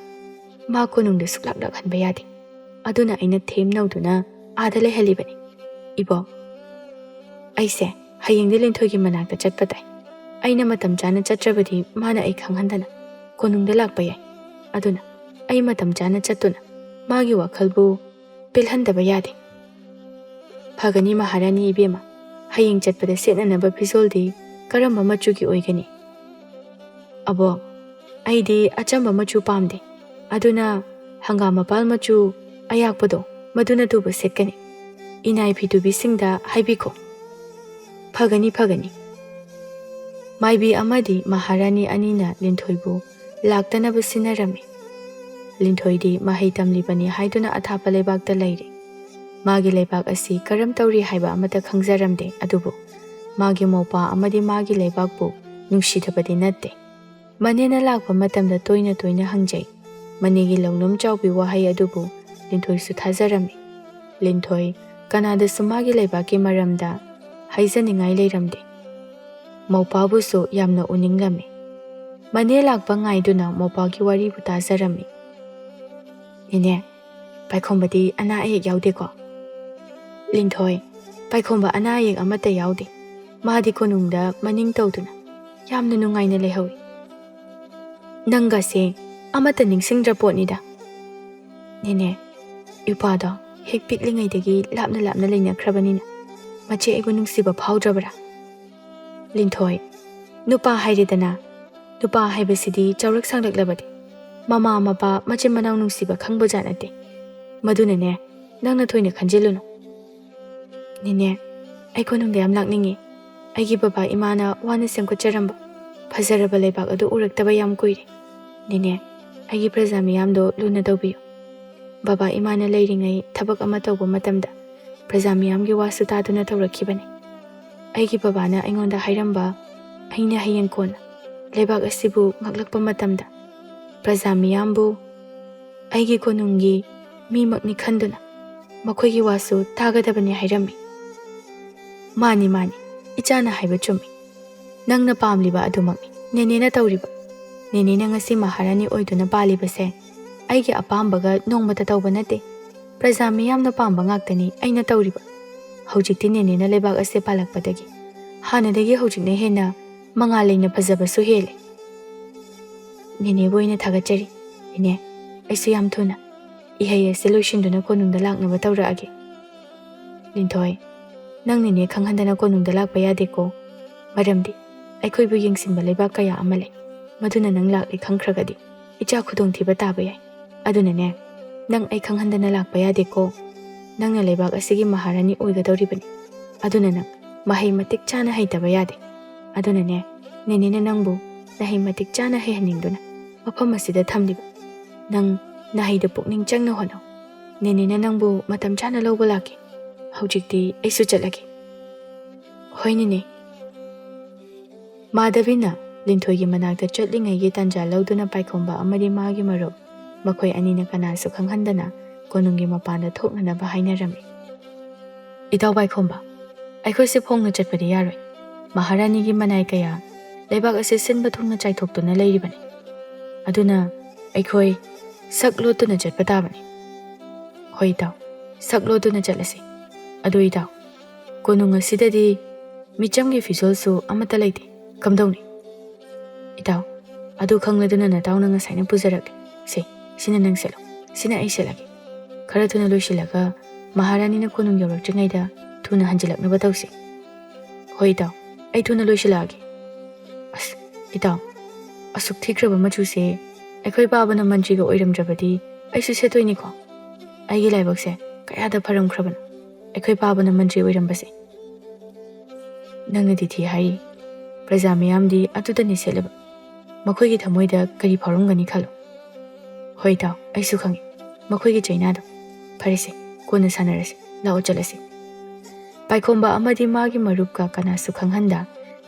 ꯃꯥ ꯀꯣꯅꯨꯡꯗ ꯁꯨꯛꯂꯥꯛ ꯂꯥꯛꯍꯟꯕ ꯌꯥꯗꯦ꯫ ꯑꯗꯨꯅ ꯑꯩꯅ ꯊꯦꯝ ꯅꯧꯗꯨꯅ ꯑꯥꯗ ꯂꯩꯍꯜꯂꯤꯕꯅꯤ꯫ ꯏꯕꯣꯛ, ꯑꯩꯁꯦ ꯍꯌꯦꯡꯗꯤ ꯂꯤꯟꯊꯣꯏꯒꯤ ꯃꯅꯥꯛꯇ ꯆꯠꯄ ꯇꯥꯏ꯫ ꯑꯩꯅ ꯃꯇꯝ ꯆꯥꯅ ꯆꯠꯇ꯭ꯔꯕꯗꯤ ꯃꯥꯅ ꯑꯩ ꯈꯪꯍꯟꯗꯅ ꯀꯣꯅꯨꯡꯗ ꯂꯥꯛꯄ ꯌꯥꯏ꯫ ꯑꯗꯨꯅ ꯑꯩ ꯃꯇꯝ ꯆꯥꯅ ꯆꯠꯇꯨꯅ ꯃꯥꯒꯤ ꯋꯥꯈꯜꯕꯨ ꯄꯦꯜꯍꯟꯗꯕ ꯌꯥꯗꯦ꯫ ꯐꯒꯅꯤ ꯃꯍꯥꯔꯥꯅꯤ ꯏꯕꯦꯝꯃ, ꯍꯌꯦꯡ ꯆꯠꯄꯗ ꯁꯦꯠꯅꯅꯕ ꯐꯤꯖꯣꯜꯗꯤ ꯀꯔꯝꯕ ꯃꯆꯨꯒꯤ ꯑꯣꯏꯒꯅꯤ? ꯑꯕꯣꯛ, ꯑꯩꯗꯤ ꯑꯆꯝꯕ ꯃꯆꯨ ꯄꯥꯝꯗꯦ꯫ ꯑꯗꯨꯅ ꯍꯪꯒꯥꯝ ꯃꯄꯥꯜ ꯃꯆꯨ ꯑꯌꯥꯛꯄꯗꯣ, ꯃꯗꯨꯅ ꯇꯨꯕ ꯁꯦꯠꯀꯅꯤ꯫ ꯏꯅꯥꯏ ꯐꯤ ꯇꯨꯕꯤꯁꯤꯡꯗ ꯍꯥꯏꯕꯤꯈꯣ꯫ ꯐꯒꯅꯤ, ꯐꯒꯅꯤ꯫ ꯃꯥꯏꯕꯤ ꯑꯃꯗꯤ ꯃꯍꯥꯔꯥꯅꯤ ꯑꯅꯤꯅ ꯂꯤꯟꯊꯣꯏꯕꯨ ꯂꯥꯛꯇꯅꯕ ꯁꯤꯟꯅꯔꯝꯃꯤ꯫ ꯂꯤꯟꯊꯣꯏꯗꯤ ꯃꯍꯩ ꯇꯝꯂꯤꯕꯅꯤ ꯍꯥꯏꯗꯨꯅ ꯑꯊꯥꯞꯄ ꯂꯩꯕꯥꯛꯇ ꯂꯩꯔꯦ꯫ ꯃꯥꯒꯤ ꯂꯩꯕꯥꯛ ꯑꯁꯤ ꯀꯔꯝ ꯇꯧꯔꯤ ꯍꯥꯏꯕ ꯑꯃꯠꯇ ꯈꯪꯖꯔꯝꯗꯦ꯫ ꯑꯗꯨꯕꯨ ꯃꯥꯒꯤ ꯃꯧꯄ꯭ꯋꯥ ꯑꯃꯗꯤ ꯃꯥꯒꯤ ꯂꯩꯕꯥꯛꯄꯨ ꯅꯨꯡꯁꯤꯗꯕꯗꯤ ꯅꯠꯇꯦ꯫ ꯃꯅꯦꯅ ꯂꯥꯛꯄ ꯃꯇꯝꯗ ꯇꯣꯏꯅ ꯇꯣꯏꯅ ꯍꯪꯖꯩ꯫ ꯃꯅꯦꯒꯤ ꯂꯧꯅꯝ ꯆꯥꯎꯕꯤ ꯋꯥꯍꯩ ꯑꯗꯨꯕꯨ ꯂꯤꯟꯊꯣꯏꯁꯨ ꯊꯥꯖꯔꯝꯃꯤ꯫ ꯂꯤꯟꯊꯣꯏ ꯀꯅꯥꯗꯁꯨ ꯃꯥꯒꯤ ꯂꯩꯕꯥꯛꯀꯤ ꯃꯔꯝꯗ ꯍꯥꯏꯖꯅꯤꯡꯉꯥꯏ ꯂꯩꯔꯝꯗꯦ꯫ ꯃꯧꯄꯥꯕꯨꯁꯨ ꯌꯥꯝꯅ ꯎꯅꯤꯡꯂꯝꯃꯤ꯫ ꯃꯅꯦ ꯂꯥꯛꯄ ꯉꯥꯏꯗꯨꯅ ꯃꯧꯄꯥꯒꯤ ꯋꯥꯔꯤꯕꯨ ꯇꯥꯖꯔꯝꯃꯤ꯫ "ꯅꯦꯅꯦ, ꯄꯥꯏꯈꯣꯝꯕꯗꯤ ꯑꯅꯥ ꯑꯌꯦꯛ ꯌꯥꯎꯗꯦꯀꯣ?" "ꯂꯤꯟꯊꯣꯏ, ꯄꯥꯏꯈꯣꯝꯕ ꯑꯅꯥ ꯑꯌꯦꯛ ꯑꯃꯠꯇ ꯌꯥꯎꯗꯦ꯫ ꯃꯥꯗꯤ ꯀꯣꯅꯨꯡꯗ ꯃꯅꯤꯡ ꯇꯧꯗꯨꯅ ꯌꯥꯝꯅ ꯅꯨꯡꯉꯥꯏꯅ ꯂꯩꯍꯧꯏ꯫ ꯅꯪꯒꯁꯦ ꯑꯃꯠꯇ ꯅꯤꯡꯁꯤꯡꯗ꯭ꯔ ꯄꯣꯠꯅꯤꯗ꯫ ꯅꯦꯅꯦ, ꯏꯄꯥꯗꯣ ꯍꯦꯛ ꯄꯤꯛꯂꯤꯉꯩꯗꯒꯤ ꯂꯥꯞꯅ ꯂꯥꯞꯅ ꯂꯩꯅꯈ꯭ꯔꯕꯅꯤꯅ ꯃꯆꯦ ꯑꯩꯕꯨ ꯅꯨꯡꯁꯤꯕ ꯐꯥꯎꯗ꯭ꯔꯕꯔꯥ? ꯂꯤꯟꯊꯣꯏ, ꯅꯨꯄꯥ ꯍꯥꯏꯔꯦꯗꯅ, ꯅꯨꯄꯥ ꯍꯥꯏꯕꯁꯤꯗꯤ ꯆꯥꯎꯔꯛ ꯁꯥꯡꯂꯛꯂꯕꯗꯤ ꯃꯃꯥ ꯃꯄꯥ ꯃꯆꯤꯟ ꯃꯅꯥꯎ ꯅꯨꯡꯁꯤꯕ ꯈꯪꯕꯖꯥꯠ ꯅꯠꯇꯦ꯫ ꯃꯗꯨꯅꯅꯦ, ꯅꯪꯅ ꯊꯣꯏꯅ ꯈꯟꯖꯤꯜꯂꯨꯅꯨ꯫ ꯅꯦꯅꯦ, ꯑꯩ ꯀꯣꯅꯨꯡꯗ ꯌꯥꯝ ꯂꯥꯛꯅꯤꯡꯉꯤ꯫ ꯑꯩꯒꯤ ꯕꯕꯥ ꯏꯃꯥꯅ ꯋꯥꯅ ꯁꯦꯝꯒꯠꯆꯔꯝꯕ ꯐꯖꯔꯕ ꯂꯩꯕꯥꯛ ꯑꯗꯨ ꯎꯔꯛꯇꯕ ꯌꯥꯝ ꯀꯨꯏꯔꯦ꯫ ꯅꯦꯅꯦ, ꯑꯩꯒꯤ ꯄ꯭ꯔꯖꯥ ꯃꯤꯌꯥꯝꯗꯣ ꯂꯨꯅ ꯇꯧꯕꯤꯌꯨ꯫ ꯕꯕꯥ ꯏꯃꯥꯅ ꯂꯩꯔꯤꯉꯩ ꯊꯕꯛ ꯑꯃ ꯇꯧꯕ ꯃꯇꯝꯗ ꯄ꯭ꯔꯖꯥ ꯃꯤꯌꯥꯝꯒꯤ ꯋꯥꯁꯨ ꯇꯥꯗꯨꯅ ꯇꯧꯔꯛꯈꯤꯕꯅꯤ꯫ ꯑꯩꯒꯤ ꯕꯕꯥꯅ ꯑꯩꯉꯣꯟꯗ ꯍꯥꯏꯔꯝꯕ, ꯑꯩꯅ ꯍꯌꯦꯡ ꯀꯣꯟꯅ ꯂꯩꯕꯥꯛ ꯑꯁꯤꯕꯨ ꯉꯥꯛꯂꯛꯄ ꯃꯇꯝꯗ ꯄ꯭ꯔꯖꯥ ꯃꯤꯌꯥꯝꯕꯨ ꯑꯩꯒꯤ ꯀꯣꯅꯨꯡꯒꯤ ꯃꯤꯃꯛꯅꯤ ꯈꯟꯗꯨꯅ ꯃꯈꯣꯏꯒꯤ ꯋꯥꯁꯨ ꯇꯥꯒꯗꯕꯅꯤ ꯍꯥꯏꯔꯝꯃꯤ꯫ ꯃꯥꯅꯤ, ꯃꯥꯅꯤ, ꯏꯆꯥꯅ ꯍꯥꯏꯕ ꯆꯨꯝꯃꯤ꯫ ꯅꯪꯅ ꯄꯥꯝꯂꯤꯕ ꯑꯗꯨꯃꯛꯅꯤ ꯅꯦꯅꯦꯅ ꯇꯧꯔꯤꯕ꯫ ꯅꯦꯅꯦꯅ ꯉꯁꯤ ꯃꯍꯥꯔꯥꯅꯤ ꯑꯣꯏꯗꯨꯅ ꯄꯥꯜꯂꯤꯕꯁꯦ ꯑꯩꯒꯤ ꯑꯄꯥꯝꯕꯒ ꯅꯣꯡꯃꯇ ꯇꯧꯕ ꯅꯠꯇꯦ꯫ ꯄ꯭ꯔꯖꯥ ꯃꯤꯌꯥꯝꯅ ꯄꯥꯝꯕ ꯉꯥꯛꯇꯅꯤ ꯑꯩꯅ ꯇꯧꯔꯤꯕ꯫ ꯍꯧꯖꯤꯛꯇꯤ ꯅꯦꯅꯦꯅ ꯂꯩꯕꯥꯛ ꯑꯁꯦ ꯄꯥꯜꯂꯛꯄꯗꯒꯤ ꯍꯥꯟꯅꯗꯒꯤ ꯍꯧꯖꯤꯛꯅ ꯍꯦꯟꯅ ꯃꯉꯥꯜ ꯂꯩꯅ ꯐꯖꯕꯁꯨ ꯍꯦꯜꯂꯦ꯫ ꯅꯦꯅꯦꯕꯨ ꯑꯩꯅ ꯊꯥꯒꯠꯆꯔꯤ꯫ ꯅꯦꯅꯦ, ꯑꯩꯁꯨ ꯌꯥꯝ ꯊꯨꯅ ꯏꯍꯩ ꯑꯁꯤ ꯂꯣꯏꯁꯤꯟꯗꯨꯅ ꯀꯣꯅꯨꯡꯗ ꯂꯥꯛꯅꯕ ꯇꯧꯔꯛꯑꯒꯦ꯫ ꯂꯤꯟꯊꯣꯏ, ꯅꯪ ꯅꯦꯅꯦ ꯈꯪꯍꯟꯗꯅ ꯀꯣꯅꯨꯡꯗ ꯂꯥꯛꯄ ꯌꯥꯗꯦꯀꯣ꯫ ꯃꯔꯝꯗꯤ ꯑꯩꯈꯣꯏꯕꯨ ꯌꯦꯡꯁꯤꯟꯕ ꯂꯩꯕꯥꯛ ꯀꯌꯥ ꯑꯃ ꯂꯩ꯫ ꯃꯗꯨꯅ ꯅꯪ ꯂꯥꯛꯂꯦ ꯈꯪꯈ꯭ꯔꯒꯗꯤ ꯏꯆꯥ ꯈꯨꯗꯣꯡꯊꯤꯕ ꯇꯥꯕ ꯌꯥꯏ꯫ ꯑꯗꯨꯅꯅꯦ, ꯅꯪ ꯑꯩ ꯈꯪꯍꯟꯗꯅ ꯂꯥꯛꯄ ꯌꯥꯗꯦꯀꯣ꯫ ꯅꯪꯅ ꯂꯩꯕꯥꯛ ꯑꯁꯤꯒꯤ ꯃꯍꯥꯔꯥꯅꯤ ꯑꯣꯏꯒꯗꯧꯔꯤꯕꯅꯤ꯫ ꯑꯗꯨꯅ ꯅꯪ ꯃꯍꯩ ꯃꯇꯤꯛ ꯆꯥꯅ ꯍꯩꯇꯕ ꯌꯥꯗꯦ꯫ ꯑꯗꯨꯅꯅꯦ, ꯅꯦꯅꯦꯅ ꯅꯪꯕꯨ ꯅꯍꯩ ꯃꯇꯤꯛ ꯆꯥꯅ ꯍꯩꯍꯟꯅꯤꯡꯗꯨꯅ ꯃꯐꯝ ꯑꯁꯤꯗ ꯊꯝꯂꯤꯕ꯫ ꯅꯪ ꯅꯍꯩꯗ ꯄꯨꯛꯅꯤꯡ ꯆꯪꯅ ꯍꯣꯠꯅꯧ꯫ ꯅꯦꯅꯦꯅ ꯅꯪꯕꯨ ꯃꯇꯝ ꯆꯥꯅ ꯂꯧꯕ ꯂꯥꯛꯀꯦ꯫ ꯍꯧꯖꯤꯛꯇꯤ ꯑꯩꯁꯨ ꯆꯠꯂꯒꯦ꯫ ꯍꯣꯏ ꯅꯦꯅꯦ꯫ ꯃꯥꯙꯕꯤꯅ ꯂꯤꯟꯊꯣꯏꯒꯤ ꯃꯅꯥꯛꯇ ꯆꯠꯂꯤꯉꯩꯒꯤ ꯇꯥꯟꯖꯥ ꯂꯧꯗꯨꯅ ꯄꯥꯏꯈꯣꯝꯕ ꯑꯃꯗꯤ ꯃꯥꯒꯤ ꯃꯔꯨꯞ ꯃꯈꯣꯏ ꯑꯅꯤꯅ ꯀꯅꯥꯁꯨ ꯈꯪꯍꯟꯗꯅ ꯀꯣꯅꯨꯡꯒꯤ ꯃꯄꯥꯟꯗ ꯊꯣꯛꯅꯅꯕ ꯍꯥꯏꯅꯔꯝꯃꯤ꯫ ꯏꯇꯥꯎ ꯄꯥꯏꯈꯣꯝꯕ, ꯑꯩꯈꯣꯏꯁꯦ ꯐꯣꯡꯅ ꯆꯠꯄꯗꯤ ꯌꯥꯔꯣꯏ꯫ ꯃꯍꯥꯔꯥꯅꯤꯒꯤ ꯃꯅꯥꯏ ꯀꯌꯥ ꯂꯩꯕꯥꯛ ꯑꯁꯤ ꯁꯤꯟꯕ ꯊꯨꯡꯅ ꯆꯥꯏꯊꯣꯛꯇꯨꯅ ꯂꯩꯔꯤꯕꯅꯤ꯫ ꯑꯗꯨꯅ ꯑꯩꯈꯣꯏ ꯁꯛ ꯂꯣꯠꯇꯨꯅ ꯆꯠꯄ ꯇꯥꯕꯅꯤ꯫ ꯍꯣꯏ ꯏꯇꯥꯎ, ꯁꯛ ꯂꯣꯠꯇꯨꯅ ꯆꯠꯂꯁꯤ꯫ ꯑꯗꯨ ꯏꯇꯥꯎ, ꯀꯣꯅꯨꯡ ꯑꯁꯤꯗꯗꯤ ꯃꯤꯆꯝꯒꯤ ꯐꯤꯖꯣꯜꯁꯨ ꯑꯃꯠꯇ ꯂꯩꯇꯦ꯫ ꯀꯝꯗꯧꯅꯤ? ꯏꯇꯥꯎ, ꯑꯗꯨ ꯈꯪꯂꯗꯨꯅ ꯅꯇꯥꯎꯅ ꯉꯁꯥꯏꯅ ꯄꯨꯖꯔꯛꯂꯦ꯫ ꯁꯦ, ꯁꯤꯅ ꯅꯪ ꯁꯦꯠꯂꯣ, ꯁꯤꯅ ꯑꯩ ꯁꯦꯠꯂꯒꯦ꯫ ꯈꯔ ꯊꯨꯅ ꯂꯣꯏꯁꯤꯜꯂꯒ ꯃꯍꯥꯔꯥꯅꯤꯅ ꯀꯣꯅꯨꯡ ꯌꯧꯔꯛꯇ꯭ꯔꯤꯉꯩꯗ ꯊꯨꯅ ꯍꯟꯖꯤꯜꯂꯛꯅꯕ ꯇꯧꯁꯤ꯫ ꯍꯣꯏ ꯏꯇꯥꯎ, ꯑꯩ ꯊꯨꯅ ꯂꯣꯏꯁꯤꯜꯂꯛꯑꯒꯦ꯫ ꯑꯁ, ꯏꯇꯥꯎ, ꯑꯁꯨꯛ ꯊꯤꯈ꯭ꯔꯕ ꯃꯆꯨꯁꯦ ꯑꯩꯈꯣꯏ ꯄꯥꯕꯅ ꯃꯟꯇ꯭ꯔꯤꯒ ꯑꯣꯏꯔꯝꯗ꯭ꯔꯕꯗꯤ ꯑꯩꯁꯨ ꯁꯦꯠꯇꯣꯏꯅꯤꯀꯣ꯫ ꯑꯩꯒꯤ ꯂꯥꯏꯕꯛꯁꯦ ꯀꯌꯥꯗ ꯐꯔꯝꯈ꯭ꯔꯕꯅꯣ ꯑꯩꯈꯣꯏ ꯄꯥꯕꯅ ꯃꯟꯇ꯭ꯔꯤ ꯑꯣꯏꯔꯝꯕꯁꯦ꯫ ꯅꯪꯅꯗꯤ ꯊꯤ ꯍꯥꯏꯔꯤ, ꯄ꯭ꯔꯖꯥ ꯃꯤꯌꯥꯝꯗꯤ ꯑꯗꯨꯗꯅꯤ ꯁꯦꯠꯂꯤꯕ꯫ ꯃꯈꯣꯏꯒꯤ ꯊꯃꯣꯏꯗ ꯀꯔꯤ ꯐꯥꯎꯔꯝꯒꯅꯤ ꯈꯜꯂꯣ꯫ ꯍꯣꯏ ꯏꯇꯥꯎ, ꯑꯩꯁꯨ ꯈꯪꯉꯤ ꯃꯈꯣꯏꯒꯤ ꯆꯩꯅꯥꯗꯣ꯫ ꯐꯔꯦꯁꯦ, ꯀꯣꯟꯅ ꯁꯥꯟꯅꯔꯁꯤ꯫ ꯂꯥꯛꯑꯣ ꯆꯠꯂꯁꯤ꯫ ꯄꯥꯏꯈꯣꯝꯕ ꯑꯃꯗꯤ ꯃꯥꯒꯤ ꯃꯔꯨꯞꯀ ꯀꯅꯥꯁꯨ ꯈꯪꯍꯟꯗ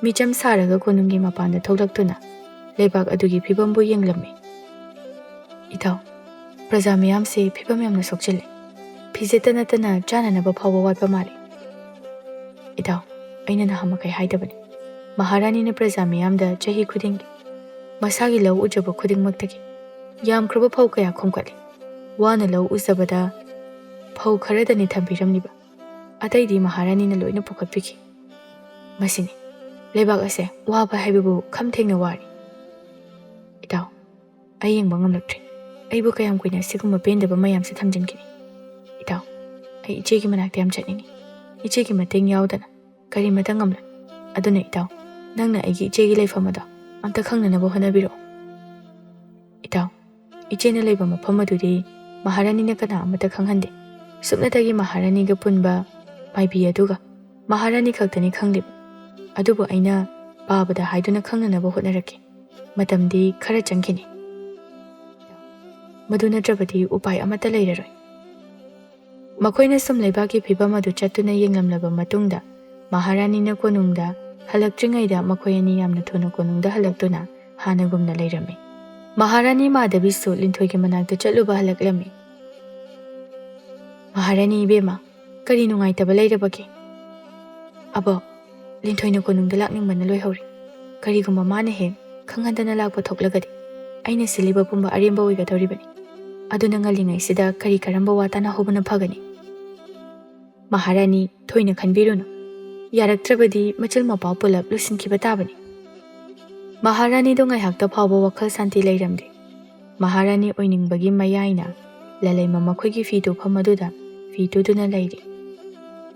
ꯃꯤꯆꯝ ꯁꯥꯔꯒ ꯀꯣꯅꯨꯡꯒꯤ ꯃꯄꯥꯟꯗ ꯊꯣꯛꯂꯛꯇꯨꯅ ꯂꯩꯕꯥꯛ ꯑꯗꯨꯒꯤ ꯐꯤꯕꯝꯕꯨ ꯌꯦꯡꯂꯝꯃꯤ꯫ ꯏꯇꯥꯎ, ꯄ꯭ꯔꯖꯥ ꯃꯤꯌꯥꯝꯁꯦ ꯐꯤꯕꯝ ꯌꯥꯝꯅ ꯁꯣꯛꯆꯤꯜꯂꯦ꯫ ꯐꯤꯖꯦꯠꯇ ꯅꯠꯇꯅ ꯆꯥꯅꯅꯕ ꯐꯥꯎꯕ ꯋꯥꯠꯄ ꯃꯥꯜꯂꯦ꯫ ꯏꯇꯥꯎ, ꯑꯩꯅ ꯅꯍꯥꯟꯃꯈꯩ ꯍꯥꯏꯗꯕꯅꯤ, ꯃꯍꯥꯔꯥꯅꯤꯅ ꯄ꯭ꯔꯖꯥ ꯃꯤꯌꯥꯝꯗ ꯆꯍꯤ ꯈꯨꯗꯤꯡꯒꯤ ꯃꯁꯥꯒꯤ ꯂꯧ ꯎꯖꯕ ꯈꯨꯗꯤꯡꯃꯛꯇꯒꯤ ꯌꯥꯝꯈ꯭ꯔꯕ ꯐꯧ ꯀꯌꯥ ꯈꯣꯝꯒꯠꯂꯤ꯫ ꯋꯥꯅ ꯂꯧ ꯎꯖꯕꯗ ꯐꯧ ꯈꯔꯗꯅꯤ ꯊꯝꯕꯤꯔꯝꯂꯤꯕ, ꯑꯇꯩꯗꯤ ꯃꯍꯥꯔꯥꯅꯤꯅ ꯂꯣꯏꯅ ꯄꯨꯈꯠꯄꯤꯈꯤ꯫ ꯃꯁꯤꯅꯤ ꯂꯩꯕꯥꯛ ꯑꯁꯦ ꯋꯥꯕ ꯍꯥꯏꯕꯕꯨ ꯈꯝ ꯊꯦꯡꯅ ꯋꯥꯔꯤ꯫ ꯏꯇꯥꯎ, ꯑꯩ ꯌꯦꯡꯕ ꯉꯝꯂꯛꯇ꯭ꯔꯦ꯫ ꯑꯩꯕꯨ ꯀꯌꯥꯝ ꯀꯨꯏꯅ ꯁꯤꯒꯨꯝꯕ ꯄꯦꯟꯗꯕ ꯃꯌꯥꯝꯁꯦ ꯊꯝꯖꯤꯟꯈꯤꯅꯤ? ꯏꯇꯥꯎ, ꯑꯩ ꯏꯆꯦꯒꯤ ꯃꯅꯥꯛꯇ ꯌꯥꯝ ꯆꯠꯅꯤꯡꯉꯤ꯫ ꯏꯆꯦꯒꯤ ꯃꯇꯦꯡ ꯌꯥꯎꯗꯅ ꯀꯔꯤꯃꯇ ꯉꯝꯂꯣꯏ꯫ ꯑꯗꯨꯅ ꯏꯇꯥꯎ, ꯅꯪꯅ ꯑꯩꯒꯤ ꯏꯆꯦꯒꯤ ꯂꯩꯐꯝ ꯑꯗꯣ ꯑꯝꯇ ꯈꯪꯅꯅꯕ ꯍꯣꯠꯅꯕꯤꯔꯛꯑꯣ꯫ ꯏꯇꯥꯎ, ꯏꯆꯦꯅ ꯂꯩꯕ ꯃꯐꯝ ꯑꯗꯨꯗꯤ ꯃꯍꯥꯔꯥꯅꯤꯅ ꯀꯅꯥ ꯑꯃꯠꯇ ꯈꯪꯍꯟꯗꯦ꯫ ꯁꯨꯞꯅꯇꯒꯤ ꯃꯍꯥꯔꯥꯅꯤꯒ ꯄꯨꯟꯕ ꯃꯥꯏꯕꯤ ꯑꯗꯨꯒ ꯃꯍꯥꯔꯥꯅꯤ ꯈꯛꯇꯅꯤ ꯈꯪꯂꯤꯕ꯫ ꯑꯗꯨꯕꯨ ꯑꯩꯅ ꯄꯥꯕꯗ ꯍꯥꯏꯗꯨꯅ ꯈꯪꯅꯅꯕ ꯍꯣꯠꯅꯔꯛꯀꯦ꯫ ꯃꯇꯝꯗꯤ ꯈꯔ ꯆꯪꯈꯤꯅꯤ꯫ ꯃꯗꯨ ꯅꯠꯇ꯭ꯔꯕꯗꯤ ꯎꯄꯥꯏ ꯑꯃꯠꯇ ꯂꯩꯔꯔꯣꯏ꯫ ꯃꯈꯣꯏꯅ ꯁꯨꯝ ꯂꯩꯕꯥꯛꯀꯤ ꯐꯤꯕꯝ ꯑꯗꯨ ꯆꯠꯇꯨꯅ ꯌꯦꯡꯂꯝꯂꯕ ꯃꯇꯨꯡꯗ ꯃꯍꯥꯔꯥꯅꯤꯅ ꯀꯣꯅꯨꯡꯗ ꯍꯜꯂꯛꯇ꯭ꯔꯤꯉꯩꯗ ꯃꯈꯣꯏ ꯑꯅꯤ ꯌꯥꯝꯅ ꯊꯨꯅ ꯀꯣꯅꯨꯡꯗ ꯍꯜꯂꯛꯇꯨꯅ ꯍꯥꯟꯅꯒꯨꯝꯅ ꯂꯩꯔꯝꯃꯤ꯫ ꯃꯍꯥꯔꯥꯅꯤ ꯃꯥꯙꯕꯤꯁꯨ ꯂꯤꯟꯊꯣꯏꯒꯤ ꯃꯅꯥꯛꯇ ꯆꯠꯂꯨꯕ ꯍꯜꯂꯛꯂꯝꯃꯤ꯫ "ꯃꯍꯥꯔꯥꯅꯤ ꯏꯕꯦꯝꯃ, ꯀꯔꯤ ꯅꯨꯡꯉꯥꯏꯇꯕ ꯂꯩꯔꯕꯒꯦ?" "ꯑꯕꯣ, ꯂꯤꯟꯊꯣꯏꯅ ꯀꯣꯅꯨꯡꯗ ꯂꯥꯛꯅꯤꯡꯕꯅ ꯂꯣꯏꯍꯧꯔꯦ꯫ ꯀꯔꯤꯒꯨꯝꯕ ꯃꯥꯅ ꯍꯦꯛ ꯈꯪꯍꯟꯗꯅ ꯂꯥꯛꯄ ꯊꯣꯛꯂꯒꯗꯤ ꯑꯩꯅ ꯁꯤꯜꯂꯤꯕ ꯄꯨꯝꯕ ꯑꯔꯦꯝꯕ ꯑꯣꯏꯒꯗꯧꯔꯤꯕꯅꯤ꯫ ꯑꯗꯨꯅ ꯉꯜꯂꯤꯉꯩꯁꯤꯗ ꯀꯔꯤ ꯀꯔꯝꯕ ꯋꯥ ꯇꯥꯅꯍꯧꯕꯅ ꯐꯒꯅꯤ?" "ꯃꯍꯥꯔꯥꯅꯤ, ꯊꯣꯏꯅ ꯈꯟꯕꯤꯔꯨꯅꯨ꯫ ꯌꯥꯔꯛꯇ꯭ꯔꯕꯗꯤ ꯃꯆꯤꯜ ꯃꯄꯥꯎ ꯄꯨꯂꯞ ꯂꯣꯏꯁꯤꯟꯈꯤꯕ ꯇꯥꯕꯅꯤ꯫" ꯃꯍꯥꯔꯥꯅꯤꯗꯣ ꯉꯥꯏꯍꯥꯛꯇ ꯐꯥꯎꯕ ꯋꯥꯈꯜ ꯁꯥꯟꯇꯤ ꯂꯩꯔꯝꯗꯦ꯫ ꯃꯍꯥꯔꯥꯅꯤ ꯑꯣꯏꯅꯤꯡꯕꯒꯤ ꯃꯌꯥꯏꯅ ꯂꯂꯩꯃ ꯃꯈꯣꯏꯒꯤ ꯐꯤ ꯇꯨꯐꯝ ꯑꯗꯨꯗ ꯐꯤ ꯇꯨꯗꯨꯅ ꯂꯩꯔꯤ꯫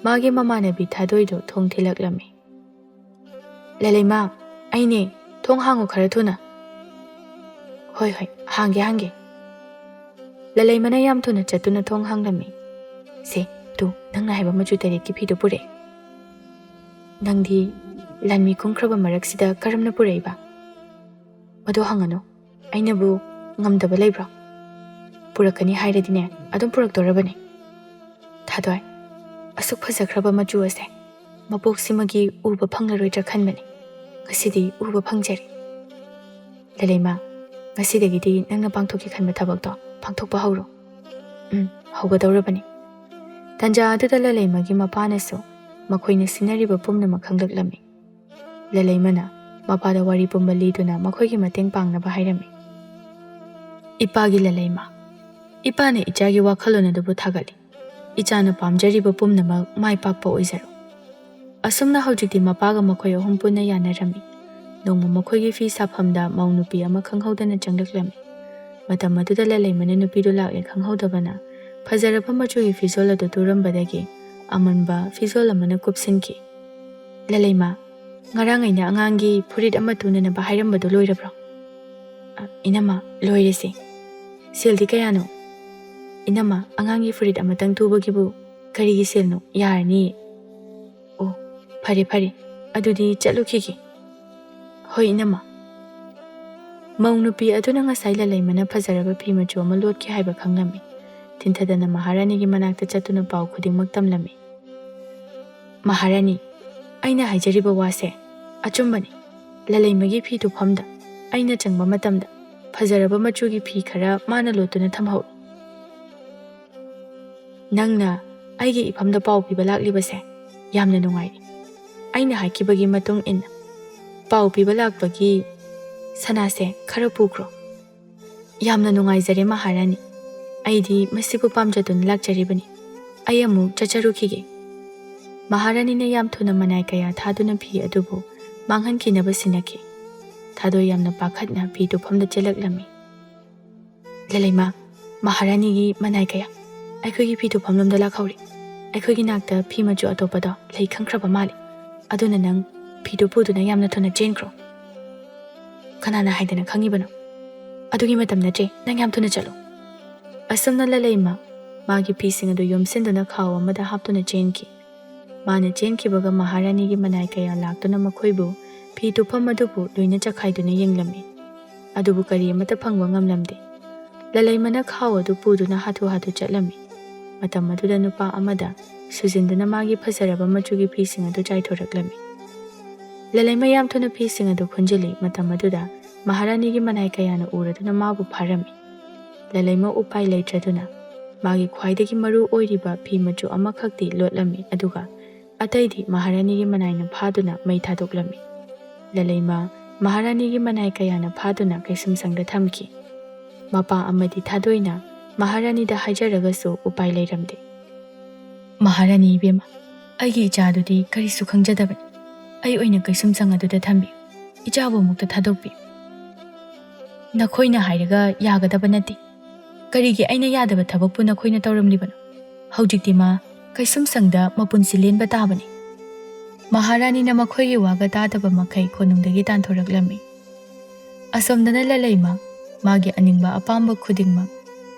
ꯃꯥꯒꯤ ꯃꯃꯥꯟꯅꯕꯤ ꯊꯥꯗꯣꯏꯗꯨ ꯊꯣꯡ ꯊꯤꯜꯂꯛꯂꯝꯃꯤ꯫ "ꯂꯂꯩꯃ, ꯑꯩꯅꯦ, ꯊꯣꯡ ꯍꯥꯡꯉꯨ ꯈꯔ ꯊꯨꯅ꯫" "ꯍꯣꯏ, ꯍꯣꯏ, ꯍꯥꯡꯒꯦ, ꯍꯥꯡꯒꯦ꯫" ꯂꯂꯩꯃꯅ ꯌꯥꯝ ꯊꯨꯅ ꯆꯠꯇꯨꯅ ꯊꯣꯡ ꯍꯥꯡꯂꯝꯃꯤ꯫ "ꯁꯦ, ꯇꯨ, ꯅꯪꯅ ꯍꯥꯏꯕ ꯃꯆꯨ ꯇꯔꯦꯠꯀꯤ ꯐꯤꯗꯨ ꯄꯨꯔꯛꯑꯦ꯫ ꯅꯪꯗꯤ ꯂꯥꯟꯃꯤ ꯀꯨꯝꯈ꯭ꯔꯕ ꯃꯔꯛꯁꯤꯗ ꯀꯔꯝꯅ ꯄꯨꯔꯛꯏꯕ?" "ꯃꯗꯨ ꯍꯪꯉꯅꯨ, ꯑꯩꯅꯕꯨ ꯉꯝꯗꯕ ꯂꯩꯕ꯭ꯔꯣ? ꯄꯨꯔꯛꯀꯅꯤ ꯍꯥꯏꯔꯗꯤꯅꯦ, ꯑꯗꯨꯝ ꯄꯨꯔꯛꯇꯣꯔꯕꯅꯤ꯫" "ꯊꯥꯗꯣꯏ, ꯑꯁꯨꯛ ꯐꯖꯈ꯭ꯔꯕ ꯃꯆꯨ ꯑꯁꯦ ꯃꯄꯣꯛꯁꯤꯃꯒꯤ ꯎꯕ ꯐꯪꯂꯔꯣꯏꯗ꯭ꯔꯥ ꯈꯟꯕꯅꯤ꯫ ꯉꯁꯤꯗꯤ ꯎꯕ ꯐꯪꯖꯔꯦ꯫ ꯂꯂꯩꯃ, ꯉꯁꯤꯗꯒꯤꯗꯤ ꯅꯪꯅ ꯄꯥꯡꯊꯣꯛꯀꯦ ꯈꯟꯕ ꯊꯕꯛꯇꯣ ꯄꯥꯡꯊꯣꯛꯄ ꯍꯧꯔꯣ꯫" "ꯎꯝ, ꯍꯧꯒꯗꯧꯔꯕꯅꯤ꯫" ꯇꯟꯖꯥ ꯑꯗꯨꯗ ꯂꯂꯩꯃꯒꯤ ꯃꯄꯥꯅꯁꯨ ꯃꯈꯣꯏꯅ ꯁꯤꯟꯅꯔꯤꯕ ꯄꯨꯝꯅꯃꯛ ꯈꯪꯂꯛꯂꯝꯃꯤ꯫ ꯂꯂꯩꯃꯅ ꯃꯄꯥꯗ ꯋꯥꯔꯤ ꯄꯨꯝꯕ ꯂꯤꯗꯨꯅ ꯃꯈꯣꯏꯒꯤ ꯃꯇꯦꯡ ꯄꯥꯡꯅꯕ ꯍꯥꯏꯔꯝꯃꯤ꯫ "ꯏꯄꯥꯒꯤ ꯂꯂꯩꯃ, ꯏꯄꯥꯅ ꯏꯆꯥꯒꯤ ꯋꯥꯈꯜꯂꯣꯟ ꯑꯗꯨꯕꯨ ꯊꯥꯒꯠꯂꯤ꯫ ꯏꯆꯥꯅ ꯄꯥꯝꯖꯔꯤꯕ ꯄꯨꯝꯅꯃꯛ ꯃꯥꯏ ꯄꯥꯛꯄ ꯑꯣꯏꯖꯔꯣ꯫" ꯑꯁꯨꯝꯅ ꯍꯧꯖꯤꯛꯇꯤ ꯃꯄꯥꯒ ꯃꯈꯣꯏ ꯑꯍꯨꯝ ꯄꯨꯟꯅ ꯌꯥꯅꯔꯝꯃꯤ꯫ ꯅꯣꯡꯃ ꯃꯈꯣꯏꯒꯤ ꯐꯤ ꯁꯥꯐꯝꯗ ꯃꯧ ꯅꯨꯄꯤ ꯑꯃ ꯈꯪꯍꯧꯗꯅ ꯆꯪꯂꯛꯂꯝꯃꯤ꯫ ꯃꯇꯝ ꯑꯗꯨꯗ ꯂꯂꯩꯃꯅ ꯅꯨꯄꯤꯗꯨ ꯂꯥꯛꯂꯦ ꯈꯪꯍꯧꯗꯕꯅ ꯐꯖꯔꯕ ꯃꯆꯨꯒꯤ ꯐꯤꯖꯣꯜ ꯑꯗꯨ ꯇꯨꯔꯝꯕꯗꯒꯤ ꯑꯃꯟꯕ ꯐꯤꯖꯣꯜ ꯑꯃꯅ ꯀꯨꯞꯁꯤꯟꯈꯤ꯫ "ꯂꯂꯩꯃ, ꯉꯔꯥꯡ ꯑꯩꯅ ꯑꯉꯥꯡꯒꯤ ꯐꯨꯔꯤꯠ ꯑꯃ ꯇꯨꯅꯅꯕ ꯍꯥꯏꯔꯝꯕꯗꯨ ꯂꯣꯏꯔꯕ꯭ꯔꯣ?" "ꯑ, ꯏꯅꯝꯃ, ꯂꯣꯏꯔꯦ ꯁꯦ꯫" "ꯁꯦꯜꯗꯤ ꯀꯌꯥꯅꯣ?" "ꯏꯅꯝꯃ, ꯑꯉꯥꯡꯒꯤ ꯐꯨꯔꯤꯠ ꯑꯃꯇꯪ ꯇꯨꯕꯒꯤꯕꯨ ꯀꯔꯤꯒꯤ ꯁꯦꯜꯅꯣ? ꯌꯥꯔꯅꯤꯌꯦ꯫" "ꯑꯣ, ꯐꯔꯦ, ꯐꯔꯦ꯫ ꯑꯗꯨꯗꯤ ꯆꯠꯂꯨꯈꯤꯒꯦ꯫" "ꯍꯣꯏ, ꯏꯅꯝꯃ꯫" ꯃꯧ ꯅꯨꯄꯤ ꯑꯗꯨꯅ ꯉꯁꯥꯏ ꯂꯂꯩꯃꯅ ꯐꯖꯔꯕ ꯐꯤ ꯃꯆꯨ ꯑꯃ ꯂꯣꯠꯈꯤ ꯍꯥꯏꯕ ꯈꯪꯂꯝꯃꯤ꯫ ꯊꯤꯟꯊꯗꯅ ꯃꯍꯥꯔꯥꯅꯤꯒꯤ ꯃꯅꯥꯛꯇ ꯆꯠꯇꯨꯅ ꯄꯥꯎ ꯈꯨꯗꯤꯡꯃꯛ ꯇꯝꯂꯝꯃꯤ꯫ "ꯃꯍꯥꯔꯥꯅꯤ, ꯑꯩꯅ ꯍꯥꯏꯖꯔꯤꯕ ꯋꯥꯁꯦ ꯑꯆꯨꯝꯕꯅꯤ꯫ ꯂꯂꯩꯃꯒꯤ ꯐꯤ ꯇꯨꯐꯝꯗ ꯑꯩꯅ ꯆꯪꯕ ꯃꯇꯝꯗ ꯐꯖꯔꯕ ꯃꯆꯨꯒꯤ ꯐꯤ ꯈꯔ ꯃꯥꯅ ꯂꯣꯠꯇꯨꯅ ꯊꯝꯍꯧꯏ꯫ ꯅꯪꯅ ꯑꯩꯒꯤ ꯏꯐꯝꯗ ꯄꯥꯎ ꯄꯤꯕ ꯂꯥꯛꯂꯤꯕꯁꯦ ꯌꯥꯝꯅ ꯅꯨꯡꯉꯥꯏꯔꯦ꯫ ꯑꯩꯅ ꯍꯥꯏꯈꯤꯕꯒꯤ ꯃꯇꯨꯡ ꯏꯟꯅ ꯄꯥꯎ ꯄꯤꯕ ꯂꯥꯛꯄꯒꯤ ꯁꯅꯥꯁꯦ ꯈꯔ ꯄꯨꯈ꯭ꯔꯣ꯫" "ꯌꯥꯝꯅ ꯅꯨꯡꯉꯥꯏꯖꯔꯦ ꯃꯍꯥꯔꯥꯅꯤ꯫ ꯑꯩꯗꯤ ꯃꯁꯤꯕꯨ ꯄꯥꯝꯖꯗꯨꯅ ꯂꯥꯛꯆꯔꯤꯕꯅꯤ꯫ ꯑꯩ ꯑꯃꯨꯛ ꯆꯠꯆꯔꯨꯈꯤꯒꯦ꯫" ꯃꯍꯥꯔꯥꯅꯤꯅ ꯌꯥꯝ ꯊꯨꯅ ꯃꯅꯥꯏ ꯀꯌꯥ ꯊꯥꯗꯨꯅ ꯐꯤ ꯑꯗꯨꯕꯨ ꯃꯥꯡꯍꯟꯈꯤꯅꯕ ꯁꯤꯟꯅꯈꯤ꯫ ꯊꯥꯗꯣꯏ ꯌꯥꯝꯅ ꯄꯥꯈꯠꯅ ꯐꯤ ꯇꯨꯐꯝꯗ ꯆꯦꯜꯂꯛꯂꯝꯃꯤ꯫ "ꯂꯂꯩꯃ, ꯃꯍꯥꯔꯥꯅꯤꯒꯤ ꯃꯅꯥꯏ ꯀꯌꯥ ꯑꯩꯈꯣꯏꯒꯤ ꯐꯤ ꯇꯨꯐꯝꯂꯣꯝꯗ ꯂꯥꯛꯍꯧꯔꯤ꯫ ꯑꯩꯈꯣꯏꯒꯤ ꯅꯥꯛꯇ ꯐꯤ ꯃꯆꯨ ꯑꯇꯣꯞꯄꯗꯣ ꯂꯩ ꯈꯪꯈ꯭ꯔꯕ ꯃꯥꯜꯂꯤ꯫ ꯑꯗꯨꯅ ꯅꯪ ꯐꯤꯗꯨ ꯄꯨꯗꯨꯅ ꯌꯥꯝꯅ ꯊꯨꯅ ꯆꯦꯟꯈ꯭ꯔꯣ꯫ ꯀꯅꯥꯅ ꯍꯥꯏꯗꯅ ꯈꯪꯉꯤꯕꯅꯣ? ꯑꯗꯨꯒꯤ ꯃꯇꯝ ꯅꯠꯇ꯭ꯔꯦ, ꯅꯪ ꯌꯥꯝ ꯊꯨꯅ ꯆꯠꯂꯣ꯫ ꯑꯁꯨꯝꯅ ꯂꯂꯩꯃ ꯃꯥꯒꯤ ꯐꯤꯁꯤꯡ ꯑꯗꯨ ꯌꯣꯝꯁꯤꯟꯗꯨꯅ ꯈꯥꯎ ꯑꯃꯗ ꯍꯥꯞꯇꯨꯅ ꯆꯦꯟꯈꯤ꯫ ꯃꯥꯅ ꯆꯦꯟꯈꯤꯕꯒ ꯃꯍꯥꯔꯥꯅꯤꯒꯤ ꯃꯅꯥꯏ ꯀꯌꯥ ꯂꯥꯛꯇꯨꯅ ꯃꯈꯣꯏꯕꯨ ꯐꯤ ꯇꯨꯐꯝ ꯑꯗꯨꯕꯨ ꯂꯣꯏꯅ ꯆꯈꯥꯏꯗꯨꯅ ꯌꯦꯡꯂꯝꯃꯤ꯫ ꯑꯗꯨꯕꯨ ꯀꯔꯤ ꯑꯃꯠꯇ ꯐꯪꯕ ꯉꯝꯂꯝꯗꯦ꯫ ꯂꯂꯩꯃꯅ ꯈꯥꯎ ꯑꯗꯨ ꯄꯨꯗꯨꯅ ꯍꯥꯊꯨ ꯍꯥꯊꯨ ꯆꯠꯂꯝꯃꯤ꯫ ꯃꯇꯝ ꯑꯗꯨꯗ ꯅꯨꯄꯥ ꯑꯃꯗ ꯁꯨꯖꯤꯟꯗꯨꯅ ꯃꯥꯒꯤ ꯐꯖꯔꯕ ꯃꯆꯨꯒꯤ ꯐꯤꯁꯤꯡ ꯑꯗꯨ ꯆꯥꯏꯊꯣꯔꯛꯂꯝꯃꯤ꯫ ꯂꯂꯩꯃ ꯌꯥꯝ ꯊꯨꯅ ꯐꯤꯁꯤꯡ ꯑꯗꯨ ꯈꯨꯟꯖꯤꯜꯂꯤ꯫ ꯃꯇꯝ ꯑꯗꯨꯗ ꯃꯍꯥꯔꯥꯅꯤꯒꯤ ꯃꯅꯥꯏ ꯀꯌꯥꯅ ꯎꯔꯗꯨꯅ ꯃꯥꯕꯨ ꯐꯥꯔꯝꯃꯤ꯫ ꯂꯂꯩꯃ ꯎꯄꯥꯏ ꯂꯩꯇ꯭ꯔꯗꯨꯅ ꯃꯥꯒꯤ ꯈ꯭ꯋꯥꯏꯗꯒꯤ ꯃꯔꯨ ꯑꯣꯏꯔꯤꯕ ꯐꯤ ꯃꯆꯨ ꯑꯃꯈꯛꯇꯤ ꯂꯣꯠꯂꯝꯃꯤ, ꯑꯗꯨꯒ ꯑꯇꯩꯗꯤ ꯃꯍꯥꯔꯥꯅꯤꯒꯤ ꯃꯅꯥꯏꯅ ꯐꯥꯗꯨꯅ ꯃꯩ ꯊꯥꯗꯣꯛꯂꯝꯃꯤ꯫ ꯂꯂꯩꯃ ꯃꯍꯥꯔꯥꯅꯤꯒꯤ ꯃꯅꯥꯏ ꯀꯌꯥꯅ ꯐꯥꯗꯨꯅ ꯀꯩꯁꯨꯝꯁꯪꯗ ꯊꯝꯈꯤ꯫ ꯃꯄꯥ ꯑꯃꯗꯤ ꯊꯥꯗꯣꯏꯅ ꯃꯍꯥꯔꯥꯅꯤꯗ ꯍꯥꯏꯖꯔꯒꯁꯨ ꯎꯄꯥꯏ ꯂꯩꯔꯝꯗꯦ꯫ "ꯃꯍꯥꯔꯥꯅꯤ ꯏꯕꯦꯝꯃ, ꯑꯩꯒꯤ ꯏꯆꯥꯗꯨꯗꯤ ꯀꯔꯤꯁꯨ ꯈꯪꯖꯗꯕꯅꯤ꯫ ꯑꯩ ꯑꯣꯏꯅ ꯀꯩꯁꯨꯝꯁꯪ ꯑꯗꯨꯗ ꯊꯝꯕꯤꯌꯨ꯫ ꯏꯆꯥꯕꯨ ꯑꯃꯨꯛꯇ ꯊꯥꯗꯣꯛꯄꯤꯌꯨ꯫ ꯅꯈꯣꯏꯅ ꯍꯥꯏꯔꯒ ꯌꯥꯒꯗꯕ ꯅꯠꯇꯦ꯫ ꯀꯔꯤꯒꯤ ꯑꯩꯅ ꯌꯥꯗꯕ ꯊꯕꯛꯄꯨ ꯅꯈꯣꯏꯅ ꯇꯧꯔꯝꯂꯤꯕꯅꯣ? ꯍꯧꯖꯤꯛꯇꯤ ꯃꯥ ꯀꯩꯁꯨꯝꯁꯪꯗ ꯃꯄꯨꯟꯁꯤ ꯂꯦꯟꯕ ꯇꯥꯕꯅꯤ꯫" ꯃꯍꯥꯔꯥꯅꯤꯅ ꯃꯈꯣꯏꯒꯤ ꯋꯥꯒ ꯇꯥꯗꯕ ꯃꯈꯩ ꯀꯣꯅꯨꯡꯗꯒꯤ ꯇꯥꯟꯊꯣꯔꯛꯂꯝꯃꯤ꯫ ꯑꯁꯣꯝꯗꯅ ꯂꯂꯩꯃ ꯃꯥꯒꯤ ꯑꯅꯤꯡꯕ ꯑꯄꯥꯝꯕ ꯈꯨꯗꯤꯡꯃꯛ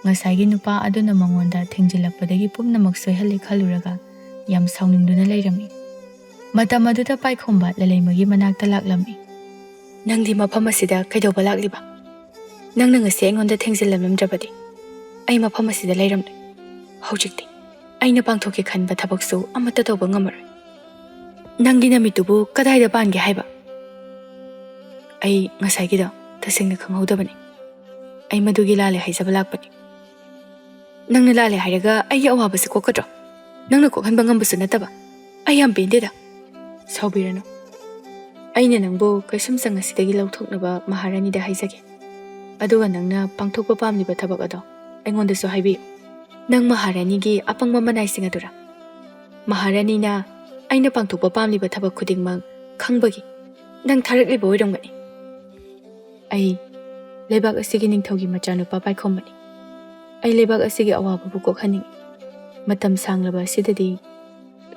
ꯉꯁꯥꯏꯒꯤ ꯅꯨꯄꯥ ꯑꯗꯨꯅ ꯃꯉꯣꯟꯗ ꯊꯦꯡꯖꯤꯜꯂꯛꯄꯗꯒꯤ ꯄꯨꯝꯅꯃꯛ ꯁꯣꯏꯍꯜꯂꯦ ꯈꯜꯂꯨꯔꯒ ꯌꯥꯝ ꯁꯥꯎꯅꯤꯡꯗꯨꯅ ꯂꯩꯔꯝꯃꯤ꯫ ꯃꯇꯝ ꯑꯗꯨꯗ ꯄꯥꯏꯈꯣꯝꯕ ꯂꯂꯩꯃꯒꯤ ꯃꯅꯥꯛꯇ ꯂꯥꯛꯂꯝꯃꯤ꯫ "ꯅꯪꯗꯤ ꯃꯐꯝ ꯑꯁꯤꯗ ꯀꯩꯗꯧꯕ ꯂꯥꯛꯂꯤꯕ? ꯅꯪꯅ ꯉꯁꯤ ꯑꯩꯉꯣꯟꯗ ꯊꯦꯡꯖꯤꯜꯂꯝꯂꯝꯗ꯭ꯔꯕꯗꯤ ꯑꯩ ꯃꯐꯝ ꯑꯁꯤꯗ ꯂꯩꯔꯝꯂꯣꯏ꯫ ꯍꯧꯖꯤꯛꯇꯤ ꯑꯩꯅ ꯄꯥꯡꯊꯣꯛꯀꯦ ꯈꯟꯕ ꯊꯕꯛꯁꯨ ꯑꯃꯠꯇ ꯇꯧꯕ ꯉꯝꯃꯔꯣꯏ꯫ ꯅꯪꯒꯤ ꯅꯃꯤꯠꯇꯨꯕꯨ ꯀꯗꯥꯏꯗ ꯄꯥꯟꯒꯦ ꯍꯥꯏꯕ?" "ꯑꯩ ꯉꯁꯥꯏꯒꯤꯗꯣ ꯇꯁꯦꯡꯅ ꯈꯪꯍꯧꯗꯕꯅꯤ꯫ ꯑꯩ ꯃꯗꯨꯒꯤ ꯂꯥꯜꯂꯦ ꯍꯥꯏꯖꯕ ꯂꯥꯛꯄꯅꯤ꯫" "ꯅꯪꯅ ꯂꯥꯜꯂꯦ ꯍꯥꯏꯔꯒ ꯑꯩꯒꯤ ꯑꯋꯥꯕꯁꯤ ꯀꯣꯛꯀꯗ꯭ꯔꯣ? ꯅꯪꯅ ꯀꯣꯛꯍꯟꯕ ꯉꯝꯕꯁꯨ ꯅꯠꯇꯕ꯫ ꯑꯩ ꯌꯥꯝ ꯄꯦꯟꯗꯦꯗ꯫" "ꯁꯥꯎꯕꯤꯔꯅꯨ꯫ ꯑꯩꯅ ꯅꯪꯕꯨ ꯀꯩꯁꯨꯝꯁꯪ ꯑꯁꯤꯗꯒꯤ ꯂꯧꯊꯣꯛꯅꯕ ꯃꯍꯥꯔꯥꯅꯤꯗ ꯍꯥꯏꯖꯒꯦ꯫ ꯑꯗꯨꯒ ꯅꯪꯅ ꯄꯥꯡꯊꯣꯛꯄ ꯄꯥꯝꯂꯤꯕ ꯊꯕꯛ ꯑꯗꯣ ꯑꯩꯉꯣꯟꯗꯁꯨ ꯍꯥꯏꯕꯤꯌꯨ꯫ ꯅꯪ ꯃꯍꯥꯔꯥꯅꯤꯒꯤ ꯑꯄꯪꯕ ꯃꯅꯥꯏꯁꯤꯡ ꯑꯗꯨꯔꯥ? ꯃꯍꯥꯔꯥꯅꯤꯅ ꯑꯩꯅ ꯄꯥꯡꯊꯣꯛꯄ ꯄꯥꯝꯂꯤꯕ ꯊꯕꯛ ꯈꯨꯗꯤꯡꯃꯛ ꯈꯪꯕꯒꯤ ꯅꯪ ꯊꯥꯔꯛꯂꯤꯕ ꯑꯣꯏꯔꯝꯒꯅꯤ꯫" "ꯑꯩ ꯂꯩꯕꯥꯛ ꯑꯁꯤꯒꯤ ꯅꯤꯡꯊꯧꯒꯤ ꯃꯆꯥꯅꯨꯄꯥ ꯄꯥꯏꯈꯣꯝꯕꯅꯤ꯫ ꯑꯩ ꯂꯩꯕꯥꯛ ꯑꯁꯤꯒꯤ ꯑꯋꯥꯕꯕꯨ ꯀꯣꯛꯍꯟꯅꯤꯡꯏ꯫ ꯃꯇꯝ ꯁꯥꯡꯂꯕ ꯑꯁꯤꯗꯗꯤ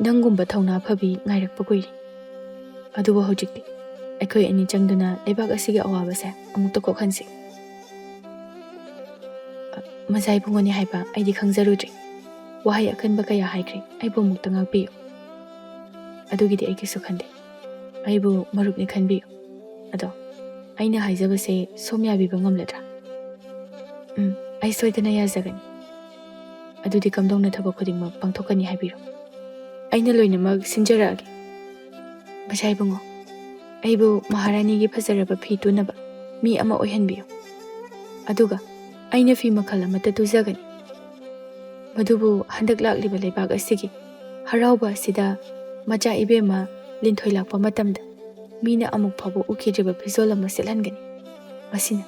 ꯅꯪꯒꯨꯝꯕ ꯊꯧꯅꯥ ꯐꯕꯤ ꯉꯥꯏꯔꯛꯄ ꯀꯨꯏꯔꯦ꯫ ꯑꯗꯨꯕꯨ ꯍꯧꯖꯤꯛꯇꯤ ꯑꯩꯈꯣꯏ ꯑꯅꯤ ꯆꯪꯗꯨꯅ ꯂꯩꯕꯥꯛ ꯑꯁꯤꯒꯤ ꯑꯋꯥꯕꯁꯦ ꯑꯃꯨꯛꯇ ꯀꯣꯛꯍꯟꯁꯤ꯫ ꯃꯖꯥ ꯏꯕꯨꯡꯉꯣꯅꯤ ꯍꯥꯏꯕ ꯑꯩꯗꯤ ꯈꯪꯖꯔꯨꯗ꯭ꯔꯦ꯫ ꯋꯥꯍꯩ ꯑꯀꯟꯕ ꯀꯌꯥ ꯍꯥꯏꯈ꯭ꯔꯦ, ꯑꯩꯕꯨ ꯑꯃꯨꯛꯇ ꯉꯥꯛꯄꯤꯌꯨ꯫ ꯑꯗꯨꯒꯤꯗꯤ ꯑꯩ ꯀꯩꯁꯨ ꯈꯟꯗꯦ꯫ ꯑꯩꯕꯨ ꯃꯔꯨꯞꯅꯤ ꯈꯟꯕꯤꯌꯨ꯫ ꯑꯗꯣ ꯑꯩꯅ ꯍꯥꯏꯖꯕꯁꯦ ꯁꯣꯝ ꯌꯥꯕꯤꯕ ꯉꯝꯂꯗ꯭ꯔꯥ? ꯎꯝ, ꯑꯩ ꯁꯣꯏꯗꯅ ꯌꯥꯖꯒꯅꯤ꯫ ꯑꯗꯨꯗꯤ ꯀꯝꯗꯧꯅ ꯊꯕꯛ ꯈꯨꯗꯤꯡꯃꯛ ꯄꯥꯡꯊꯣꯛꯀꯅꯤ ꯍꯥꯏꯕꯤꯔꯣ꯫ ꯑꯩꯅ ꯂꯣꯏꯅꯃꯛ ꯁꯤꯟꯖꯔꯛꯑꯒꯦ꯫ ꯃꯖꯥ ꯏꯕꯨꯡꯉꯣ, ꯑꯩꯕꯨ ꯃꯍꯥꯔꯥꯅꯤꯒꯤ ꯐꯖꯔꯕ ꯐꯤ ꯇꯨꯅꯕ ꯃꯤ ꯑꯃ ꯑꯣꯏꯍꯟꯕꯤꯌꯨ꯫ ꯑꯗꯨꯒ ꯑꯩꯅ ꯐꯤ ꯃꯈꯜ ꯑꯃꯠꯇ ꯇꯨꯖꯒꯅꯤ꯫ ꯃꯗꯨꯕꯨ ꯍꯟꯗꯛ ꯂꯥꯛꯂꯤꯕ ꯂꯩꯕꯥꯛ ꯑꯁꯤꯒꯤ ꯍꯔꯥꯎꯕ ꯑꯁꯤꯗ ꯃꯆꯥ ꯏꯕꯦꯝꯃ ꯂꯤꯟꯊꯣꯏ ꯂꯥꯛꯄ ꯃꯇꯝꯗ ꯃꯤꯅ ꯑꯃꯨꯛ ꯐꯥꯎꯕ ꯎꯈꯤꯗ꯭ꯔꯤꯕ ꯐꯤꯖꯣꯜ ꯑꯃ ꯁꯦꯠꯍꯟꯒꯅꯤ꯫ ꯃꯁꯤꯅ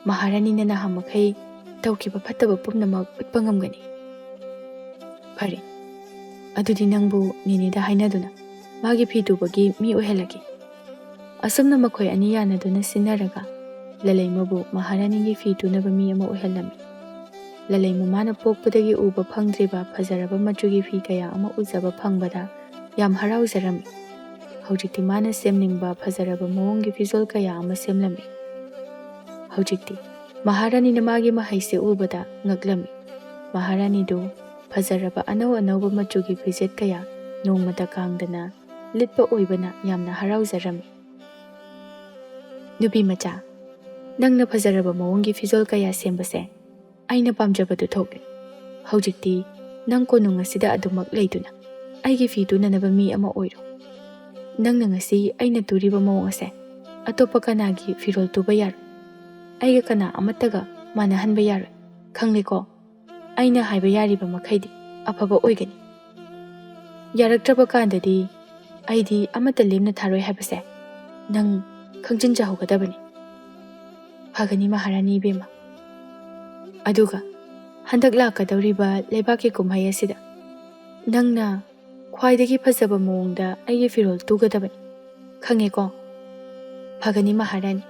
ꯃꯍꯥꯔꯥꯅꯤꯅ ꯅꯍꯥꯃꯈꯩ ꯇꯧꯈꯤꯕ ꯐꯠꯇꯕ ꯄꯨꯝꯅꯃꯛ ꯎꯠꯄ ꯉꯝꯒꯅꯤ꯫ ꯐꯔꯦ, ꯑꯗꯨꯗꯤ ꯅꯪꯕꯨ ꯅꯦꯅꯦꯗ ꯍꯥꯏꯅꯗꯨꯅ ꯃꯥꯒꯤ ꯐꯤ ꯇꯨꯕꯒꯤ ꯃꯤ ꯑꯣꯏꯍꯜꯂꯒꯦ꯫ ꯑꯁꯨꯝꯅ ꯃꯈꯣꯏ ꯑꯅꯤ ꯌꯥꯅꯗꯨꯅ ꯁꯤꯟꯅꯔꯒ ꯂꯂꯩꯃꯕꯨ ꯃꯍꯥꯔꯥꯅꯤꯒꯤ ꯐꯤ ꯇꯨꯅꯕ ꯃꯤ ꯑꯃ ꯑꯣꯏꯍꯜꯂꯝꯃꯤ꯫ ꯂꯂꯩꯃ ꯃꯥꯅ ꯄꯣꯛꯄꯗꯒꯤ ꯎꯕ ꯐꯪꯗ꯭ꯔꯤꯕ ꯐꯖꯔꯕ ꯃꯆꯨꯒꯤ ꯐꯤ ꯀꯌꯥ ꯑꯃ ꯎꯖꯕ ꯐꯪꯕꯗ ꯌꯥꯝ ꯍꯔꯥꯎꯖꯔꯝꯃꯤ꯫ ꯍꯧꯖꯤꯛꯇꯤ ꯃꯥꯅ ꯁꯦꯝꯅꯤꯡꯕ ꯐꯖꯔꯕ ꯃꯑꯣꯡꯒꯤ ꯐꯤꯖꯣꯜ ꯀꯌꯥ ꯑꯃ ꯁꯦꯝꯂꯝꯃꯤ꯫ ꯍꯧꯖꯤꯛꯇꯤ ꯃꯍꯥꯔꯥꯅꯤꯅ ꯃꯥꯒꯤ ꯃꯍꯩꯁꯦ ꯎꯕꯗ ꯉꯛꯂꯝꯃꯤ꯫ ꯃꯍꯥꯔꯥꯅꯤꯗꯨ ꯐꯖꯔꯕ ꯑꯅꯧ ꯑꯅꯧꯕ ꯃꯆꯨꯒꯤ ꯐꯤꯖꯦꯠ ꯀꯌꯥ ꯅꯣꯡꯃꯇ ꯀꯥꯡꯗꯅ ꯂꯤꯠꯄ ꯑꯣꯏꯕꯅ ꯌꯥꯝꯅ ꯍꯔꯥꯎꯖꯔꯝꯃꯤ꯫ "ꯅꯨꯄꯤ ꯃꯆꯥ, ꯅꯪꯅ ꯐꯖꯔꯕ ꯃꯑꯣꯡꯒꯤ ꯐꯤꯖꯣꯜ ꯀꯌꯥ ꯁꯦꯝꯕꯁꯦ ꯑꯩꯅ ꯄꯥꯝꯖꯕꯗꯨ ꯊꯣꯛꯂꯦ꯫ ꯍꯧꯖꯤꯛꯇꯤ ꯅꯪ ꯀꯣꯅꯨꯡ ꯑꯁꯤꯗ ꯑꯗꯨꯃꯛ ꯂꯩꯗꯨꯅ ꯑꯩꯒꯤ ꯐꯤ ꯇꯨꯅꯅꯕ ꯃꯤ ꯑꯃ ꯑꯣꯏꯔꯣ꯫ ꯅꯪꯅ ꯉꯁꯤ ꯑꯩꯅ ꯇꯨꯔꯤꯕ ꯃꯑꯣꯡ ꯑꯁꯦ ꯑꯇꯣꯞꯄ ꯀꯅꯥꯒꯤ ꯐꯤꯔꯣꯜ ꯇꯨꯕ ꯌꯥꯔꯣꯏ꯫ ꯑꯩꯒ ꯀꯅꯥ ꯑꯃꯠꯇꯒ ꯃꯥꯟꯅꯍꯟꯕ ꯌꯥꯔꯣꯏ꯫ ꯈꯪꯂꯦꯀꯣ? ꯑꯩꯅ ꯍꯥꯏꯕ ꯌꯥꯔꯤꯕ ꯃꯈꯩꯗꯤ ꯑꯐꯕ ꯑꯣꯏꯒꯅꯤ꯫ ꯌꯥꯔꯛꯇ꯭ꯔꯕ ꯀꯥꯟꯗꯗꯤ ꯑꯩꯗꯤ ꯑꯃꯠꯇ ꯂꯦꯝꯅ ꯊꯥꯔꯣꯏ ꯍꯥꯏꯕꯁꯦ ꯅꯪ ꯈꯪꯖꯤꯟꯖꯍꯧꯒꯗꯕꯅꯤ꯫" "ꯐꯒꯅꯤ ꯃꯍꯥꯔꯥꯅꯤ ꯏꯕꯦꯝꯃ꯫ ꯑꯗꯨꯒ ꯍꯟꯗꯛ ꯂꯥꯛꯀꯗꯧꯔꯤꯕ ꯂꯩꯕꯥꯛꯀꯤ ꯀꯨꯝꯍꯩ ꯑꯁꯤꯗ ꯅꯪꯅ ꯈ꯭ꯋꯥꯏꯗꯒꯤ ꯐꯖꯕ ꯃꯑꯣꯡꯗ ꯑꯩꯒꯤ ꯐꯤꯔꯣꯜ ꯇꯨꯒꯗꯕꯅꯤ꯫ ꯈꯪꯉꯦꯀꯣ?" "ꯐꯒꯅꯤ ꯃꯍꯥꯔꯥꯅꯤ꯫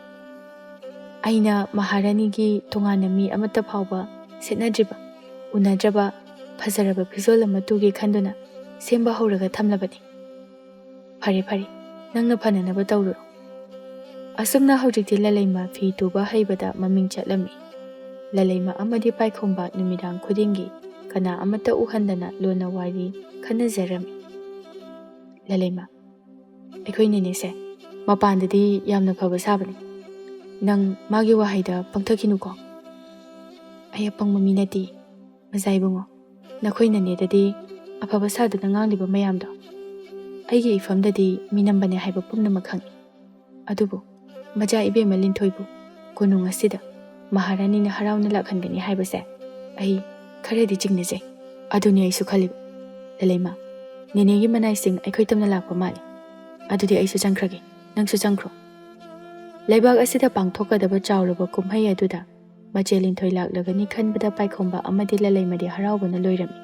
ꯑꯩꯅ ꯃꯍꯥꯔꯥꯅꯤꯒꯤ ꯇꯣꯉꯥꯟꯅ ꯃꯤ ꯑꯃꯠꯇ ꯐꯥꯎꯕ ꯁꯦꯠꯅꯗ꯭ꯔꯤꯕ, ꯎꯅꯗ꯭ꯔꯕ ꯐꯖꯔꯕ ꯐꯤꯖꯣꯜ ꯑꯃ ꯇꯨꯒꯦ ꯈꯟꯗꯨꯅ ꯁꯦꯝꯕ ꯍꯧꯔꯒ ꯊꯝꯂꯕꯅꯤ꯫ ꯐꯔꯦ ꯐꯔꯦ, ꯅꯪꯅ ꯐꯅꯅꯕ ꯇꯧꯔꯨꯔꯣ꯫ ꯑꯁꯨꯝꯅ ꯍꯧꯖꯤꯛꯇꯤ ꯂꯂꯩꯃ ꯐꯤ ꯇꯨꯕ ꯍꯩꯕꯗ ꯃꯃꯤꯡ ꯆꯠꯂꯝꯃꯤ꯫ ꯂꯂꯩꯃ ꯑꯃꯗꯤ ꯄꯥꯏꯈꯣꯝꯕ ꯅꯨꯃꯤꯗꯥꯡ ꯈꯨꯗꯤꯡꯒꯤ ꯀꯅꯥ ꯑꯃꯠꯇ ꯎꯍꯟꯗꯅ ꯂꯣꯟꯅ ꯋꯥꯔꯤ ꯈꯟꯅꯖꯔꯝꯃꯤ꯫ ꯂꯂꯩꯃ, ꯑꯩꯈꯣꯏ ꯅꯦꯅꯦꯁꯦ ꯃꯄꯥꯟꯗꯗꯤ ꯌꯥꯝꯅ ꯐꯕ ꯁꯥꯕꯅꯤ꯫ ꯅꯪ ꯃꯥꯒꯤ ꯋꯥꯍꯩꯗ ꯄꯪꯊꯈꯤꯅꯨꯀꯣ꯫ ꯑꯩ ꯑꯄꯪꯕ ꯃꯤ ꯅꯠꯇꯦ, ꯃꯖꯥ ꯏꯕꯨꯡꯉꯣ꯫ ꯅꯈꯣꯏ ꯅꯦꯅꯦꯗꯗꯤ ꯑꯐꯕ ꯁꯥꯗꯨꯅ ꯉꯥꯡꯂꯤꯕ ꯃꯌꯥꯝꯗꯣ ꯑꯩꯒꯤ ꯏꯐꯝꯗꯗꯤ ꯃꯤꯅꯝꯕꯅꯦ ꯍꯥꯏꯕ ꯄꯨꯝꯅꯃꯛ ꯈꯪꯏ꯫ ꯑꯗꯨꯕꯨ ꯃꯖꯥ ꯏꯕꯦꯝꯃ ꯂꯤꯟꯊꯣꯏꯕꯨ ꯀꯣꯅꯨꯡ ꯑꯁꯤꯗ ꯃꯍꯥꯔꯥꯅꯤꯅ ꯍꯔꯥꯎꯅ ꯂꯥꯛꯍꯟꯒꯅꯤ ꯍꯥꯏꯕꯁꯦ ꯑꯩ ꯈꯔꯗꯤ ꯆꯤꯡꯅꯖꯩ꯫ ꯑꯗꯨꯅꯤ ꯑꯩꯁꯨ ꯈꯜꯂꯤꯕ꯫ ꯂꯂꯩꯃ, ꯅꯦꯅꯦꯒꯤ ꯃꯅꯥꯏꯁꯤꯡ ꯑꯩꯈꯣꯏ ꯇꯝꯅ ꯂꯥꯛꯄ ꯃꯥꯜꯂꯤ꯫ ꯑꯗꯨꯗꯤ ꯑꯩꯁꯨ ꯆꯪꯈ꯭ꯔꯒꯦ, ꯅꯪꯁꯨ ꯆꯪꯈ꯭ꯔꯣ꯫ ꯂꯩꯕꯥꯛ ꯑꯁꯤꯗ ꯄꯥꯡꯊꯣꯛꯀꯗꯕ ꯆꯥꯎꯔꯕ ꯀꯨꯝꯍꯩ ꯑꯗꯨꯗ ꯃꯆꯦ ꯂꯤꯟꯊꯣꯏ ꯂꯥꯛꯂꯒꯅꯤ ꯈꯟꯕꯗ ꯄꯥꯏꯈꯣꯝꯕ ꯑꯃꯗꯤ ꯂꯂꯩꯃꯗꯤ ꯍꯔꯥꯎꯕꯅ ꯂꯣꯏꯔꯝꯃꯤ꯫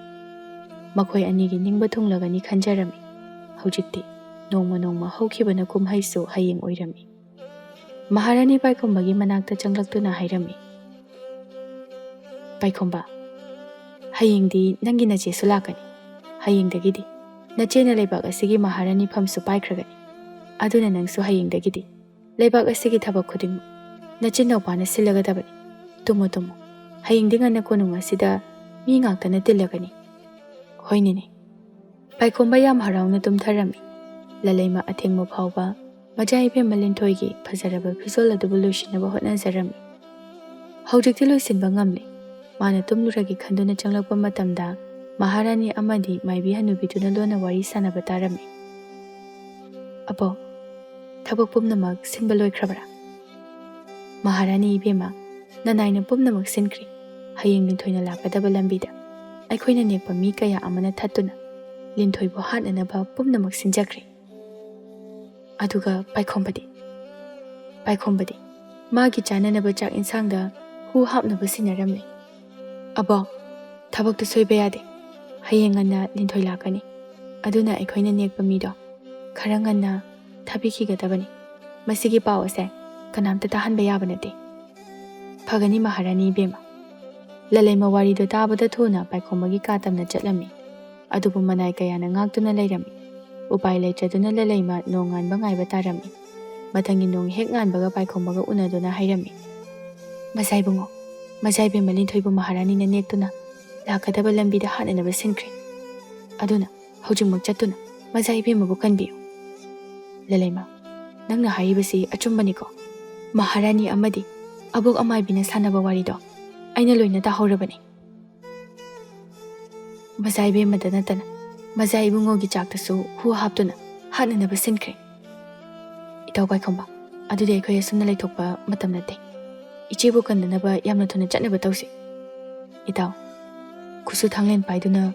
ꯃꯈꯣꯏ ꯑꯅꯤꯒꯤ ꯅꯤꯡꯕ ꯊꯨꯡꯂꯒꯅꯤ ꯈꯟꯖꯔꯝꯃꯤ꯫ ꯍꯧꯖꯤꯛꯇꯤ ꯅꯣꯡꯃ ꯅꯣꯡꯃ ꯍꯧꯈꯤꯕꯅ ꯀꯨꯝꯍꯩꯁꯨ ꯍꯌꯦꯡ ꯑꯣꯏꯔꯝꯃꯤ꯫ ꯃꯍꯥꯔꯥꯅꯤ ꯄꯥꯏꯈꯣꯝꯕꯒꯤ ꯃꯅꯥꯛꯇ ꯆꯪꯂꯛꯇꯨꯅ ꯍꯥꯏꯔꯝꯃꯤ, "ꯄꯥꯏꯈꯣꯝꯕ, ꯍꯌꯦꯡꯗꯤ ꯅꯪꯒꯤ ꯅꯆꯦꯁꯨ ꯂꯥꯛꯀꯅꯤ꯫ ꯍꯌꯦꯡꯗꯒꯤꯗꯤ ꯅꯆꯦꯅ ꯂꯩꯕꯥꯛ ꯑꯁꯤꯒꯤ ꯃꯍꯥꯔꯥꯅꯤ ꯐꯝꯁꯨ ꯄꯥꯏꯈ꯭ꯔꯒꯅꯤ꯫ ꯑꯗꯨꯅ ꯅꯪꯁꯨ ꯍꯌꯦꯡꯗꯒꯤꯗꯤ ꯂꯩꯕꯥꯛ ꯑꯁꯤꯒꯤ ꯊꯕꯛ ꯈꯨꯗꯤꯡꯃꯛ ꯅꯆꯤꯟ ꯅꯧꯄꯥꯅ ꯁꯤꯜꯂꯒꯗꯕꯅꯤ꯫ Tamu, Tamu. ꯍꯌꯦꯡꯗꯤ ꯉꯟꯅ ꯀꯣꯅꯨꯡ ꯑꯁꯤꯗ ꯃꯤ ꯉꯥꯛꯇꯅ ꯇꯤꯜꯂꯒꯅꯤ꯫" "ꯍꯣꯏ ꯅꯦꯅꯦ꯫" ꯄꯥꯏꯈꯣꯝꯕ ꯌꯥꯝ ꯍꯔꯥꯎꯅ ꯇꯨꯝꯊꯔꯝꯃꯤ꯫ ꯂꯂꯩꯃ ꯑꯊꯦꯡꯕ ꯐꯥꯎꯕ ꯃꯆꯥ ꯏꯕꯦꯝꯃ ꯂꯤꯟꯊꯣꯏꯒꯤ ꯐꯖꯔꯕ ꯐꯤꯖꯣꯜ ꯑꯗꯨꯕꯨ ꯂꯣꯏꯁꯤꯟꯅꯕ ꯍꯣꯠꯅꯖꯔꯝꯃꯤ꯫ ꯍꯧꯖꯤꯛꯇꯤ ꯂꯣꯏꯁꯤꯟꯕ ꯉꯝꯂꯦ꯫ ꯃꯥꯅ ꯇꯨꯝꯂꯨꯔꯒꯦ ꯈꯟꯗꯨꯅ ꯆꯪꯂꯛꯄ ꯃꯇꯝꯗ ꯃꯍꯥꯔꯥꯅꯤ ꯑꯃꯗꯤ ꯃꯥꯏꯕꯤ ꯍꯅꯨꯕꯤꯗꯨꯅ ꯂꯣꯟꯅ ꯋꯥꯔꯤ ꯁꯥꯟꯅꯕ ꯇꯥꯔꯝꯃꯤ꯫ "ꯑꯕꯣꯛ, ꯊꯕꯛ ꯄꯨꯝꯅꯃꯛ ꯁꯤꯟꯕ ꯂꯣꯏꯈ꯭ꯔꯕ꯭ꯔꯥ?" "ꯃꯍꯥꯔꯥꯅꯤ ꯏꯕꯦꯝꯃ, ꯅꯅꯥꯏꯅ ꯄꯨꯝꯅꯃꯛ ꯁꯤꯟꯈ꯭ꯔꯦ꯫ ꯍꯌꯦꯡ ꯂꯤꯟꯊꯣꯏꯅ ꯂꯥꯛꯀꯗꯕ ꯂꯝꯕꯤꯗ ꯑꯩꯈꯣꯏꯅ ꯅꯦꯛꯄ ꯃꯤ ꯀꯌꯥ ꯑꯃꯅ ꯊꯠꯇꯨꯅ ꯂꯤꯟꯊꯣꯏꯕꯨ ꯍꯥꯠꯅꯅꯕ ꯄꯨꯝꯅꯃꯛ ꯁꯤꯟꯖꯈ꯭ꯔꯦ꯫ ꯑꯗꯨꯒ ꯄꯥꯏꯈꯣꯝꯕꯗꯤ, ꯄꯥꯏꯈꯣꯝꯕꯗꯤ ꯃꯥꯒꯤ ꯆꯥꯅꯅꯕ ꯆꯥꯛ ꯏꯟꯁꯥꯡꯗ ꯍꯨ ꯍꯥꯞꯅꯕ ꯁꯤꯟꯅꯔꯝꯃꯤ꯫ ꯑꯕꯣꯛ, ꯊꯕꯛꯇꯨ ꯁꯣꯏꯕ ꯌꯥꯗꯦ꯫ ꯍꯌꯦꯡ ꯉꯟꯅ ꯂꯤꯟꯊꯣꯏ ꯂꯥꯛꯀꯅꯤ꯫ ꯑꯗꯨꯅ ꯑꯩꯈꯣꯏꯅ ꯅꯦꯛꯄ ꯃꯤꯗꯣ ꯈꯔ ꯉꯟꯅ ꯊꯥꯕꯤꯈꯤꯒꯗꯕꯅꯤ꯫ ꯃꯁꯤꯒꯤ ꯄꯥꯎ ꯑꯁꯦ ꯀꯅꯥꯝꯇ ꯇꯥꯍꯟꯕ ꯌꯥꯕ ꯅꯠꯇꯦ꯫" "ꯐꯒꯅꯤ ꯃꯍꯥꯔꯥꯅꯤ ꯏꯕꯦꯝꯃ꯫" ꯂꯂꯩꯃ ꯋꯥꯔꯤꯗꯨ ꯇꯥꯕꯗ ꯊꯨꯅ ꯄꯥꯏꯈꯣꯝꯕꯒꯤ ꯀꯥ ꯇꯝꯅ ꯆꯠꯂꯝꯃꯤ꯫ ꯑꯗꯨꯕꯨ ꯃꯅꯥꯏ ꯀꯌꯥꯅ ꯉꯥꯛꯇꯨꯅ ꯂꯩꯔꯝꯃꯤ꯫ ꯎꯄꯥꯏ ꯂꯩꯇ꯭ꯔꯗꯨꯅ ꯂꯂꯩꯃ ꯅꯣꯡꯉꯥꯟꯕ ꯉꯥꯏꯕ ꯇꯥꯔꯝꯃꯤ꯫ ꯃꯊꯪꯒꯤ ꯅꯣꯡ ꯍꯦꯛ ꯉꯥꯟꯕꯒ ꯄꯥꯏꯈꯣꯝꯕꯒ ꯎꯅꯗꯨꯅ ꯍꯥꯏꯔꯝꯃꯤ, "ꯃꯖꯥ ꯏꯕꯨꯡꯉꯣ, ꯃꯖꯥ ꯏꯕꯦꯝꯃ ꯂꯤꯟꯊꯣꯏꯕꯨ ꯃꯍꯥꯔꯥꯅꯤꯅ ꯅꯦꯛꯇꯨꯅ ꯂꯥꯛꯀꯗꯕ ꯂꯝꯕꯤꯗ ꯍꯥꯠꯅꯅꯕ ꯁꯤꯟꯈ꯭ꯔꯦ꯫ ꯑꯗꯨꯅ ꯍꯧꯖꯤꯛꯃꯛ ꯆꯠꯇꯨꯅ ꯃꯖꯥ ꯏꯕꯦꯝꯃꯕꯨ ꯀꯟꯕꯤꯌꯨ꯫" ꯂꯂꯩꯃ, "ꯅꯪꯅ ꯍꯥꯏꯔꯤꯕꯁꯤ ꯑꯆꯨꯝꯕꯅꯤꯀꯣ? ꯃꯍꯥꯔꯥꯅꯤ ꯑꯃꯗꯤ ꯑꯕꯣꯛ ꯑꯃꯥꯏꯕꯤꯅ ꯁꯥꯟꯅꯕ ꯋꯥꯔꯤꯗꯣ ꯑꯩꯅ ꯂꯣꯏꯅ ꯇꯥꯍꯧꯔꯕꯅꯤ꯫ ꯃꯖꯥ ꯏꯕꯦꯝꯃꯗ ꯅꯠꯇꯅ ꯃꯖꯥ ꯏꯕꯨꯡꯉꯣꯒꯤ ꯆꯥꯛꯇꯁꯨ ꯍꯨ ꯍꯥꯞꯇꯨꯅ ꯍꯥꯠꯅꯅꯕ ꯁꯤꯟꯈ꯭ꯔꯦ꯫" "ꯏꯇꯥꯎ ꯄꯥꯏꯈꯣꯝꯕ, ꯑꯗꯨꯗꯤ ꯑꯩꯈꯣꯏ ꯑꯁꯨꯝꯅ ꯂꯩꯊꯣꯛꯄ ꯃꯇꯝ ꯅꯠꯇꯦ꯫ ꯏꯆꯦꯕꯨ ꯀꯟꯅꯅꯕ ꯌꯥꯝꯅ ꯊꯨꯅ ꯆꯠꯅꯕ ꯇꯧꯁꯤ꯫ ꯏꯇꯥꯎ, ꯈꯨꯠꯁꯨ ꯊꯥꯡꯂꯦꯟ ꯄꯥꯏꯗꯨꯅ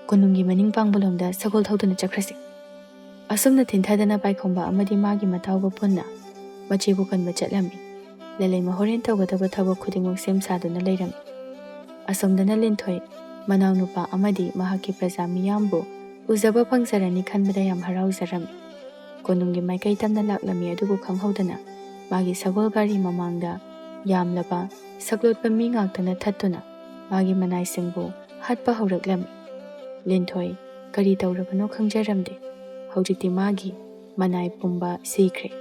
ꯀꯣꯅꯨꯡꯒꯤ ꯃꯅꯤꯡ ꯄꯥꯡꯕ ꯂꯣꯝꯗ ꯁꯒꯣꯜ ꯊꯧꯗꯨꯅ ꯆꯠꯈ꯭ꯔꯁꯤ꯫" ꯑꯁꯨꯝꯅ ꯊꯤꯟꯊꯗꯅ ꯄꯥꯏꯈꯣꯝꯕ ꯑꯃꯗꯤ ꯃꯥꯒꯤ ꯃꯇꯥꯎꯒ ꯄꯨꯟꯅ ꯃꯆꯦꯕꯨ ꯀꯟꯕ ꯆꯠꯂꯝꯃꯤ꯫ ꯂꯂꯩꯃ ꯍꯣꯔꯦꯟ ꯇꯧꯒꯗꯕ ꯊꯕꯛ ꯈꯨꯗꯤꯡꯃꯛ ꯁꯦꯝ ꯁꯥꯗꯨꯅ ꯂꯩꯔꯝꯃꯤ꯫ ꯑꯁꯣꯝꯗꯅ ꯂꯤꯟꯊꯣꯏ, ꯃꯅꯥꯎꯅꯨꯄꯥ ꯑꯃꯗꯤ ꯃꯍꯥꯛꯀꯤ ꯄ꯭ꯔꯖꯥ ꯃꯤꯌꯥꯝꯕꯨ ꯎꯖꯕ ꯐꯪꯖꯔꯅꯤ ꯈꯟꯕꯗ ꯌꯥꯝ ꯍꯔꯥꯎꯖꯔꯝꯃꯤ꯫ ꯀꯣꯅꯨꯡꯒꯤ ꯃꯥꯏꯀꯩ ꯇꯝꯅ ꯂꯥꯛꯂꯝꯃꯤ ꯑꯗꯨꯕꯨ ꯈꯪꯍꯧꯗꯅ ꯃꯥꯒꯤ ꯁꯒꯣꯜ ꯒꯥꯔꯤ ꯃꯃꯥꯡꯗ ꯌꯥꯝꯂꯕ ꯁꯛꯂꯣꯠꯄ ꯃꯤ ꯉꯥꯛꯇꯅ ꯊꯠꯇꯨꯅ ꯃꯥꯒꯤ ꯃꯅꯥꯏꯁꯤꯡꯕꯨ ꯍꯥꯠꯄ ꯍꯧꯔꯛꯂꯝꯃꯤ꯫ ꯂꯤꯟꯊꯣꯏ ꯀꯔꯤ ꯇꯧꯔꯕꯅꯣ ꯈꯪꯖꯔꯝꯗꯦ꯫ ꯍꯧꯖꯤꯛꯇꯤ ꯃꯥꯒꯤ ꯃꯅꯥꯏ ꯄꯨꯝꯕ ꯁꯤꯈ꯭ꯔꯦ꯫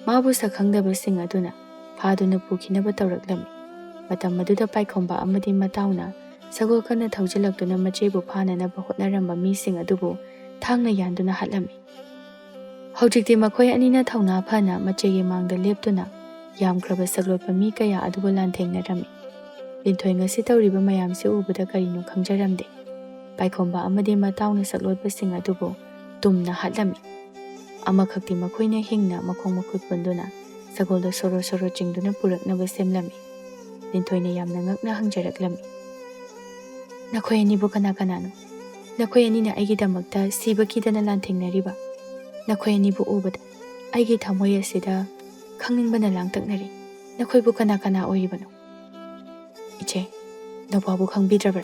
ꯃꯥꯕꯨ ꯁꯛꯈꯪꯗꯕꯁꯤꯡ ꯑꯗꯨꯅ ꯐꯥꯗꯨꯅ ꯄꯨꯈꯤꯅꯕ ꯇꯧꯔꯛꯂꯝꯃꯤ꯫ ꯃꯇꯝ ꯑꯗꯨꯗ ꯄꯥꯏꯈꯣꯝꯕ ꯑꯃꯗꯤ ꯃꯇꯥꯎꯅ ꯁꯒꯣꯜ ꯀꯟꯅ ꯊꯧꯖꯤꯜꯂꯛꯇꯨꯅ ꯃꯆꯦꯕꯨ ꯐꯥꯅꯅꯕ ꯍꯣꯠꯅꯔꯝꯕ ꯃꯤꯁꯤꯡ ꯑꯗꯨꯕꯨ ꯊꯥꯡꯅ ꯌꯥꯟꯗꯨꯅ ꯍꯥꯠꯂꯝꯃꯤ꯫ ꯍꯧꯖꯤꯛꯇꯤ ꯃꯈꯣꯏ ꯑꯅꯤꯅ ꯊꯧꯅꯥ ꯐꯅ ꯃꯆꯦꯒꯤ ꯃꯥꯡꯗ ꯂꯦꯞꯇꯨꯅ ꯌꯥꯝꯈ꯭ꯔꯕ ꯁꯛꯂꯣꯠꯄ ꯃꯤ ꯀꯌꯥ ꯑꯗꯨꯕꯨ ꯂꯥꯟꯊꯦꯡꯅꯔꯝꯃꯤ꯫ ꯂꯤꯟꯊꯣꯏ ꯉꯁꯤ ꯇꯧꯔꯤꯕ ꯃꯌꯥꯝꯁꯤ ꯎꯕꯗ ꯀꯔꯤꯅꯣ ꯈꯪꯖꯔꯝꯗꯦ꯫ ꯄꯥꯏꯈꯣꯝꯕ ꯑꯃꯗꯤ ꯃꯇꯥꯎꯅ ꯁꯛꯂꯣꯠꯄꯁꯤꯡ ꯑꯗꯨꯕꯨ ꯇꯨꯝꯅ ꯍꯥꯠꯂꯝꯃꯤ꯫ ꯑꯃꯈꯛꯇꯤ ꯃꯈꯣꯏꯅ ꯍꯤꯡꯅ ꯃꯈꯣꯡ ꯃꯈꯨꯠ ꯄꯨꯟꯗꯨꯅ ꯁꯒꯣꯜꯗ ꯁꯣꯔꯣ ꯁꯣꯔꯣ ꯆꯤꯡꯗꯨꯅ ꯄꯨꯔꯛꯅꯕ ꯁꯦꯝꯂꯝꯃꯤ꯫ ꯂꯤꯟꯊꯣꯏꯅ ꯌꯥꯝꯅ ꯉꯛꯅ ꯍꯪꯖꯔꯛꯂꯝꯃꯤ, "ꯅꯈꯣꯏ ꯑꯅꯤꯕꯨ ꯀꯅꯥ ꯀꯅꯥꯅꯣ? ꯅꯈꯣꯏ ꯑꯅꯤꯅ ꯑꯩꯒꯤꯗꯃꯛꯇ ꯁꯤꯕ ꯀꯤꯗꯅ ꯂꯥꯟꯊꯦꯡꯅꯔꯤꯕ? ꯅꯈꯣꯏ ꯑꯅꯤꯕꯨ ꯎꯕꯗ ꯑꯩꯒꯤ ꯊꯃꯣꯏ ꯑꯁꯤꯗ ꯈꯪꯅꯤꯡꯕꯅ ꯂꯥꯡꯇꯛꯅꯔꯤ꯫ ꯅꯈꯣꯏꯕꯨ ꯀꯅꯥ ꯀꯅꯥ ꯑꯣꯏꯔꯤꯕꯅꯣ?" "ꯏꯆꯦ, ꯅꯧꯄꯥꯕꯨ ꯈꯪꯕꯤꯗ꯭ꯔꯕ꯭ꯔꯥ?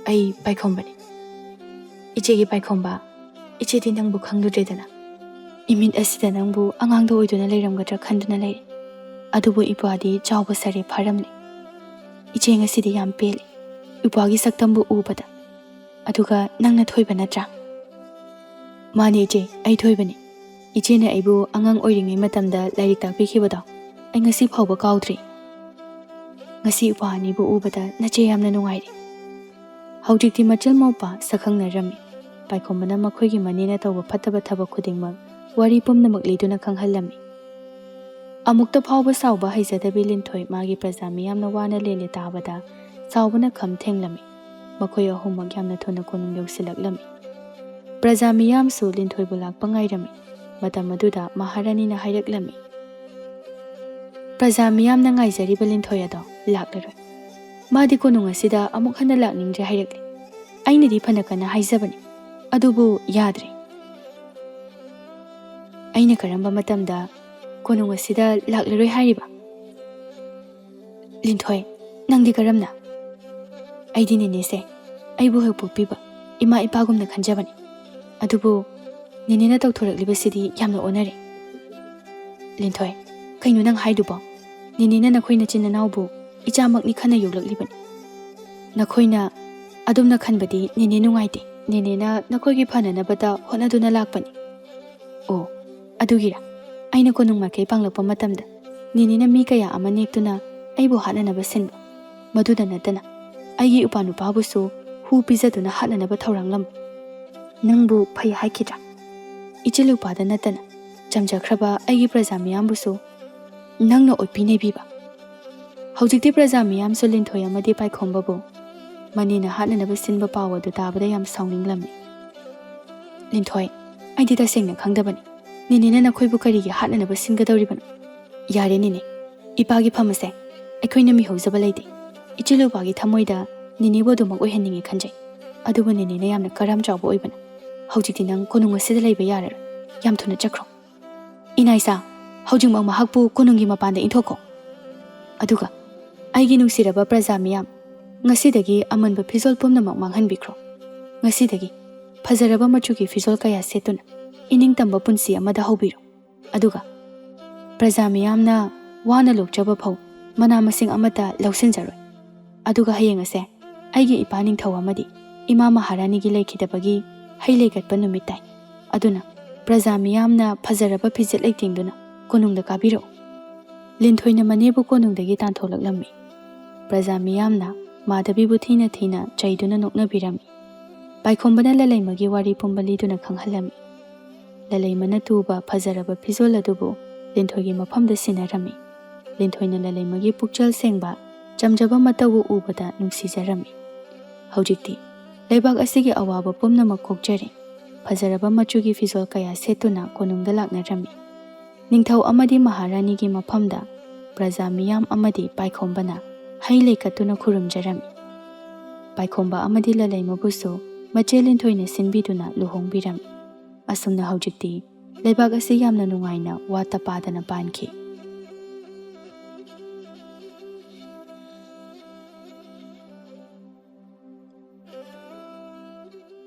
ꯑꯩ ꯄꯥꯏꯈꯣꯝꯕꯅꯤ꯫" "ꯏꯆꯦꯒꯤ ꯄꯥꯏꯈꯣꯝꯕ, ꯏꯆꯦꯗꯤ ꯅꯪꯕꯨ ꯈꯪꯂꯨꯗ꯭ꯔꯦꯗꯅ꯫ ꯏꯃꯤꯠ ꯑꯁꯤꯗ ꯅꯪꯕꯨ ꯑꯉꯥꯡꯗ ꯑꯣꯏꯗꯨꯅ ꯂꯩꯔꯝꯒꯗ꯭ꯔꯥ ꯈꯟꯗꯨꯅ ꯂꯩꯔꯦ꯫ ꯑꯗꯨꯕꯨ ꯏꯄ꯭ꯋꯥꯗꯤ ꯆꯥꯎꯕ ꯁꯥꯔꯦ ꯐꯥꯔꯝꯂꯦ꯫" "ꯏꯆꯦ, ꯉꯁꯤꯗꯤ ꯌꯥꯝ ꯄꯦꯜꯂꯦ, ꯎꯄꯥꯒꯤ ꯁꯛꯇꯝꯕꯨ ꯎꯕꯗ꯫ ꯑꯗꯨꯒ ꯅꯪꯅ ꯊꯣꯏꯕ ꯅꯠꯇ꯭ꯔꯥ?" "ꯃꯥꯅꯦ ꯏꯆꯦ, ꯑꯩ ꯊꯣꯏꯕꯅꯤ꯫ ꯏꯆꯦꯅ ꯑꯩꯕꯨ ꯑꯉꯥꯡ ꯑꯣꯏꯔꯤꯉꯩ ꯃꯇꯝꯗ ꯂꯥꯏꯔꯤꯛ ꯇꯥꯛꯄꯤꯈꯤꯕꯗꯣ ꯑꯩ ꯉꯁꯤ ꯐꯥꯎꯕ ꯀꯥꯎꯗ꯭ꯔꯤ꯫ ꯉꯁꯤ ꯎꯄꯥ ꯑꯅꯤꯕꯨ ꯎꯕꯗ ꯅꯆꯦ ꯌꯥꯝꯅ ꯅꯨꯡꯉꯥꯏꯔꯦ꯫" ꯍꯧꯖꯤꯛꯇꯤ ꯃꯆꯜ ꯃꯧꯄꯥ ꯁꯛꯈꯪꯅꯔꯝꯃꯤ꯫ ꯄꯥꯏꯈꯣꯝꯕꯅ ꯃꯈꯣꯏꯒꯤ ꯃꯅꯦꯅ ꯇꯧꯕ ꯐꯠꯇꯕ ꯊꯕꯛ ꯈꯨꯗꯤꯡꯃꯛ ꯋꯥꯔꯤ ꯄꯨꯝꯅꯃꯛ ꯂꯤꯗꯨꯅ ꯈꯪꯍꯜꯂꯝꯃꯤ꯫ ꯑꯃꯨꯛꯇ ꯐꯥꯎꯕ ꯁꯥꯎꯕ ꯍꯩꯖꯗꯕꯤ ꯂꯤꯟꯊꯣꯏ ꯃꯥꯒꯤ ꯄ꯭ꯔꯖꯥ ꯃꯤꯌꯥꯝꯅ ꯋꯥꯅ ꯂꯦꯜꯂꯦ ꯇꯥꯕꯗ ꯁꯥꯎꯕꯅ ꯈꯝ ꯊꯦꯡꯂꯝꯃꯤ꯫ ꯃꯈꯣꯏ ꯑꯍꯨꯝꯃꯛ ꯌꯥꯝꯅ ꯊꯨꯅ ꯀꯣꯅꯨꯡ ꯌꯧꯁꯤꯜꯂꯛꯂꯝꯃꯤ꯫ ꯄ꯭ꯔꯖꯥ ꯃꯤꯌꯥꯝꯁꯨ ꯂꯤꯟꯊꯣꯏꯕꯨ ꯂꯥꯛꯄ ꯉꯥꯏꯔꯝꯃꯤ꯫ ꯃꯇꯝ ꯑꯗꯨꯗ ꯃꯍꯥꯔꯥꯅꯤꯅ ꯍꯥꯏꯔꯛꯂꯝꯃꯤ, "ꯄ꯭ꯔꯖꯥ ꯃꯤꯌꯥꯝꯅ ꯉꯥꯏꯖꯔꯤꯕ ꯂꯤꯟꯊꯣꯏ ꯑꯗꯣ ꯂꯥꯛꯂꯔꯣꯏ꯫ ꯃꯥꯗꯤ ꯀꯣꯅꯨꯡ ꯑꯁꯤꯗ ꯑꯃꯨꯛ ꯍꯟꯅ ꯂꯥꯛꯅꯤꯡꯗ꯭ꯔꯦ ꯍꯥꯏꯔꯛꯂꯤ꯫ ꯑꯩꯅꯗꯤ ꯐꯅ ꯀꯟꯅ ꯍꯥꯏꯖꯕꯅꯤ, ꯑꯗꯨꯕꯨ ꯌꯥꯗ꯭ꯔꯦ꯫" "ꯑꯩꯅ ꯀꯔꯝꯕ ꯃꯇꯝꯗ ꯀꯣꯅꯨꯡ ꯑꯁꯤꯗ ꯂꯥꯛꯂꯔꯣꯏ ꯍꯥꯏꯔꯤꯕ?" "ꯂꯤꯟꯊꯣꯏ, ꯅꯪꯗꯤ ꯀꯔꯝꯅ?" "ꯑꯩꯗꯤ ꯅꯦꯅꯦꯁꯦ ꯑꯩꯕꯨ ꯍꯦꯛ ꯄꯣꯛꯄꯤꯕ ꯏꯃꯥ ꯏꯄꯥꯒꯨꯝꯅ ꯈꯟꯖꯕꯅꯤ꯫ ꯑꯗꯨꯕꯨ ꯅꯦꯅꯦꯅ ꯇꯧꯊꯣꯔꯛꯂꯤꯕꯁꯤꯗꯤ ꯌꯥꯝꯅ ꯑꯣꯟꯅꯔꯦ꯫" "ꯂꯤꯟꯊꯣꯏ, ꯀꯩꯅꯣ ꯅꯪ ꯍꯥꯏꯗꯨꯕꯣ? ꯅꯦꯅꯦꯅ ꯅꯈꯣꯏ ꯅꯆꯤꯟ ꯅꯅꯥꯎꯕꯨ ꯏꯆꯥꯃꯛꯅꯤ ꯈꯟꯅ ꯌꯣꯛꯂꯛꯂꯤꯕꯅꯤ꯫ ꯅꯈꯣꯏꯅ ꯑꯗꯨꯝꯅ ꯈꯟꯕꯗꯤ ꯅꯦꯅꯦ ꯅꯨꯡꯉꯥꯏꯇꯦ꯫ ꯅꯦꯅꯦꯅ ꯅꯈꯣꯏꯒꯤ ꯐꯅꯅꯕꯗ ꯍꯣꯠꯅꯗꯨꯅ ꯂꯥꯛꯄꯅꯤ꯫" "ꯑꯣ, ꯑꯗꯨꯒꯤꯔ? ꯑꯩꯅ ꯀꯣꯅꯨꯡ ꯃꯥꯏꯀꯩ ꯄꯥꯡꯂꯛꯄ ꯃꯇꯝꯗ ꯅꯦꯅꯦꯅ ꯃꯤ ꯀꯌꯥ ꯑꯃ ꯅꯦꯛꯇꯨꯅ ꯑꯩꯕꯨ ꯍꯥꯠꯅꯅꯕ ꯁꯤꯟꯕ꯫ ꯃꯗꯨꯗ ꯅꯠꯇꯅ ꯑꯩꯒꯤ ꯎꯄꯥ ꯅꯨꯄꯥꯕꯨꯁꯨ ꯍꯨ ꯄꯤꯖꯗꯨꯅ ꯍꯥꯠꯅꯅꯕ ꯊꯧꯔꯥꯡꯂꯝꯕ꯫ ꯅꯪꯕꯨ ꯐꯩ ꯍꯥꯏꯈꯤꯗ꯭ꯔꯥ? ꯏꯆꯤꯜ ꯎꯄꯥꯗ ꯅꯠꯇꯅ ꯆꯝꯖꯈ꯭ꯔꯕ ꯑꯩꯒꯤ ꯄ꯭ꯔꯖꯥ ꯃꯤꯌꯥꯝꯕꯨꯁꯨ ꯅꯪꯅ ꯑꯣꯠꯄꯤ ꯅꯩꯕꯤꯕ꯫" ꯍꯧꯖꯤꯛꯇꯤ ꯄ꯭ꯔꯖꯥ ꯃꯤꯌꯥꯝꯁꯨ ꯂꯤꯟꯊꯣꯏ ꯑꯃꯗꯤ ꯄꯥꯏꯈꯣꯝꯕꯕꯨ ꯃꯅꯦꯅ ꯍꯥꯠꯅꯅꯕ ꯁꯤꯟꯕ ꯄꯥꯎ ꯑꯗꯨ ꯇꯥꯕꯗ ꯌꯥꯝ ꯁꯥꯎꯅꯤꯡꯂꯝꯃꯤ꯫ "ꯂꯤꯟꯊꯣꯏ, ꯑꯩꯗꯤ ꯇꯁꯦꯡꯅ ꯈꯪꯗꯕꯅꯤ꯫ ꯅꯦꯅꯦꯅ ꯅꯈꯣꯏꯕꯨ ꯀꯔꯤꯒꯤ ꯍꯥꯠꯅꯅꯕ ꯁꯤꯟꯒꯗꯧꯔꯤꯕꯅꯣ? ꯌꯥꯔꯦ ꯅꯦꯅꯦ, ꯏꯄꯥꯒꯤ ꯐꯝ ꯑꯁꯦ ꯑꯩꯈꯣꯏꯅ ꯃꯤꯍꯧꯖꯕ ꯂꯩꯇꯦ꯫ ꯏꯆꯤꯜ ꯎꯄꯥꯒꯤ ꯊꯃꯣꯏꯗ ꯅꯦꯅꯦꯕꯨ ꯑꯗꯨꯃꯛ ꯑꯣꯏꯍꯟꯅꯤꯡꯉꯦ ꯈꯟꯖꯩ꯫ ꯑꯗꯨꯕꯨ ꯅꯦꯅꯦꯅ ꯌꯥꯝꯅ ꯀꯔꯝ ꯆꯥꯎꯕ ꯑꯣꯏꯕꯅ꯫ ꯍꯧꯖꯤꯛꯇꯤ ꯅꯪ ꯀꯣꯅꯨꯡ ꯑꯁꯤꯗ ꯂꯩꯕ ꯌꯥꯔꯔꯣꯏ꯫ ꯌꯥꯝ ꯊꯨꯅ ꯆꯠꯈ꯭ꯔꯣ꯫" "ꯏꯅꯥꯏꯆꯥ, ꯍꯧꯖꯤꯛꯃꯛ ꯃꯍꯥꯛꯄꯨ ꯀꯣꯅꯨꯡꯒꯤ ꯃꯄꯥꯟꯗ ꯏꯟꯊꯣꯛꯈꯣ꯫ ꯑꯗꯨꯒ ꯑꯩꯒꯤ ꯅꯨꯡꯁꯤꯔꯕ ꯄ꯭ꯔꯖꯥ ꯃꯤꯌꯥꯝ, ꯉꯁꯤꯗꯒꯤ ꯑꯃꯟꯕ ꯐꯤꯖꯣꯜ ꯄꯨꯝꯅꯃꯛ ꯃꯥꯡꯍꯟꯕꯤꯈ꯭ꯔꯣ꯫ ꯉꯁꯤꯗꯒꯤ ꯐꯖꯔꯕ ꯃꯆꯨꯒꯤ ꯐꯤꯖꯣꯜ ꯀꯌꯥ ꯁꯦꯠꯇꯨꯅ ꯏꯅꯤꯡꯇꯝꯕ ꯄꯨꯟꯁꯤ ꯑꯃꯗ ꯍꯧꯕꯤꯔꯣ꯫ ꯑꯗꯨꯒ ꯄ꯭ꯔꯖꯥ ꯃꯤꯌꯥꯝꯅ ꯋꯥꯅ ꯂꯣꯛꯆꯕ ꯐꯧ ꯃꯅꯥ ꯃꯁꯤꯡ ꯑꯃꯠꯇ ꯂꯧꯁꯤꯟꯖꯔꯣꯏ꯫ ꯑꯗꯨꯒ ꯍꯌꯦꯡ ꯑꯁꯦ ꯑꯩꯒꯤ ꯏꯄꯥ ꯅꯤꯡꯊꯧ ꯑꯃꯗꯤ ꯏꯃꯥ ꯃꯍꯥꯔꯥꯅꯤꯒꯤ ꯂꯩꯈꯤꯗꯕꯒꯤ ꯍꯩ ꯂꯩ ꯀꯠꯄ ꯅꯨꯃꯤꯠ ꯇꯥꯏ꯫ ꯑꯗꯨꯅ ꯄ꯭ꯔꯖꯥ ꯃꯤꯌꯥꯝꯅ ꯐꯖꯔꯕ ꯐꯤꯖꯦꯠ ꯂꯩꯇꯦꯡꯗꯨꯅ ꯀꯣꯅꯨꯡꯗ ꯀꯥꯕꯤꯔꯛꯎ꯫ ꯂꯤꯟꯊꯣꯏꯅ ꯃꯅꯦꯕꯨ ꯀꯣꯅꯨꯡꯗꯒꯤ ꯇꯥꯟꯊꯣꯛꯂꯛꯂꯝꯃꯤ꯫ ꯄ꯭ꯔꯖꯥ ꯃꯤꯌꯥꯝꯅ ꯃꯥꯙꯕꯤꯕꯨ ꯊꯤꯅ ꯊꯤꯅ ꯆꯩꯗꯨꯅ ꯅꯣꯛꯅꯕꯤꯔꯝꯃꯤ꯫ ꯄꯥꯏꯈꯣꯝꯕꯅ ꯂꯂꯩꯃꯒꯤ ꯋꯥꯔꯤ ꯄꯨꯝꯕ ꯂꯤꯗꯨꯅ ꯈꯪꯍꯜꯂꯝꯃꯤ꯫ ꯂꯂꯩꯃꯅ ꯇꯨꯕ ꯐꯖꯔꯕ ꯐꯤꯖꯣꯜ ꯑꯗꯨꯕꯨ ꯂꯤꯟꯊꯣꯏꯒꯤ ꯃꯐꯝꯗ ꯁꯤꯟꯅꯔꯝꯃꯤ꯫ ꯂꯤꯟꯊꯣꯏꯅ ꯂꯂꯩꯃꯒꯤ ꯄꯨꯛꯆꯦꯜ ꯁꯦꯡꯕ, ꯆꯝꯖꯕ ꯃꯇꯧꯕꯨ ꯎꯕꯗ ꯅꯨꯡꯁꯤꯖꯔꯝꯃꯤ꯫ ꯍꯧꯖꯤꯛꯇꯤ ꯂꯩꯕꯥꯛ ꯑꯁꯤꯒꯤ ꯑꯋꯥꯕ ꯄꯨꯝꯅꯃꯛ ꯀꯣꯛꯆꯔꯦ꯫ ꯐꯖꯔꯕ ꯃꯆꯨꯒꯤ ꯐꯤꯖꯣꯜ ꯀꯌꯥ ꯁꯦꯠꯇꯨꯅ ꯀꯣꯅꯨꯡꯗ ꯂꯥꯛꯅꯔꯝꯃꯤ꯫ ꯅꯤꯡꯊꯧ ꯑꯃꯗꯤ ꯃꯍꯥꯔꯥꯅꯤꯒꯤ ꯃꯐꯝꯗ ꯄ꯭ꯔꯖꯥ ꯃꯤꯌꯥꯝ ꯑꯃꯗꯤ ꯄꯥꯏꯈꯣꯝꯕꯅ ꯍꯩ ꯂꯩ ꯀꯠꯇꯨꯅ ꯈꯨꯔꯨꯝꯖꯔꯝꯃꯤ꯫ ꯄꯥꯏꯈꯣꯝꯕ ꯑꯃꯗꯤ ꯂꯂꯩꯃꯕꯨꯁꯨ ꯃꯆꯦ ꯂꯤꯟꯊꯣꯏꯅ ꯁꯤꯟꯕꯤꯗꯨꯅ ꯂꯨꯍꯣꯡꯕꯤꯔꯝꯃꯤ꯫ ꯑꯁꯨꯝꯅ ꯍꯧꯖꯤꯛꯇꯤ ꯂꯩꯕꯥꯛ ꯑꯁꯤ ꯌꯥꯝꯅ ꯅꯨꯡꯉꯥꯏꯅ ꯋꯥꯠꯇ ꯄꯥꯗꯅ ꯄꯥꯟꯈꯤ꯫